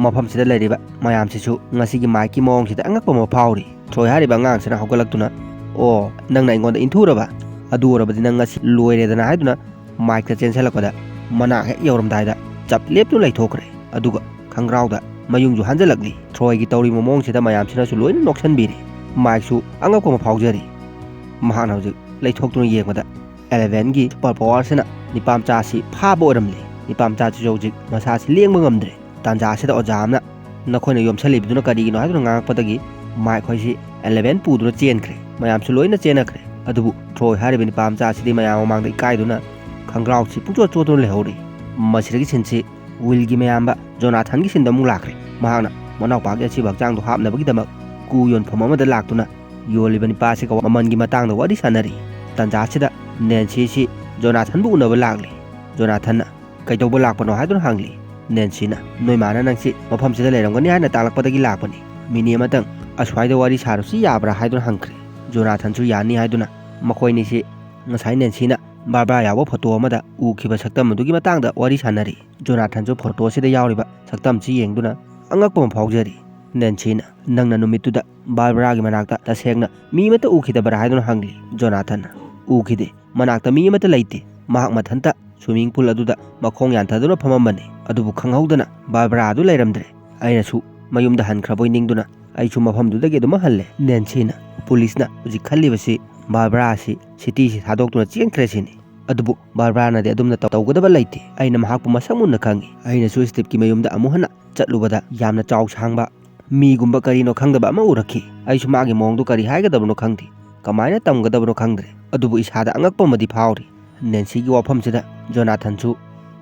ꯃꯐꯝꯁꯤꯗ ꯂꯩꯔꯤꯕ ꯃꯌꯥꯝꯁꯤꯁꯨ ꯉꯁꯤꯒꯤ ꯃꯥꯏꯛꯀꯤ ꯃꯑꯣꯡꯁꯤꯗ ꯑꯉꯛꯄ ꯑꯃ ꯐꯥꯎꯔꯤ꯫ ꯊ꯭ꯔꯣꯏ ꯍꯥꯏꯔꯤꯕ ꯑꯉꯥꯡꯁꯤꯅ ꯍꯧꯒꯠꯂꯛꯇꯨꯅ, "ꯑꯣ, ꯅꯪꯅ ꯑꯩꯉꯣꯟꯗ ꯏꯟꯊꯨꯔꯕ? ꯑꯗꯨ ꯑꯣꯏꯔꯕꯗꯤ ꯅꯪ ꯉꯁꯤ ꯂꯣꯏꯔꯦꯗꯅ" ꯍꯥꯏꯗꯨꯅ ꯃꯥꯏꯛꯇ ꯆꯦꯟꯁꯤꯜꯂꯛꯄꯗ ꯃꯅꯥꯛ ꯍꯦꯛ ꯌꯧꯔꯝꯗꯥꯏꯗ ꯆꯞ ꯂꯦꯞꯇꯨꯅ ꯂꯩꯊꯣꯛꯈ꯭ꯔꯦ꯫ ꯑꯗꯨꯒ ꯈꯪꯒ꯭ꯔꯥꯎꯗ ꯃꯌꯨꯡꯁꯨ ꯍꯟꯖꯜꯂꯛꯂꯤ꯫ ꯊ꯭ꯔꯣꯏꯒꯤ ꯇꯧꯔꯤꯕ ꯃꯑꯣꯡꯁꯤꯗ ꯃꯌꯥꯝꯁꯤꯅꯁꯨ ꯂꯣꯏꯅ ꯅꯣꯛꯁꯟꯕꯤꯔꯤ꯫ ꯃꯥꯏꯛꯁꯨ ꯑꯉꯛꯄ ꯑꯃ ꯐꯥꯎꯖꯔꯤ꯫ ꯃꯍꯥꯛꯅ ꯍꯧꯖꯤꯛ ꯂꯩꯊꯣꯛꯇꯨꯅ ꯌꯦꯡꯕꯗ ꯑꯦꯂꯦꯚꯦꯟꯒꯤ ꯁꯨꯄꯔ ꯄꯋꯥꯔꯁꯤꯅ ꯅꯤꯄꯥ ꯃꯆꯥ ꯑꯁꯤ ꯐꯥꯕ ꯑꯣꯏꯔꯝꯂꯦ꯫ ꯅꯤꯄꯥ ꯃꯆꯥꯁꯤꯁꯨ ꯍꯧꯖꯤꯛ ꯃꯁꯥꯁꯤ ꯂꯦꯡꯕ ꯉꯝꯗ꯭ꯔꯦ꯫ ꯇꯥꯟꯖꯥ ꯑꯁꯤꯗ ꯑꯣꯖꯥ ꯑꯃꯅ "ꯅꯈꯣꯏꯅ ꯌꯣꯝꯁꯜꯂꯤꯕꯗꯨꯅ ꯀꯔꯤꯒꯤꯅꯣ?" ꯍꯥꯏꯗꯨꯅ ꯉꯥꯡꯉꯛꯄꯗꯒꯤ ꯃꯥꯏꯛ ꯍꯣꯏꯁꯤ ꯑꯦꯂꯦꯚꯦꯟ ꯄꯨꯗꯨꯅ ꯆꯦꯟꯈ꯭ꯔꯦ꯫ ꯃꯌꯥꯝꯁꯨ ꯂꯣꯏꯅ ꯆꯦꯟꯅꯈ꯭ꯔꯦ꯫ ꯑꯗꯨꯕꯨ ꯊ꯭ꯔꯣꯏ ꯍꯥꯏꯔꯤꯕ ꯅꯤꯄꯥ ꯃꯆꯥ ꯑꯁꯤꯗꯤ ꯃꯌꯥꯝ ꯃꯃꯥꯡꯗ ꯏꯀꯥꯏꯗꯨꯅ ꯈꯪꯒ꯭ꯔꯥꯎꯁꯤ ꯄꯨꯡꯆꯣꯠ ꯆꯣꯠꯇꯨꯅ ꯂꯩꯍꯧꯔꯤ꯫ ꯃꯁꯤꯗꯒꯤ ꯁꯤꯟꯁꯤ ꯋꯤꯜꯒꯤ ꯃꯌꯥꯝꯕ ꯖꯣꯅꯥꯊꯟꯒꯤ ꯁꯤꯟꯗ ꯑꯃꯨꯛ ꯂꯥꯛꯈ꯭ꯔꯦ꯫ ꯃꯍꯥꯛꯅ ꯃꯅꯥꯎꯄꯥꯒꯤ ꯑꯁꯤꯕ ꯍꯛꯆꯥꯡꯗꯨ ꯍꯥꯞꯅꯕꯒꯤꯗꯃꯛ ꯀꯨ ꯌꯣꯟꯐꯝ ꯑꯃꯗ ꯂꯥꯛꯇꯨꯅ ꯌꯣꯜꯂꯤꯕ ꯅꯤꯄꯥ ꯑꯁꯤꯒ ꯃꯃꯜꯒꯤ ꯃꯇꯥꯡꯗ ꯋꯥꯔꯤ ꯁꯥꯟꯅꯔꯤ꯫ ꯇꯥꯟꯖꯥ ꯑꯁꯤꯗ ꯅꯦꯟꯁꯤꯁꯤ ꯖꯣꯅꯥꯊꯟꯕꯨ ꯎꯅꯕ ꯂꯥꯛꯂꯤ꯫ ꯖꯣꯅꯥꯊꯟꯅ, "ꯀꯩꯗꯧꯕ ꯂꯥꯛꯄꯅꯣ?" ꯍꯥꯏꯗꯨꯅ ꯍꯪꯂꯤ꯫ ꯅꯦꯟꯁꯤꯅ, "ꯅꯣꯏ ꯃꯥꯅ ꯅꯪꯁꯤ ꯃꯐꯝꯁꯤꯗ ꯂꯩꯔꯝꯒꯅꯤ ꯍꯥꯏꯅ ꯇꯥꯛꯂꯛꯄꯗꯒꯤ ꯂꯥꯛꯄꯅꯤ꯫ ꯃꯤꯅꯤꯠ ꯑꯃꯇꯪ ꯑꯁ꯭ꯋꯥꯏꯗ ꯋꯥꯔꯤ ꯁꯥꯔꯨꯁꯤ ꯌꯥꯕ꯭ꯔꯥ?" ꯍꯥꯏꯗꯨꯅ ꯍꯪꯈ꯭ꯔꯦ꯫ ꯖꯣꯅꯥꯊꯟꯁꯨ ꯌꯥꯅꯤ ꯍꯥꯏꯗꯨꯅ ꯃꯈꯣꯏꯅꯤꯁꯤ ꯉꯁꯥꯏ ꯅꯦꯟꯁꯤꯅ ꯕꯥꯔꯕ꯭ꯔꯥ ꯌꯥꯎꯕ ꯐꯣꯇꯣ ꯑꯃꯗ ꯎꯈꯤꯕ ꯁꯛꯇꯝ ꯑꯗꯨꯒꯤ ꯃꯇꯥꯡꯗ ꯋꯥꯔꯤ ꯁꯥꯟꯅꯔꯤ꯫ ꯖꯣꯅꯥꯊꯟꯁꯨ ꯐꯣꯇꯣꯁꯤꯗ ꯌꯥꯎꯔꯤꯕ ꯁꯛꯇꯝꯁꯤ ꯌꯦꯡꯗꯨꯅ ꯑꯉꯛꯄ ꯑꯃ ꯐꯥꯎꯖꯔꯤ꯫ ꯅꯦꯟꯁꯤꯅ, "ꯅꯪꯅ ꯅꯨꯃꯤꯠꯇꯨꯗ ꯕꯥꯔꯕ꯭ꯔꯥꯒꯤ ꯃꯅꯥꯛꯇ ꯇꯁꯦꯡꯅ ꯃꯤ ꯑꯃꯠꯇ ꯎꯈꯤꯗꯕ꯭ꯔꯥ?" ꯍꯥꯏꯗꯨꯅ ꯍꯪꯂꯤ꯫ ꯖꯣꯅꯥꯊꯟꯅ, "ꯎꯈꯤꯗꯦ꯫ ꯃꯅꯥꯛꯇ ꯃꯤ ꯑꯃꯠꯇ ꯂꯩꯇꯦ꯫ ꯃꯍꯥꯛ ꯃꯊꯟꯇ ꯁ꯭ꯋꯤꯃꯤꯡ ꯄꯨꯜ ꯑꯗꯨꯗ ꯃꯈꯣꯡ ꯌꯥꯟꯊꯗꯨꯅ ꯐꯝꯃꯝꯕꯅꯤ꯫ ꯑꯗꯨꯕꯨ ꯈꯪꯍꯧꯗꯅ ꯕꯥꯔꯕ꯭ꯔꯥ ꯑꯗꯨ ꯂꯩꯔꯝꯗ꯭ꯔꯦ꯫ ꯑꯩꯅꯁꯨ ꯃꯌꯨꯝꯗ ꯍꯟꯈ꯭ꯔꯕꯣꯏ ꯅꯤꯡꯗꯨꯅ ꯑꯩꯁꯨ ꯃꯐꯝꯗꯨꯗꯒꯤ ꯑꯗꯨꯃꯛ ꯍꯜꯂꯦ꯫" ꯅꯦꯟꯁꯤꯅ, "ꯄꯨꯂꯤꯁꯅ ꯍꯧꯖꯤꯛ ꯈꯜꯂꯤꯕꯁꯤ ꯕꯥꯔꯕ꯭ꯔꯥ ꯑꯁꯤ ꯁꯤꯇꯤꯁꯤ ꯊꯥꯗꯣꯛꯇꯨꯅ ꯆꯦꯟꯈ꯭ꯔꯦ ꯁꯤꯅꯤ꯫ ꯑꯗꯨꯕꯨ ꯕꯥꯔꯕ꯭ꯔꯥꯅꯗꯤ ꯑꯗꯨꯝꯅ ꯇꯧ-, ꯇꯧꯒꯗꯕ ꯂꯩꯇꯦ꯫ ꯑꯩꯅ ꯃꯍꯥꯛꯄꯨ ꯃꯁꯛ ꯃꯨꯟꯅ ꯈꯪꯏ꯫ ꯑꯩꯅꯁꯨ ꯁ꯭ꯇꯤꯞꯀꯤ ꯃꯌꯨꯝꯗ ꯑꯃꯨꯛ ꯍꯟꯅ ꯆꯠꯂꯨꯕꯗ ꯌꯥꯝꯅ ꯆꯥꯎ ꯁꯥꯡꯕ ꯃꯤꯒꯨꯝꯕ ꯀꯔꯤꯅꯣ ꯈꯪꯗꯕ ꯑꯃ ꯎꯔꯛꯈꯤ꯫ ꯑꯩꯁꯨ ꯃꯥꯒꯤ ꯃꯑꯣꯡꯗꯨ ꯀꯔꯤ ꯍꯥꯏꯒꯗꯕꯅꯣ ꯈꯪꯗꯦ, ꯀꯃꯥꯏꯅ ꯇꯝꯒꯗꯕꯅꯣ ꯈꯪꯗ꯭ꯔꯦ꯫ ꯑꯗꯨꯕꯨ ꯏꯁꯥꯗ ꯑꯉꯛꯄ ꯑꯃꯗꯤ ꯐꯥꯎꯔꯤ꯫" ꯅꯦꯟꯁꯤꯒꯤ ꯋꯥꯐꯝꯁꯤꯗ ꯖꯣꯅꯥꯊꯟꯁꯨ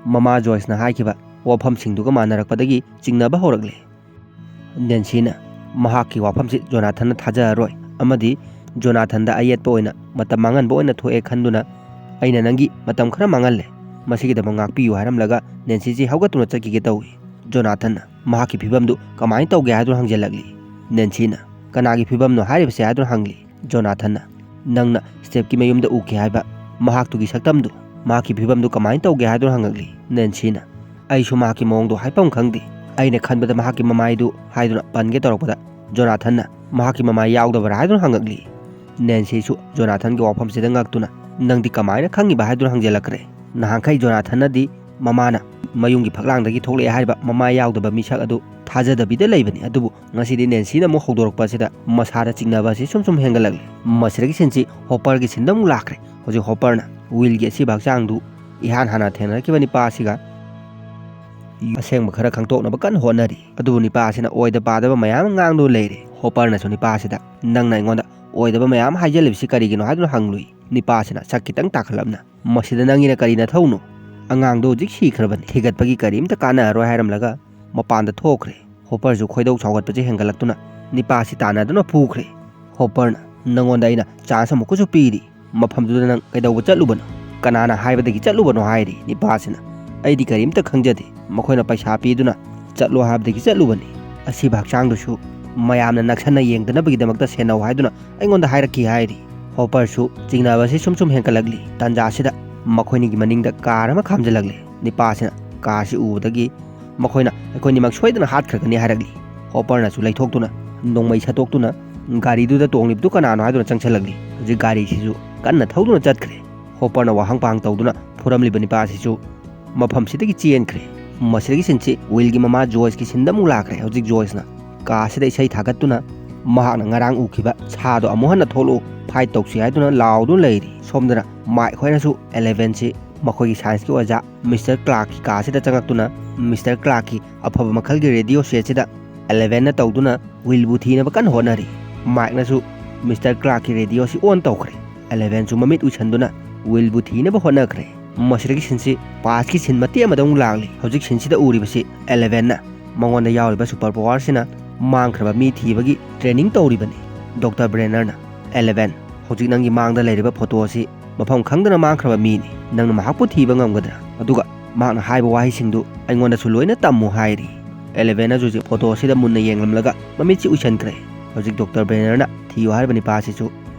ꯃꯃꯥ ꯖꯣꯏꯁꯅ ꯍꯥꯏꯈꯤꯕ ꯋꯥꯐꯝꯁꯤꯡꯗꯨꯒ ꯃꯥꯟꯅꯔꯛꯄꯗꯒꯤ ꯆꯤꯡꯅꯕ ꯍꯧꯔꯛꯂꯦ꯫ ꯅꯦꯟꯁꯤꯅ ꯃꯍꯥꯛꯀꯤ ꯋꯥꯐꯝꯁꯤ ꯖꯣꯅꯥꯊꯟꯅ ꯊꯥꯖꯔꯔꯣꯏ ꯑꯃꯗꯤ ꯖꯣꯅꯥꯊꯟꯗ ꯑꯌꯦꯠꯄ ꯑꯣꯏꯅ ꯃꯇꯝ ꯃꯥꯡꯍꯟꯕ ꯑꯣꯏꯅ ꯊꯣꯛꯑꯦ ꯈꯟꯗꯨꯅ, "ꯑꯩꯅ ꯅꯪꯒꯤ ꯃꯇꯝ ꯈꯔ ꯃꯥꯡꯍꯜꯂꯦ, ꯃꯁꯤꯒꯤꯗꯃꯛ ꯉꯥꯛꯄꯤꯌꯨ" ꯍꯥꯏꯔꯝꯂꯒ ꯅꯦꯟꯁꯤꯁꯤ ꯍꯧꯒꯠꯇꯨꯅ ꯆꯠꯈꯤꯒꯦ ꯇꯧꯏ꯫ ꯖꯣꯅꯥꯊꯟꯅ ꯃꯍꯥꯛꯀꯤ ꯐꯤꯕꯝꯗꯨ ꯀꯃꯥꯏꯅ ꯇꯧꯒꯦ ꯍꯥꯏꯗꯨꯅ ꯍꯪꯖꯜꯂꯛꯂꯤ꯫ ꯅꯦꯟꯁꯤꯅ, "ꯀꯅꯥꯒꯤ ꯐꯤꯕꯝꯅꯣ ꯍꯥꯏꯔꯤꯕꯁꯦ?" ꯍꯥꯏꯗꯨꯅ ꯍꯪꯂꯤ꯫ ꯖꯣꯅꯥꯊꯟꯅ, "ꯅꯪꯅ ꯁ꯭ꯇꯤꯞꯀꯤ ꯃꯌꯨꯝꯗ ꯎꯈꯤ ꯍꯥꯏꯕ ꯃꯍꯥꯛꯇꯨꯒꯤ ꯁꯛꯇꯝꯗꯨ, ꯃꯍꯥꯛꯀꯤ ꯐꯤꯕꯝꯗꯨ ꯀꯃꯥꯏꯅ ꯇꯧꯒꯦ ꯍꯥꯏꯗꯨꯅ ꯍꯪꯉꯛꯂꯤ꯫ ꯅꯦꯟꯁꯤꯅ, "ꯑꯩꯁꯨ ꯃꯍꯥꯛꯀꯤ ꯃꯑꯣꯡꯗꯣ ꯍꯥꯏꯐꯝ ꯈꯪꯗꯦ꯫ ꯑꯩꯅ ꯈꯟꯕꯗ ꯃꯍꯥꯛꯀꯤ ꯃꯃꯥꯏꯗꯨ" ꯍꯥꯏꯗꯨꯅ ꯄꯟꯒꯦ ꯇꯧꯔꯛꯄꯗ, ꯖꯣꯅꯥꯊꯟꯅ, "ꯃꯍꯥꯛꯀꯤ ꯃꯃꯥꯏ ꯌꯥꯎꯗꯕ꯭ꯔꯥ?" ꯍꯥꯏꯗꯨꯅ ꯍꯪꯉꯛꯂꯤ꯫ ꯅꯦꯟꯁꯤꯁꯨ ꯖꯣꯅꯥꯊꯟꯒꯤ ꯋꯥꯐꯝꯁꯤꯗ ꯉꯛꯇꯨꯅ, "ꯅꯪꯗꯤ ꯀꯃꯥꯏꯅ ꯈꯪꯉꯤꯕ?" ꯍꯥꯏꯗꯨꯅ ꯍꯪꯖꯜꯂꯛꯈ꯭ꯔꯦ꯫ ꯅꯍꯥꯟꯈꯩ ꯖꯣꯅꯥꯊꯟꯅꯗꯤ ꯃꯃꯥꯅ ꯃꯌꯨꯝꯒꯤ ꯐꯛꯂꯥꯡꯗꯒꯤ ꯊꯣꯛꯂꯛꯑꯦ ꯍꯥꯏꯔꯤꯕ ꯃꯃꯥꯏ ꯌꯥꯎꯗꯕ ꯃꯤꯁꯛ ꯑꯗꯨ ꯊꯥꯖꯗꯕꯤꯗ ꯂꯩꯕꯅꯤ꯫ ꯑꯗꯨꯕꯨ ꯉꯁꯤꯗꯤ ꯅꯦꯟꯁꯤꯅ ꯑꯃꯨꯛ ꯍꯧꯗꯣꯔꯛꯄ ꯑꯁꯤꯗ ꯃꯁꯥꯗ ꯆꯤꯡꯅꯕ ꯑꯁꯤ ꯁꯨꯝ ꯁꯨꯝ ꯍꯦꯟꯒꯠꯂꯛꯂꯤ꯫ ꯃꯁꯤꯗꯒꯤ ꯁꯤꯟꯁꯤ ꯍꯣꯄꯔꯒꯤ ꯁꯤꯟꯗ ꯑꯃꯨꯛ ꯂꯥꯛꯈ꯭ꯔꯦ꯫ ꯍꯧꯖꯤꯛ ꯍꯣꯄꯔꯅ ꯋꯤꯜꯒꯤ ꯑꯁꯤꯕ ꯍꯛꯆꯥꯡꯗꯨ ꯏꯍꯥꯟ ꯍꯥꯟꯅ ꯊꯦꯡꯅꯔꯛꯈꯤꯕ ꯅꯤꯄꯥ ꯑꯁꯤꯒ ꯑꯁꯦꯡꯕ ꯈꯔ ꯈꯪꯗꯣꯛꯅꯕ ꯀꯟꯅ ꯍꯣꯠꯅꯔꯤ꯫ ꯑꯗꯨꯕꯨ ꯅꯤꯄꯥ ꯑꯁꯤꯅ ꯑꯣꯏꯗ ꯄꯥꯗꯕ ꯃꯌꯥꯝ ꯑꯃ ꯉꯥꯡꯗꯨꯅ ꯂꯩꯔꯦ꯫ ꯍꯣꯄꯔꯅꯁꯨ ꯅꯤꯄꯥ ꯑꯁꯤꯗ, "ꯅꯪꯅ ꯑꯩꯉꯣꯟꯗ ꯑꯣꯏꯗꯕ ꯃꯌꯥꯝ ꯍꯥꯏꯖꯜꯂꯤꯕꯁꯤ ꯀꯔꯤꯒꯤꯅꯣ?" ꯍꯥꯏꯗꯨꯅ ꯍꯪꯂꯨꯏ꯫ ꯅꯤꯄꯥ ꯑꯁꯤꯅ ꯁꯛ ꯈꯤꯇꯪ ꯇꯥꯈꯠꯂꯞꯅ, "ꯃꯁꯤꯗ ꯅꯪꯒꯤꯅ ꯀꯔꯤ ꯅꯊꯧꯅꯣ? ꯑꯉꯥꯡꯗꯣ ꯍꯧꯖꯤꯛ ꯁꯤꯈ꯭ꯔꯕꯅꯤ꯫ ꯊꯤꯒꯠꯄꯒꯤ ꯀꯔꯤꯝꯇ ꯀꯥꯟꯅꯔꯔꯣꯏ" ꯍꯥꯏꯔꯝꯂꯒ ꯃꯄꯥꯟꯗ ꯊꯣꯛꯈ꯭ꯔꯦ꯫ ꯍꯣꯄꯔꯁꯨ ꯈꯣꯏꯗꯧ ꯁꯥꯎꯒꯠꯄꯁꯦ ꯍꯦꯟꯒꯠꯂꯛꯇꯨꯅ ꯅꯤꯄꯥ ꯑꯁꯤ ꯇꯥꯟꯅꯗꯨꯅ ꯐꯨꯈ꯭ꯔꯦ꯫ ꯍꯣꯄꯔꯅ, "ꯅꯪꯉꯣꯟꯗ ꯑꯩꯅ ꯆꯥꯟꯁ ꯑꯃꯨꯛꯀꯁꯨ ꯄꯤꯔꯤ꯫ ꯃꯐꯝꯗꯨꯗ ꯅꯪ ꯀꯩꯗꯧꯕ ꯆꯠꯂꯨꯕꯅꯣ? ꯀꯅꯥꯅ ꯍꯥꯏꯕꯗꯒꯤ ꯆꯠꯂꯨꯕꯅꯣ?" ꯍꯥꯏꯔꯤ ꯅꯤꯄꯥꯁꯤꯅ꯫ "ꯑꯩꯗꯤ ꯀꯔꯤꯝꯇ ꯈꯪꯖꯗꯦ꯫ ꯃꯈꯣꯏꯅ ꯄꯩꯁꯥ ꯄꯤꯗꯨꯅ ꯆꯠꯂꯣ ꯍꯥꯏꯕꯗꯒꯤ ꯆꯠꯂꯨꯕꯅꯤ꯫ ꯑꯁꯤꯕ ꯍꯛꯆꯥꯡꯗꯨꯁꯨ ꯃꯌꯥꯝꯅ ꯅꯛꯁꯟꯅ ꯌꯦꯡꯗꯅꯕꯒꯤꯗꯃꯛꯇ ꯁꯦꯟꯅꯧ ꯍꯥꯏꯗꯨꯅ ꯑꯩꯉꯣꯟꯗ ꯍꯥꯏꯔꯛꯈꯤ" ꯍꯥꯏꯔꯤ꯫ ꯍꯣꯄꯔꯁꯨ ꯆꯤꯡꯅꯕꯁꯤ ꯁꯨꯝ ꯁꯨꯝ ꯍꯦꯟꯒꯠꯂꯛꯂꯤ꯫ ꯇꯥꯟꯖꯥꯁꯤꯗ ꯃꯈꯣꯏꯅꯤꯒꯤ ꯃꯅꯤꯡꯗ ꯀꯥꯔ ꯑꯃ ꯈꯥꯝꯖꯤꯜꯂꯛꯂꯦ꯫ ꯅꯤꯄꯥꯁꯤꯅ ꯀꯥꯔꯁꯤ ꯎꯕꯗꯒꯤ ꯃꯈꯣꯏꯅ, "ꯑꯩꯈꯣꯏꯅꯤꯃꯛ ꯁꯣꯏꯗꯅ ꯍꯥꯠꯈ꯭ꯔꯒꯅꯤ" ꯍꯥꯏꯔꯛꯂꯤ꯫ ꯍꯣꯄꯔꯅꯁꯨ ꯂꯩꯊꯣꯛꯇꯨꯅ, ꯅꯣꯡꯃꯩ ꯁꯠꯇꯣꯛꯇꯨꯅ, ꯒꯥꯔꯤꯗꯨꯗ ꯇꯣꯡꯂꯤꯕꯗꯨ ꯀꯅꯥꯅꯣ ꯍꯥꯏꯗꯨꯅ ꯆꯪꯁꯤꯜꯂꯛꯂꯤ꯫ ꯍꯧꯖꯤꯛ ꯒꯥꯔꯤꯁꯤꯁꯨ ꯀꯟꯅ ꯊꯧꯗꯨꯅ ꯆꯠꯈ꯭ꯔꯦ꯫ ꯍꯣꯄꯔꯅ ꯋꯥꯍꯪ ꯄꯥꯍꯪ ꯇꯧꯗꯨꯅ ꯐꯨꯔꯝꯂꯤꯕ ꯅꯤꯄꯥ ꯑꯁꯤꯁꯨ ꯃꯐꯝꯁꯤꯗꯒꯤ ꯆꯦꯟꯈ꯭ꯔꯦ꯫ ꯃꯁꯤꯗꯒꯤ ꯁꯤꯟꯁꯤ ꯋꯤꯜꯒꯤ ꯃꯃꯥ ꯖꯣꯏꯁꯀꯤ ꯁꯤꯟꯗ ꯑꯃꯨꯛ ꯂꯥꯛꯈ꯭ꯔꯦ꯫ ꯍꯧꯖꯤꯛ ꯖꯣꯏꯁꯅ ꯀꯥ ꯑꯁꯤꯗ ꯏꯁꯩ ꯊꯥꯒꯠꯇꯨꯅ ꯃꯍꯥꯛꯅ ꯉꯔꯥꯡ ꯎꯈꯤꯕ ꯁꯥꯗꯣ ꯑꯃꯨꯛ ꯍꯟꯅ ꯊꯣꯛꯂꯛꯎ, ꯐꯥꯏꯠ ꯇꯧꯁꯤ ꯍꯥꯏꯗꯨꯅ ꯂꯥꯎꯗꯨꯅ ꯂꯩꯔꯤ꯫ ꯁꯣꯝꯗꯅ ꯃꯥꯏꯛ ꯍꯣꯏꯅꯁꯨ ꯑꯦꯂꯦꯚꯦꯟꯁꯤ ꯃꯈꯣꯏꯒꯤ ꯁꯥꯏꯟꯁꯀꯤ ꯑꯣꯖꯥ ꯃꯤꯁꯇꯔ ꯀ꯭ꯂꯥꯔꯛꯀꯤ ꯀꯥꯁꯤꯗ ꯆꯪꯉꯛꯇꯨꯅ ꯃꯤꯁꯇꯔ ꯀ꯭ꯂꯥꯔꯛꯀꯤ ꯑꯐꯕ ꯃꯈꯜꯒꯤ ꯔꯦꯗꯤꯑꯣ ꯁꯦꯠꯁꯤꯗ ꯑꯦꯂꯦꯚꯦꯟꯅ ꯇꯧꯗꯨꯅ ꯋꯤꯜꯕꯨ ꯊꯤꯅꯕ ꯀꯟꯅ ꯍꯣꯠꯅꯔꯤ꯫ ꯃꯥꯏꯛꯅꯁꯨ ꯃꯤꯁꯇꯔ ꯀ꯭ꯂꯥꯔꯛꯀꯤ ꯔꯦꯗꯤꯑꯣꯁꯤ ꯑꯣꯟ ꯇꯧꯈ꯭ꯔꯦ꯫ ꯑꯦꯂꯦꯚꯦꯟꯁꯨ ꯃꯃꯤꯠ ꯎꯏꯁꯟꯗꯨꯅ ꯋꯤꯜꯕꯨ ꯊꯤꯅꯕ ꯍꯣꯠꯅꯈ꯭ꯔꯦ꯫ ꯃꯁꯤꯗꯒꯤ ꯁꯤꯟꯁꯤ ꯄꯥꯁꯀꯤ ꯁꯤꯟ ꯃꯇꯦꯛ ꯑꯃꯗ ꯑꯃꯨꯛ ꯂꯥꯛꯂꯤ꯫ ꯍꯧꯖꯤꯛ ꯁꯤꯟꯁꯤꯗ ꯎꯔꯤꯕꯁꯤ ꯑꯦꯂꯦꯚꯦꯟꯅ ꯃꯉꯣꯟꯗ ꯌꯥꯎꯔꯤꯕ ꯁꯨꯄꯔ ꯄꯋꯥꯔꯁꯤꯅ ꯃꯥꯡꯈ꯭ꯔꯕ ꯃꯤ ꯊꯤꯕꯒꯤ ꯇ꯭ꯔꯦꯅꯤꯡ ꯇꯧꯔꯤꯕꯅꯤ꯫ ꯗꯣꯛꯇꯔ ꯕ꯭ꯔꯦꯅꯔꯅ, "ꯑꯦꯂꯦꯚꯦꯟ, ꯍꯧꯖꯤꯛ ꯅꯪꯒꯤ ꯃꯥꯡꯗ ꯂꯩꯔꯤꯕ ꯐꯣꯇꯣ ꯑꯁꯤ ꯃꯐꯝ ꯈꯪꯗꯅ ꯃꯥꯡꯈ꯭ꯔꯕ ꯃꯤꯅꯤ꯫ ꯅꯪꯅ ꯃꯍꯥꯛꯄꯨ ꯊꯤꯕ ꯉꯝꯒꯗ꯭ꯔꯥ? ꯑꯗꯨꯒ ꯃꯍꯥꯛꯅ ꯍꯥꯏꯕ ꯋꯥꯍꯩꯁꯤꯡꯗꯨ ꯑꯩꯉꯣꯟꯗꯁꯨ ꯂꯣꯏꯅ ꯇꯝꯃꯨ" ꯍꯥꯏꯔꯤ꯫ ꯑꯦꯂꯦꯚꯦꯟꯅꯁꯨ ꯍꯧꯖꯤꯛ ꯐꯣꯇꯣ ꯑꯁꯤꯗ ꯃꯨꯟꯅ ꯌꯦꯡꯂꯝꯂꯒ ꯃꯃꯤꯠꯁꯤ ꯎꯏꯁꯟꯈ꯭ꯔꯦ꯫ ꯍꯧꯖꯤꯛ ꯗꯣꯛꯇꯔ ꯕ꯭ꯔꯦꯅꯔꯅ ꯊꯤꯌꯨ ꯍꯥꯏꯔꯤꯕ ꯅꯤꯄꯥ ꯑꯁꯤꯁꯨ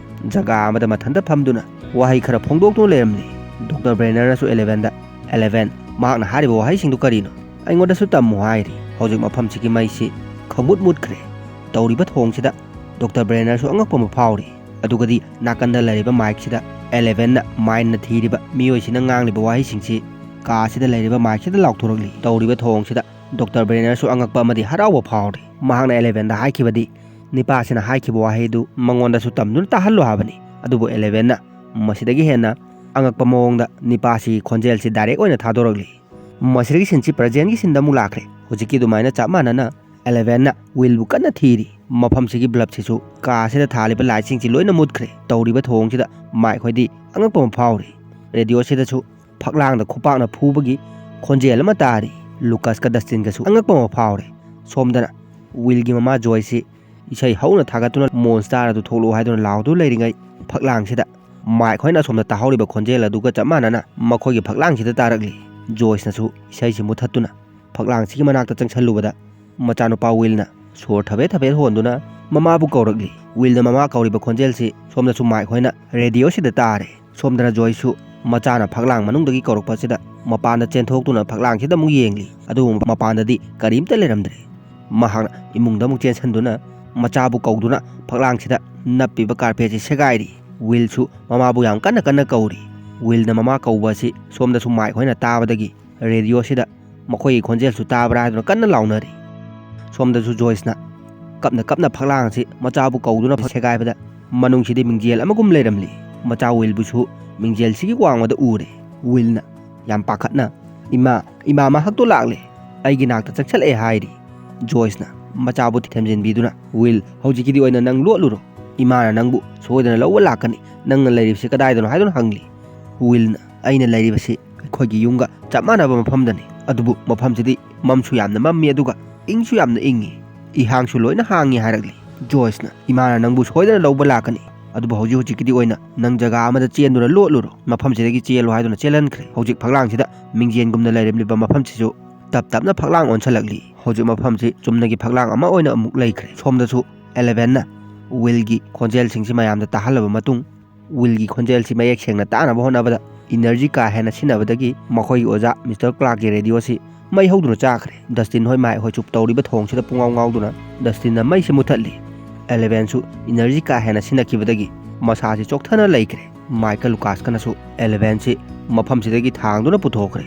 ꯖꯒꯥ ꯑꯃꯗ ꯃꯊꯟꯇ ꯐꯝꯗꯨꯅ ꯋꯥꯍꯩ ꯈꯔ ꯐꯣꯡꯗꯣꯛꯇꯨꯅ ꯂꯩꯔꯝꯂꯤ꯫ ꯗꯣꯛꯇꯔ ꯕ꯭ꯔꯦꯅꯔꯅꯁꯨ ꯑꯦꯂꯦꯚꯦꯟꯗ, "ꯑꯦꯂꯦꯚꯦꯟ, ꯃꯍꯥꯛꯅ ꯍꯥꯏꯔꯤꯕ ꯋꯥꯍꯩꯁꯤꯡꯗꯨ ꯀꯔꯤꯅꯣ? ꯑꯩꯉꯣꯟꯗꯁꯨ ꯇꯝꯃꯨ" ꯍꯥꯏꯔꯤ꯫ ꯍꯧꯖꯤꯛ ꯃꯐꯝꯁꯤꯒꯤ ꯃꯩꯁꯤ ꯈꯪꯃꯨꯠ ꯃꯨꯠꯈ꯭ꯔꯦ꯫ ꯇꯧꯔꯤꯕ ꯊꯧꯑꯣꯡꯁꯤꯗ ꯗꯣꯛꯇꯔ ꯕ꯭ꯔꯦꯅꯔꯁꯨ ꯑꯉꯛꯄ ꯑꯃ ꯐꯥꯎꯔꯤ꯫ ꯑꯗꯨꯒꯗꯤ ꯅꯥꯀꯟꯗ ꯂꯩꯔꯤꯕ ꯃꯥꯏꯛꯁꯤꯗ ꯑꯦꯂꯦꯚꯦꯟꯅ ꯃꯥꯏꯛꯅ ꯊꯤꯔꯤꯕ ꯃꯤꯑꯣꯏꯁꯤꯅ ꯉꯥꯡꯂꯤꯕ ꯋꯥꯍꯩꯁꯤꯡꯁꯤ ꯀꯥ ꯑꯁꯤꯗ ꯂꯩꯔꯤꯕ ꯃꯥꯏꯛꯁꯤꯗ ꯂꯥꯎꯊꯣꯔꯛꯂꯤ꯫ ꯇꯧꯔꯤꯕ ꯊꯧꯑꯣꯡꯁꯤꯗ ꯗꯣꯛꯇꯔ ꯕ꯭ꯔꯦꯅꯔꯁꯨ ꯑꯉꯛꯄ ꯑꯃꯗꯤ ꯍꯔꯥꯎꯕ ꯐꯥꯎꯔꯤ꯫ ꯃꯍꯥꯛꯅ ꯑꯦꯂꯦꯚꯦꯟꯗ ꯍꯥꯏꯈꯤꯕꯗꯤ ꯅꯤꯄꯥꯁꯤꯅ ꯍꯥꯏꯈꯤꯕ ꯋꯥꯍꯩꯗꯨ ꯃꯉꯣꯟꯗꯁꯨ ꯇꯝꯗꯨꯅ ꯇꯥꯍꯜꯂꯨ ꯍꯥꯏꯕꯅꯤ꯫ ꯑꯗꯨꯕꯨ ꯑꯦꯂꯦꯚꯦꯟꯅ ꯃꯁꯤꯗꯒꯤ ꯍꯦꯟꯅ ꯑꯉꯛꯄ ꯃꯑꯣꯡꯗ ꯅꯤꯄꯥꯁꯤꯒꯤ ꯈꯣꯟꯖꯦꯜꯁꯤ ꯗꯥꯏꯔꯦꯛ ꯑꯣꯏꯅ ꯊꯥꯗꯣꯔꯛꯂꯤ꯫ ꯃꯁꯤꯗꯒꯤ ꯁꯤꯟꯁꯤ ꯄ꯭ꯔꯖꯦꯟꯒꯤ ꯁꯤꯟꯗ ꯑꯃꯨꯛ ꯂꯥꯛꯈ꯭ꯔꯦ꯫ ꯍꯧꯖꯤꯛꯀꯤ ꯑꯗꯨꯃꯥꯏꯅ ꯆꯞ ꯃꯥꯟꯅꯅ ꯑꯦꯂꯦꯚꯦꯟꯅ ꯋꯤꯜꯕꯨ ꯀꯟꯅ ꯊꯤꯔꯤ꯫ ꯃꯐꯝꯁꯤꯒꯤ ꯕ꯭ꯂꯕꯁꯤꯁꯨ ꯀꯥ ꯑꯁꯤꯗ ꯊꯥꯜꯂꯤꯕ ꯂꯥꯏꯠꯁꯤꯡꯁꯤ ꯂꯣꯏꯅ ꯃꯨꯠꯈ꯭ꯔꯦ꯫ ꯇꯧꯔꯤꯕ ꯊꯧꯑꯣꯡꯁꯤꯗ ꯃꯥꯏꯛ ꯍꯣꯏꯗꯤ ꯑꯉꯛꯄ ꯑꯃ ꯐꯥꯎꯔꯤ꯫ ꯔꯦꯗꯤꯑꯣꯁꯤꯗꯁꯨ ꯐꯛꯂꯥꯡꯗ ꯈꯨꯄꯥꯛꯅ ꯐꯨꯕꯒꯤ ꯈꯣꯟꯖꯦꯜ ꯑꯃ ꯇꯥꯔꯤ꯫ ꯂꯨꯀꯁꯀ ꯗꯁꯇꯤꯟꯒꯁꯨ ꯑꯉꯛꯄ ꯑꯃ ꯐꯥꯎꯔꯦ꯫ ꯁꯣꯝꯗꯅ ꯋꯤꯜꯒꯤ ꯃꯃꯥ ꯖꯣꯏꯁꯤ ꯏꯁꯩ ꯍꯧꯅ ꯊꯥꯒꯠꯇꯨꯅ "ꯃꯣꯟꯁꯇꯥꯔ ꯑꯗꯨ ꯊꯣꯛꯂꯛꯑꯣ" ꯍꯥꯏꯗꯨꯅ ꯂꯥꯎꯗꯨꯅ ꯂꯩꯔꯤꯉꯩ, ꯐꯛꯂꯥꯡꯁꯤꯗ ꯃꯥꯏꯛ ꯍꯣꯏꯅ ꯑꯁꯣꯝꯗ ꯇꯥꯍꯧꯔꯤꯕ ꯈꯣꯟꯖꯦꯜ ꯑꯗꯨꯒ ꯆꯞ ꯃꯥꯟꯅꯅ ꯃꯈꯣꯏꯒꯤ ꯐꯛꯂꯥꯡꯁꯤꯗ ꯇꯥꯔꯛꯂꯤ꯫ ꯖꯣꯏꯁꯅꯁꯨ ꯏꯁꯩꯁꯤ ꯃꯨꯊꯠꯇꯨꯅ ꯐꯛꯂꯥꯡꯁꯤꯒꯤ ꯃꯅꯥꯛꯇ ꯆꯪꯁꯜꯂꯨꯕꯗ ꯃꯆꯥꯅꯨꯄꯥ ꯋꯤꯜꯅ ꯁꯣꯔ ꯊꯕꯦꯠ ꯊꯕꯦꯠ ꯍꯣꯟꯗꯨꯅ ꯃꯃꯥꯕꯨ ꯀꯧꯔꯛꯂꯤ꯫ ꯋꯤꯜꯅ ꯃꯃꯥ ꯀꯧꯔꯤꯕ ꯈꯣꯟꯖꯦꯜꯁꯤ ꯁꯣꯝꯗꯁꯨ ꯃꯥꯏꯛ ꯍꯣꯏꯅ ꯔꯦꯗꯤꯑꯣꯁꯤꯗ ꯇꯥꯔꯦ꯫ ꯁꯣꯝꯗꯅ ꯖꯣꯏꯁꯁꯨ ꯃꯆꯥꯅ ꯐꯛꯂꯥꯡ ꯃꯅꯨꯡꯗꯒꯤ ꯀꯧꯔꯛꯄꯁꯤꯗ ꯃꯄꯥꯟꯗ ꯆꯦꯟꯊꯣꯛꯇꯨꯅ ꯐꯛꯂꯥꯡꯁꯤꯗ ꯑꯃꯨꯛ ꯌꯦꯡꯂꯤ꯫ ꯑꯗꯨꯕꯨ ꯃꯄꯥꯟꯗꯗꯤ ꯀꯔꯤꯝꯇ ꯂꯩꯔꯝꯗ꯭ꯔꯦ꯫ ꯃꯍꯥꯛꯅ ꯏꯃꯨꯡꯗ ꯑꯃꯨꯛ ꯆꯦꯟꯁꯤꯟꯗꯨꯅ ꯃꯆꯥꯕꯨ ꯀꯧꯗꯨꯅ ꯐꯛꯂꯥꯡꯁꯤꯗ ꯅꯞꯄꯤꯕ ꯀꯥꯔꯄꯦꯠꯁꯤ ꯁꯦꯒꯥꯏꯔꯤ꯫ ꯋꯤꯜꯁꯨ ꯃꯃꯥꯕꯨ ꯌꯥꯝ ꯀꯟꯅ ꯀꯟꯅ ꯀꯧꯔꯤ꯫ ꯋꯤꯜꯅ ꯃꯃꯥ ꯀꯧꯕ ꯑꯁꯤ ꯁꯣꯝꯗꯁꯨ ꯃꯥꯏꯛ ꯍꯣꯏꯅ ꯇꯥꯕꯗꯒꯤ ꯔꯦꯗꯤꯑꯣꯁꯤꯗ ꯃꯈꯣꯏꯒꯤ ꯈꯣꯟꯖꯦꯜꯁꯨ ꯇꯥꯕ꯭ꯔꯥ ꯍꯥꯏꯗꯨꯅ ꯀꯟꯅ ꯂꯥꯎꯅꯔꯤ꯫ ꯁꯣꯝꯗꯁꯨ ꯖꯣꯏꯁꯅ ꯀꯞꯅ ꯀꯞꯅ ꯐꯛꯂꯥꯡ ꯑꯁꯤ ꯃꯆꯥꯕꯨ ꯀꯧꯗꯨꯅ ꯁꯦꯒꯥꯏꯕꯗ ꯃꯅꯨꯡꯁꯤꯗꯤ ꯃꯤꯡꯖꯦꯜ ꯑꯃꯒꯨꯝ ꯂꯩꯔꯝꯂꯤ꯫ ꯃꯆꯥ ꯋꯤꯜꯕꯨꯁꯨ ꯃꯤꯡꯖꯦꯜꯁꯤꯒꯤ ꯋꯥꯡꯃꯗ ꯎꯔꯦ꯫ ꯋꯤꯜꯅ ꯌꯥꯝ ꯄꯥꯈꯠꯅ, "ꯏꯃꯥ, ꯏꯃꯥ ꯃꯍꯥꯛꯇꯣ ꯂꯥꯛꯂꯦ, ꯑꯩꯒꯤ ꯅꯥꯛꯇ ꯆꯪꯁꯜꯂꯛꯑꯦ" ꯍꯥꯏꯔꯤ꯫ ꯖꯣꯏꯁꯅ ꯃꯆꯥꯕꯨ ꯊꯦꯝꯖꯤꯟꯕꯤꯗꯨꯅ, "ꯋꯤꯜ, ꯍꯧꯖꯤꯛꯀꯤꯗꯤ ꯑꯣꯏꯅ ꯅꯪ ꯂꯣꯠꯂꯨꯔꯣ꯫ ꯏꯃꯥꯅ ꯅꯪꯕꯨ ꯁꯣꯏꯗꯅ ꯂꯧꯕ ꯂꯥꯛꯀꯅꯤ꯫ ꯅꯪꯅ ꯂꯩꯔꯤꯕꯁꯤ ꯀꯗꯥꯏꯗꯅꯣ?" ꯍꯥꯏꯗꯨꯅ ꯍꯪꯂꯤ꯫ ꯋꯤꯜꯅ, "ꯑꯩꯅ ꯂꯩꯔꯤꯕꯁꯤ ꯑꯩꯈꯣꯏꯒꯤ ꯌꯨꯝꯒ ꯆꯞ ꯃꯥꯟꯅꯕ ꯃꯐꯝꯗꯅꯤ, ꯑꯗꯨꯕꯨ ꯃꯐꯝꯁꯤꯗꯤ ꯃꯝꯁꯨ ꯌꯥꯝꯅ ꯃꯝꯃꯤ, ꯑꯗꯨꯒ ꯏꯪꯁꯨ ꯌꯥꯝꯅ ꯏꯪꯉꯤ, ꯏꯍꯥꯡꯁꯨ ꯂꯣꯏꯅ ꯍꯥꯡꯉꯤ" ꯍꯥꯏꯔꯛꯂꯤ꯫ ꯖꯣꯏꯁꯅ, "ꯏꯃꯥꯅ ꯅꯪꯕꯨ ꯁꯣꯏꯗꯅ ꯂꯧꯕ ꯂꯥꯛꯀꯅꯤ, ꯑꯗꯨꯕꯨ ꯍꯧꯖꯤꯛ ꯍꯧꯖꯤꯛꯀꯤꯗꯤ ꯑꯣꯏꯅ ꯅꯪ ꯖꯒꯥ ꯑꯃꯗ ꯆꯦꯟꯗꯨꯅ ꯂꯣꯠꯂꯨꯔꯣ, ꯃꯐꯝꯁꯤꯗꯒꯤ ꯆꯦꯜꯂꯨ" ꯍꯥꯏꯗꯨꯅ ꯆꯦꯜꯍꯟꯈ꯭ꯔꯦ꯫ ꯍꯧꯖꯤꯛ ꯐꯛꯂꯥꯡꯁꯤꯗ ꯃꯤꯡꯖꯦꯜꯒꯨꯝꯅ ꯂꯩꯔꯝꯂꯤꯕ ꯃꯐꯝꯁꯤꯁꯨ ꯇꯞ ꯇꯞꯅ ꯐꯛꯂꯥꯡ ꯑꯣꯟꯁꯤꯜꯂꯛꯂꯤ꯫ ꯍꯧꯖꯤꯛ ꯃꯐꯝꯁꯤ ꯆꯨꯝꯅꯒꯤ ꯐꯛꯂꯥꯡ ꯑꯃ ꯑꯣꯏꯅ ꯑꯃꯨꯛ ꯂꯩꯈ꯭ꯔꯦ꯫ ꯁꯣꯝꯗꯁꯨ ꯑꯦꯂꯦꯚꯦꯟꯅ ꯋꯤꯜꯒꯤ ꯈꯣꯟꯖꯦꯜꯁꯤꯡꯁꯤ ꯃꯌꯥꯝꯗ ꯇꯥꯍꯜꯂꯕ ꯃꯇꯨꯡ, ꯋꯤꯜꯒꯤ ꯈꯣꯟꯖꯦꯜꯁꯤ ꯃꯌꯦꯛ ꯁꯦꯡꯅ ꯇꯥꯅꯕ ꯍꯣꯠꯅꯕꯗ ꯏꯅꯔꯖꯤ ꯀꯥ ꯍꯦꯟꯅ ꯁꯤꯖꯤꯟꯅꯕꯗꯒꯤ ꯃꯈꯣꯏꯒꯤ ꯑꯣꯖꯥ ꯃꯤꯁꯇꯔ ꯀ꯭ꯂꯥꯔꯛꯀꯤ ꯔꯦꯗꯤꯑꯣꯁꯤ ꯃꯩ ꯍꯧꯗꯨꯅ ꯆꯥꯈ꯭ꯔꯦ꯫ ꯗꯁꯇꯤꯟ ꯍꯣꯏ ꯃꯥꯏ ꯍꯣꯏ ꯆꯨꯞ ꯇꯧꯔꯤꯕ ꯊꯧꯑꯣꯡꯁꯤꯗ ꯄꯨꯡꯉꯥꯎ ꯉꯥꯎꯗꯨꯅ ꯗꯁꯇꯤꯟꯅ ꯃꯩꯁꯤ ꯃꯨꯊꯠꯂꯤ꯫ ꯑꯦꯂꯦꯚꯦꯟꯁꯨ ꯏꯅꯔꯖꯤ ꯀꯥ ꯍꯦꯟꯅ ꯁꯤꯖꯤꯟꯅꯈꯤꯕꯗꯒꯤ ꯃꯁꯥꯁꯤ ꯆꯣꯛꯊꯅ ꯂꯩꯈ꯭ꯔꯦ꯫ ꯃꯥꯏꯛꯀ ꯂꯨꯀꯥꯁꯀꯅꯁꯨ ꯑꯦꯂꯦꯚꯦꯟꯁꯤ ꯃꯐꯝꯁꯤꯗꯒꯤ ꯊꯥꯡꯗꯨꯅ ꯄꯨꯊꯣꯛꯈ꯭ꯔꯦ꯫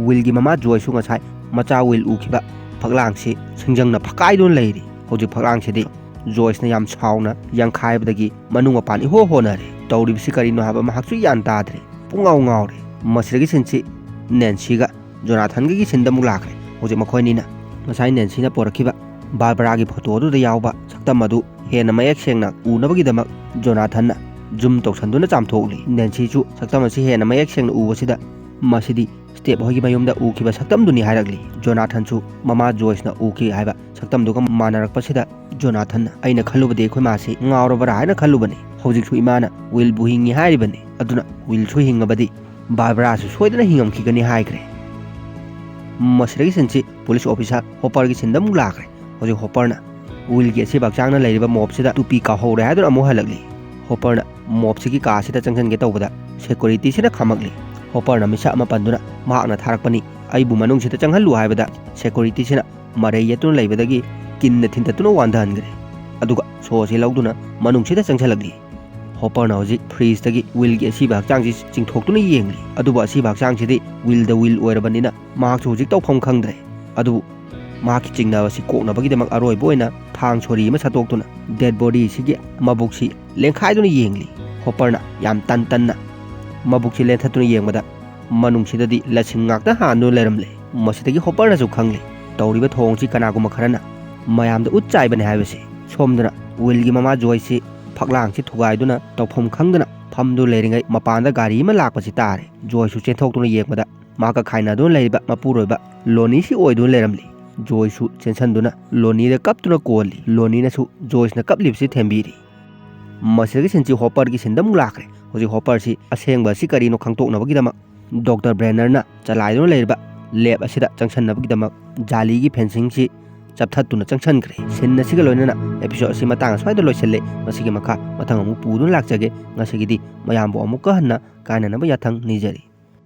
ꯋꯤꯜꯒꯤ ꯃꯃꯥ ꯖꯣꯏꯁꯨ ꯉꯁꯥꯏ ꯃꯆꯥ ꯋꯤꯜ ꯎꯈꯤꯕ ꯐꯛꯂꯥꯡꯁꯤ ꯁꯤꯡꯖꯪꯅ ꯐꯛꯀꯥꯏꯗꯨꯅ ꯂꯩꯔꯤ꯫ ꯍꯧꯖꯤꯛ ꯐꯛꯂꯥꯡꯁꯤꯗꯤ ꯖꯣꯏꯁꯅ ꯌꯥꯝ ꯁꯥꯎꯅ ꯌꯥꯡꯈꯥꯏꯕꯗꯒꯤ ꯃꯅꯨꯡ ꯃꯄꯥꯟ ꯏꯍꯣ ꯍꯣꯅꯔꯦ꯫ ꯇꯧꯔꯤꯕꯁꯤ ꯀꯔꯤꯅꯣ ꯍꯥꯏꯕ ꯃꯍꯥꯛꯁꯨ ꯒ꯭ꯌꯥꯟ ꯇꯥꯗ꯭ꯔꯦ꯫ ꯄꯨꯡꯉꯥꯎ ꯉꯥꯎꯔꯦ꯫ ꯃꯁꯤꯗꯒꯤ ꯁꯤꯟꯁꯤ ꯅꯦꯟꯁꯤꯒ ꯖꯣꯅꯥꯊꯟꯒꯒꯤ ꯁꯤꯟꯗ ꯑꯃꯨꯛ ꯂꯥꯛꯈ꯭ꯔꯦ꯫ ꯍꯧꯖꯤꯛ ꯃꯈꯣꯏꯅꯤꯅ ꯉꯁꯥꯏ ꯅꯦꯟꯁꯤꯅ ꯄꯣꯔꯛꯈꯤꯕ ꯕꯥꯔꯕꯔꯥꯒꯤ ꯐꯣꯇꯣꯗꯨꯗ ꯌꯥꯎꯕ ꯁꯛꯇꯝ ꯑꯗꯨ ꯍꯦꯟꯅ ꯃꯌꯦꯛ ꯁꯦꯡꯅ ꯎꯅꯕꯒꯤꯗꯃꯛ ꯖꯣꯅꯥꯊꯟꯅ ꯖꯨꯝ ꯇꯧꯁꯟꯗꯨꯅ ꯆꯥꯝꯊꯣꯛꯂꯤ꯫ ꯅꯦꯟꯁꯤꯁꯨ ꯁꯛꯇꯝ ꯑꯁꯤ ꯍꯦꯟꯅ ꯃꯌꯦꯛ ꯁꯦꯡꯅ ꯎꯕꯁꯤꯗ ꯃꯁꯤꯗꯤ ꯁ꯭ꯇꯦꯞ ꯍꯣꯏꯒꯤ ꯃꯌꯨꯝꯗ ꯎꯈꯤꯕ ꯁꯛꯇꯝꯗꯨꯅꯤ ꯍꯥꯏꯔꯛꯂꯤ꯫ ꯖꯣꯅꯥꯊꯟꯁꯨ ꯃꯃꯥ ꯖꯣꯏꯁꯅ ꯎꯈꯤ ꯍꯥꯏꯕ ꯁꯛꯇꯝꯗꯨꯒ ꯃꯥꯟꯅꯔꯛꯄꯁꯤꯗ ꯖꯣꯅꯥꯊꯟꯅ, "ꯑꯩꯅ ꯈꯜꯂꯨꯕꯗꯤ ꯑꯩꯈꯣꯏ ꯃꯥꯁꯤ ꯉꯥꯎꯔꯕ꯭ꯔꯥ ꯍꯥꯏꯅ ꯈꯜꯂꯨꯕꯅꯤ꯫ ꯍꯧꯖꯤꯛꯁꯨ ꯏꯃꯥꯅ ꯋꯤꯜꯕꯨ ꯍꯤꯡꯉꯤ ꯍꯥꯏꯔꯤꯕꯅꯤ꯫ ꯑꯗꯨꯅ ꯋꯤꯜꯁꯨ ꯍꯤꯡꯉꯕꯗꯤ ꯕꯥꯔꯕꯔꯥꯁꯨ ꯁꯣꯏꯗꯅ ꯍꯤꯡꯉꯝꯈꯤꯒꯅꯤ" ꯍꯥꯏꯈ꯭ꯔꯦ꯫ ꯃꯁꯤꯗꯒꯤ ꯁꯤꯟꯁꯤ ꯄꯨꯂꯤꯁ ꯑꯣꯐꯤꯁꯥꯔ ꯍꯣꯄꯔꯒꯤ ꯁꯤꯟꯗ ꯑꯃꯨꯛ ꯂꯥꯛꯈ꯭ꯔꯦ꯫ ꯍꯧꯖꯤꯛ ꯍꯣꯄꯔꯅ ꯋꯤꯜꯒꯤ ꯑꯁꯤꯕ ꯍꯛꯆꯥꯡꯅ ꯂꯩꯔꯤꯕ ꯃꯣꯞꯁꯤꯗ ꯇꯨꯄꯤ ꯀꯥꯎꯍꯧꯔꯦ ꯍꯥꯏꯗꯨꯅ ꯑꯃꯨꯛ ꯍꯜꯂꯛꯂꯤ꯫ ꯍꯣꯄꯔꯅ ꯃꯣꯞꯁꯤꯒꯤ ꯀꯥꯁꯤꯗ ꯆꯪꯁꯤꯟꯒꯦ ꯇꯧꯕꯗ ꯁꯦꯀꯨꯔꯤꯇꯤꯁꯤꯅ ꯈꯥꯝꯃꯛꯂꯤ꯫ ꯍꯣꯄꯔꯅ ꯃꯤꯁꯛ ꯑꯃ ꯄꯟꯗꯨꯅ ꯃꯍꯥꯛꯅ ꯊꯥꯔꯛꯄꯅꯤ, "ꯑꯩꯕꯨ ꯃꯅꯨꯡꯁꯤꯗ ꯆꯪꯍꯜꯂꯨ" ꯍꯥꯏꯕꯗ ꯁꯦꯀꯨꯔꯤꯇꯤꯁꯤꯅ ꯃꯔꯩ ꯌꯦꯠꯇꯨꯅ ꯂꯩꯕꯗꯒꯤ ꯀꯤꯟꯅ ꯊꯤꯟꯗꯠꯇꯨꯅ ꯋꯥꯟꯊꯍꯟꯈ꯭ꯔꯦ꯫ ꯑꯗꯨꯒ ꯁꯣꯁꯤ ꯂꯧꯗꯨꯅ ꯃꯅꯨꯡꯁꯤꯗ ꯆꯪꯁꯤꯜꯂꯛꯂꯤ꯫ ꯍꯣꯄꯔꯅ ꯍꯧꯖꯤꯛ ꯐ꯭ꯔꯤꯖꯇꯒꯤ ꯋꯤꯜꯒꯤ ꯑꯁꯤꯕ ꯍꯛꯆꯥꯡꯁꯤ ꯆꯤꯡꯊꯣꯛꯇꯨꯅ ꯌꯦꯡꯂꯤ꯫ ꯑꯗꯨꯕꯨ ꯑꯁꯤꯕ ꯍꯛꯆꯥꯡꯁꯤꯗꯤ ꯋꯤꯜꯗ ꯋꯤꯜ ꯑꯣꯏꯔꯕꯅꯤꯅ ꯃꯍꯥꯛꯁꯨ ꯍꯧꯖꯤꯛ ꯇꯧꯐꯝ ꯈꯪꯗ꯭ꯔꯦ꯫ ꯑꯗꯨꯕꯨ ꯃꯍꯥꯛꯀꯤ ꯆꯤꯡꯅꯕ ꯑꯁꯤ ꯀꯣꯛꯅꯕꯒꯤꯗꯃꯛ ꯑꯔꯣꯏꯕ ꯑꯣꯏꯅ ꯊꯥꯡ ꯁꯣꯔꯤ ꯑꯃ ꯁꯠꯇꯣꯛꯇꯨꯅ ꯗꯦꯗ ꯕꯣꯗꯤ ꯑꯁꯤꯒꯤ ꯃꯕꯨꯛꯁꯤ ꯂꯦꯡꯈꯥꯏꯗꯨꯅ ꯌꯦꯡꯂꯤ꯫ ꯍꯣꯄꯔꯅ ꯌꯥꯝ ꯇꯟ ꯇꯟꯅ ꯃꯕꯨꯛꯁꯤ ꯂꯦꯟꯊꯠꯇꯨꯅ ꯌꯦꯡꯕꯗ ꯃꯅꯨꯡꯁꯤꯗꯗꯤ ꯂꯁꯤꯡ ꯉꯥꯛꯇ ꯍꯥꯟꯗꯨꯅ ꯂꯩꯔꯝꯂꯦ꯫ ꯃꯁꯤꯗꯒꯤ ꯍꯣꯄꯔꯅꯁꯨ ꯈꯪꯂꯦ ꯇꯧꯔꯤꯕ ꯊꯧꯑꯣꯡꯁꯤ ꯀꯅꯥꯒꯨꯝꯕ ꯈꯔꯅ ꯃꯌꯥꯝꯗ ꯎꯠ ꯆꯥꯏꯕꯅꯤ ꯍꯥꯏꯕꯁꯤ꯫ ꯁꯣꯝꯗꯅ ꯋꯤꯜꯒꯤ ꯃꯃꯥ ꯖꯣꯏꯁꯤ ꯐꯛꯂꯥꯡꯁꯤ ꯊꯨꯒꯥꯏꯗꯨꯅ ꯇꯧꯐꯝ ꯈꯪꯗꯅ ꯐꯝꯗꯨꯅ ꯂꯩꯔꯤꯉꯩ ꯃꯄꯥꯟꯗ ꯒꯥꯔꯤ ꯑꯃ ꯂꯥꯛꯄꯁꯤ ꯇꯥꯔꯦ꯫ ꯖꯣꯏꯁꯨ ꯆꯦꯟꯊꯣꯛꯇꯨꯅ ꯌꯦꯡꯕꯗ ꯃꯍꯥꯛꯀ ꯈꯥꯏꯅꯗꯨꯅ ꯂꯩꯔꯤꯕ ꯃꯄꯨꯔꯣꯏꯕ ꯂꯣꯅꯤꯁꯤ ꯑꯣꯏꯗꯨꯅ ꯂꯩꯔꯝꯂꯤ꯫ ꯖꯣꯏꯁꯨ ꯆꯦꯟꯁꯟꯗꯨꯅ ꯂꯣꯅꯤꯗ ꯀꯞꯇꯨꯅ ꯀꯣꯜꯂꯤ꯫ ꯂꯣꯅꯤꯅꯁꯨ ꯖꯣꯏꯁꯅ ꯀꯞꯂꯤꯕꯁꯤ ꯊꯦꯝꯕꯤꯔꯤ꯫ ꯃꯁꯤꯗꯒꯤ ꯁꯤꯟꯁꯤ ꯍꯣꯄꯔꯒꯤ ꯁꯤꯟꯗ ꯑꯃꯨꯛ ꯂꯥꯛꯈ꯭ꯔꯦ꯫ ꯍꯧꯖꯤꯛ ꯍꯣꯄꯔꯁꯤ ꯑꯁꯦꯡꯕ ꯑꯁꯤ ꯀꯔꯤꯅꯣ ꯈꯪꯗꯣꯛꯅꯕꯒꯤꯗꯃꯛ ꯗꯣꯛꯇꯔ ꯕ꯭ꯔꯦꯅꯔꯅ ꯆꯂꯥꯏꯗꯨꯅ ꯂꯩꯔꯤꯕ ꯂꯦꯕ ꯑꯁꯤꯗ ꯆꯪꯁꯟꯅꯕꯒꯤꯗꯃꯛ ꯖꯥꯂꯤꯒꯤ ꯐꯦꯟꯁꯤꯡꯁꯤ ꯆꯞꯊꯠꯇꯨꯅ ꯆꯪꯁꯟꯈ꯭ꯔꯦ꯫ Scene ꯑꯁꯤꯒ ꯂꯣꯏꯅꯅ episode ꯑꯁꯤ ꯃꯇꯥꯡ ꯑꯁ꯭ꯋꯥꯏꯗ ꯂꯣꯏꯁꯤꯜꯂꯦ꯫ ꯃꯁꯤꯒꯤ ꯃꯈꯥ ꯃꯊꯪ ꯑꯃꯨꯛ ꯄꯨꯗꯨꯅ ꯂꯥꯛꯆꯒꯦ꯫ ꯉꯁꯤꯒꯤꯗꯤ ꯃꯌꯥꯝꯕꯨ ꯑꯃꯨꯛꯀ ꯍꯟꯅ ꯀꯥꯏꯅꯅꯕ ꯌꯥꯊꯪ ꯅꯤꯖꯔꯤ꯫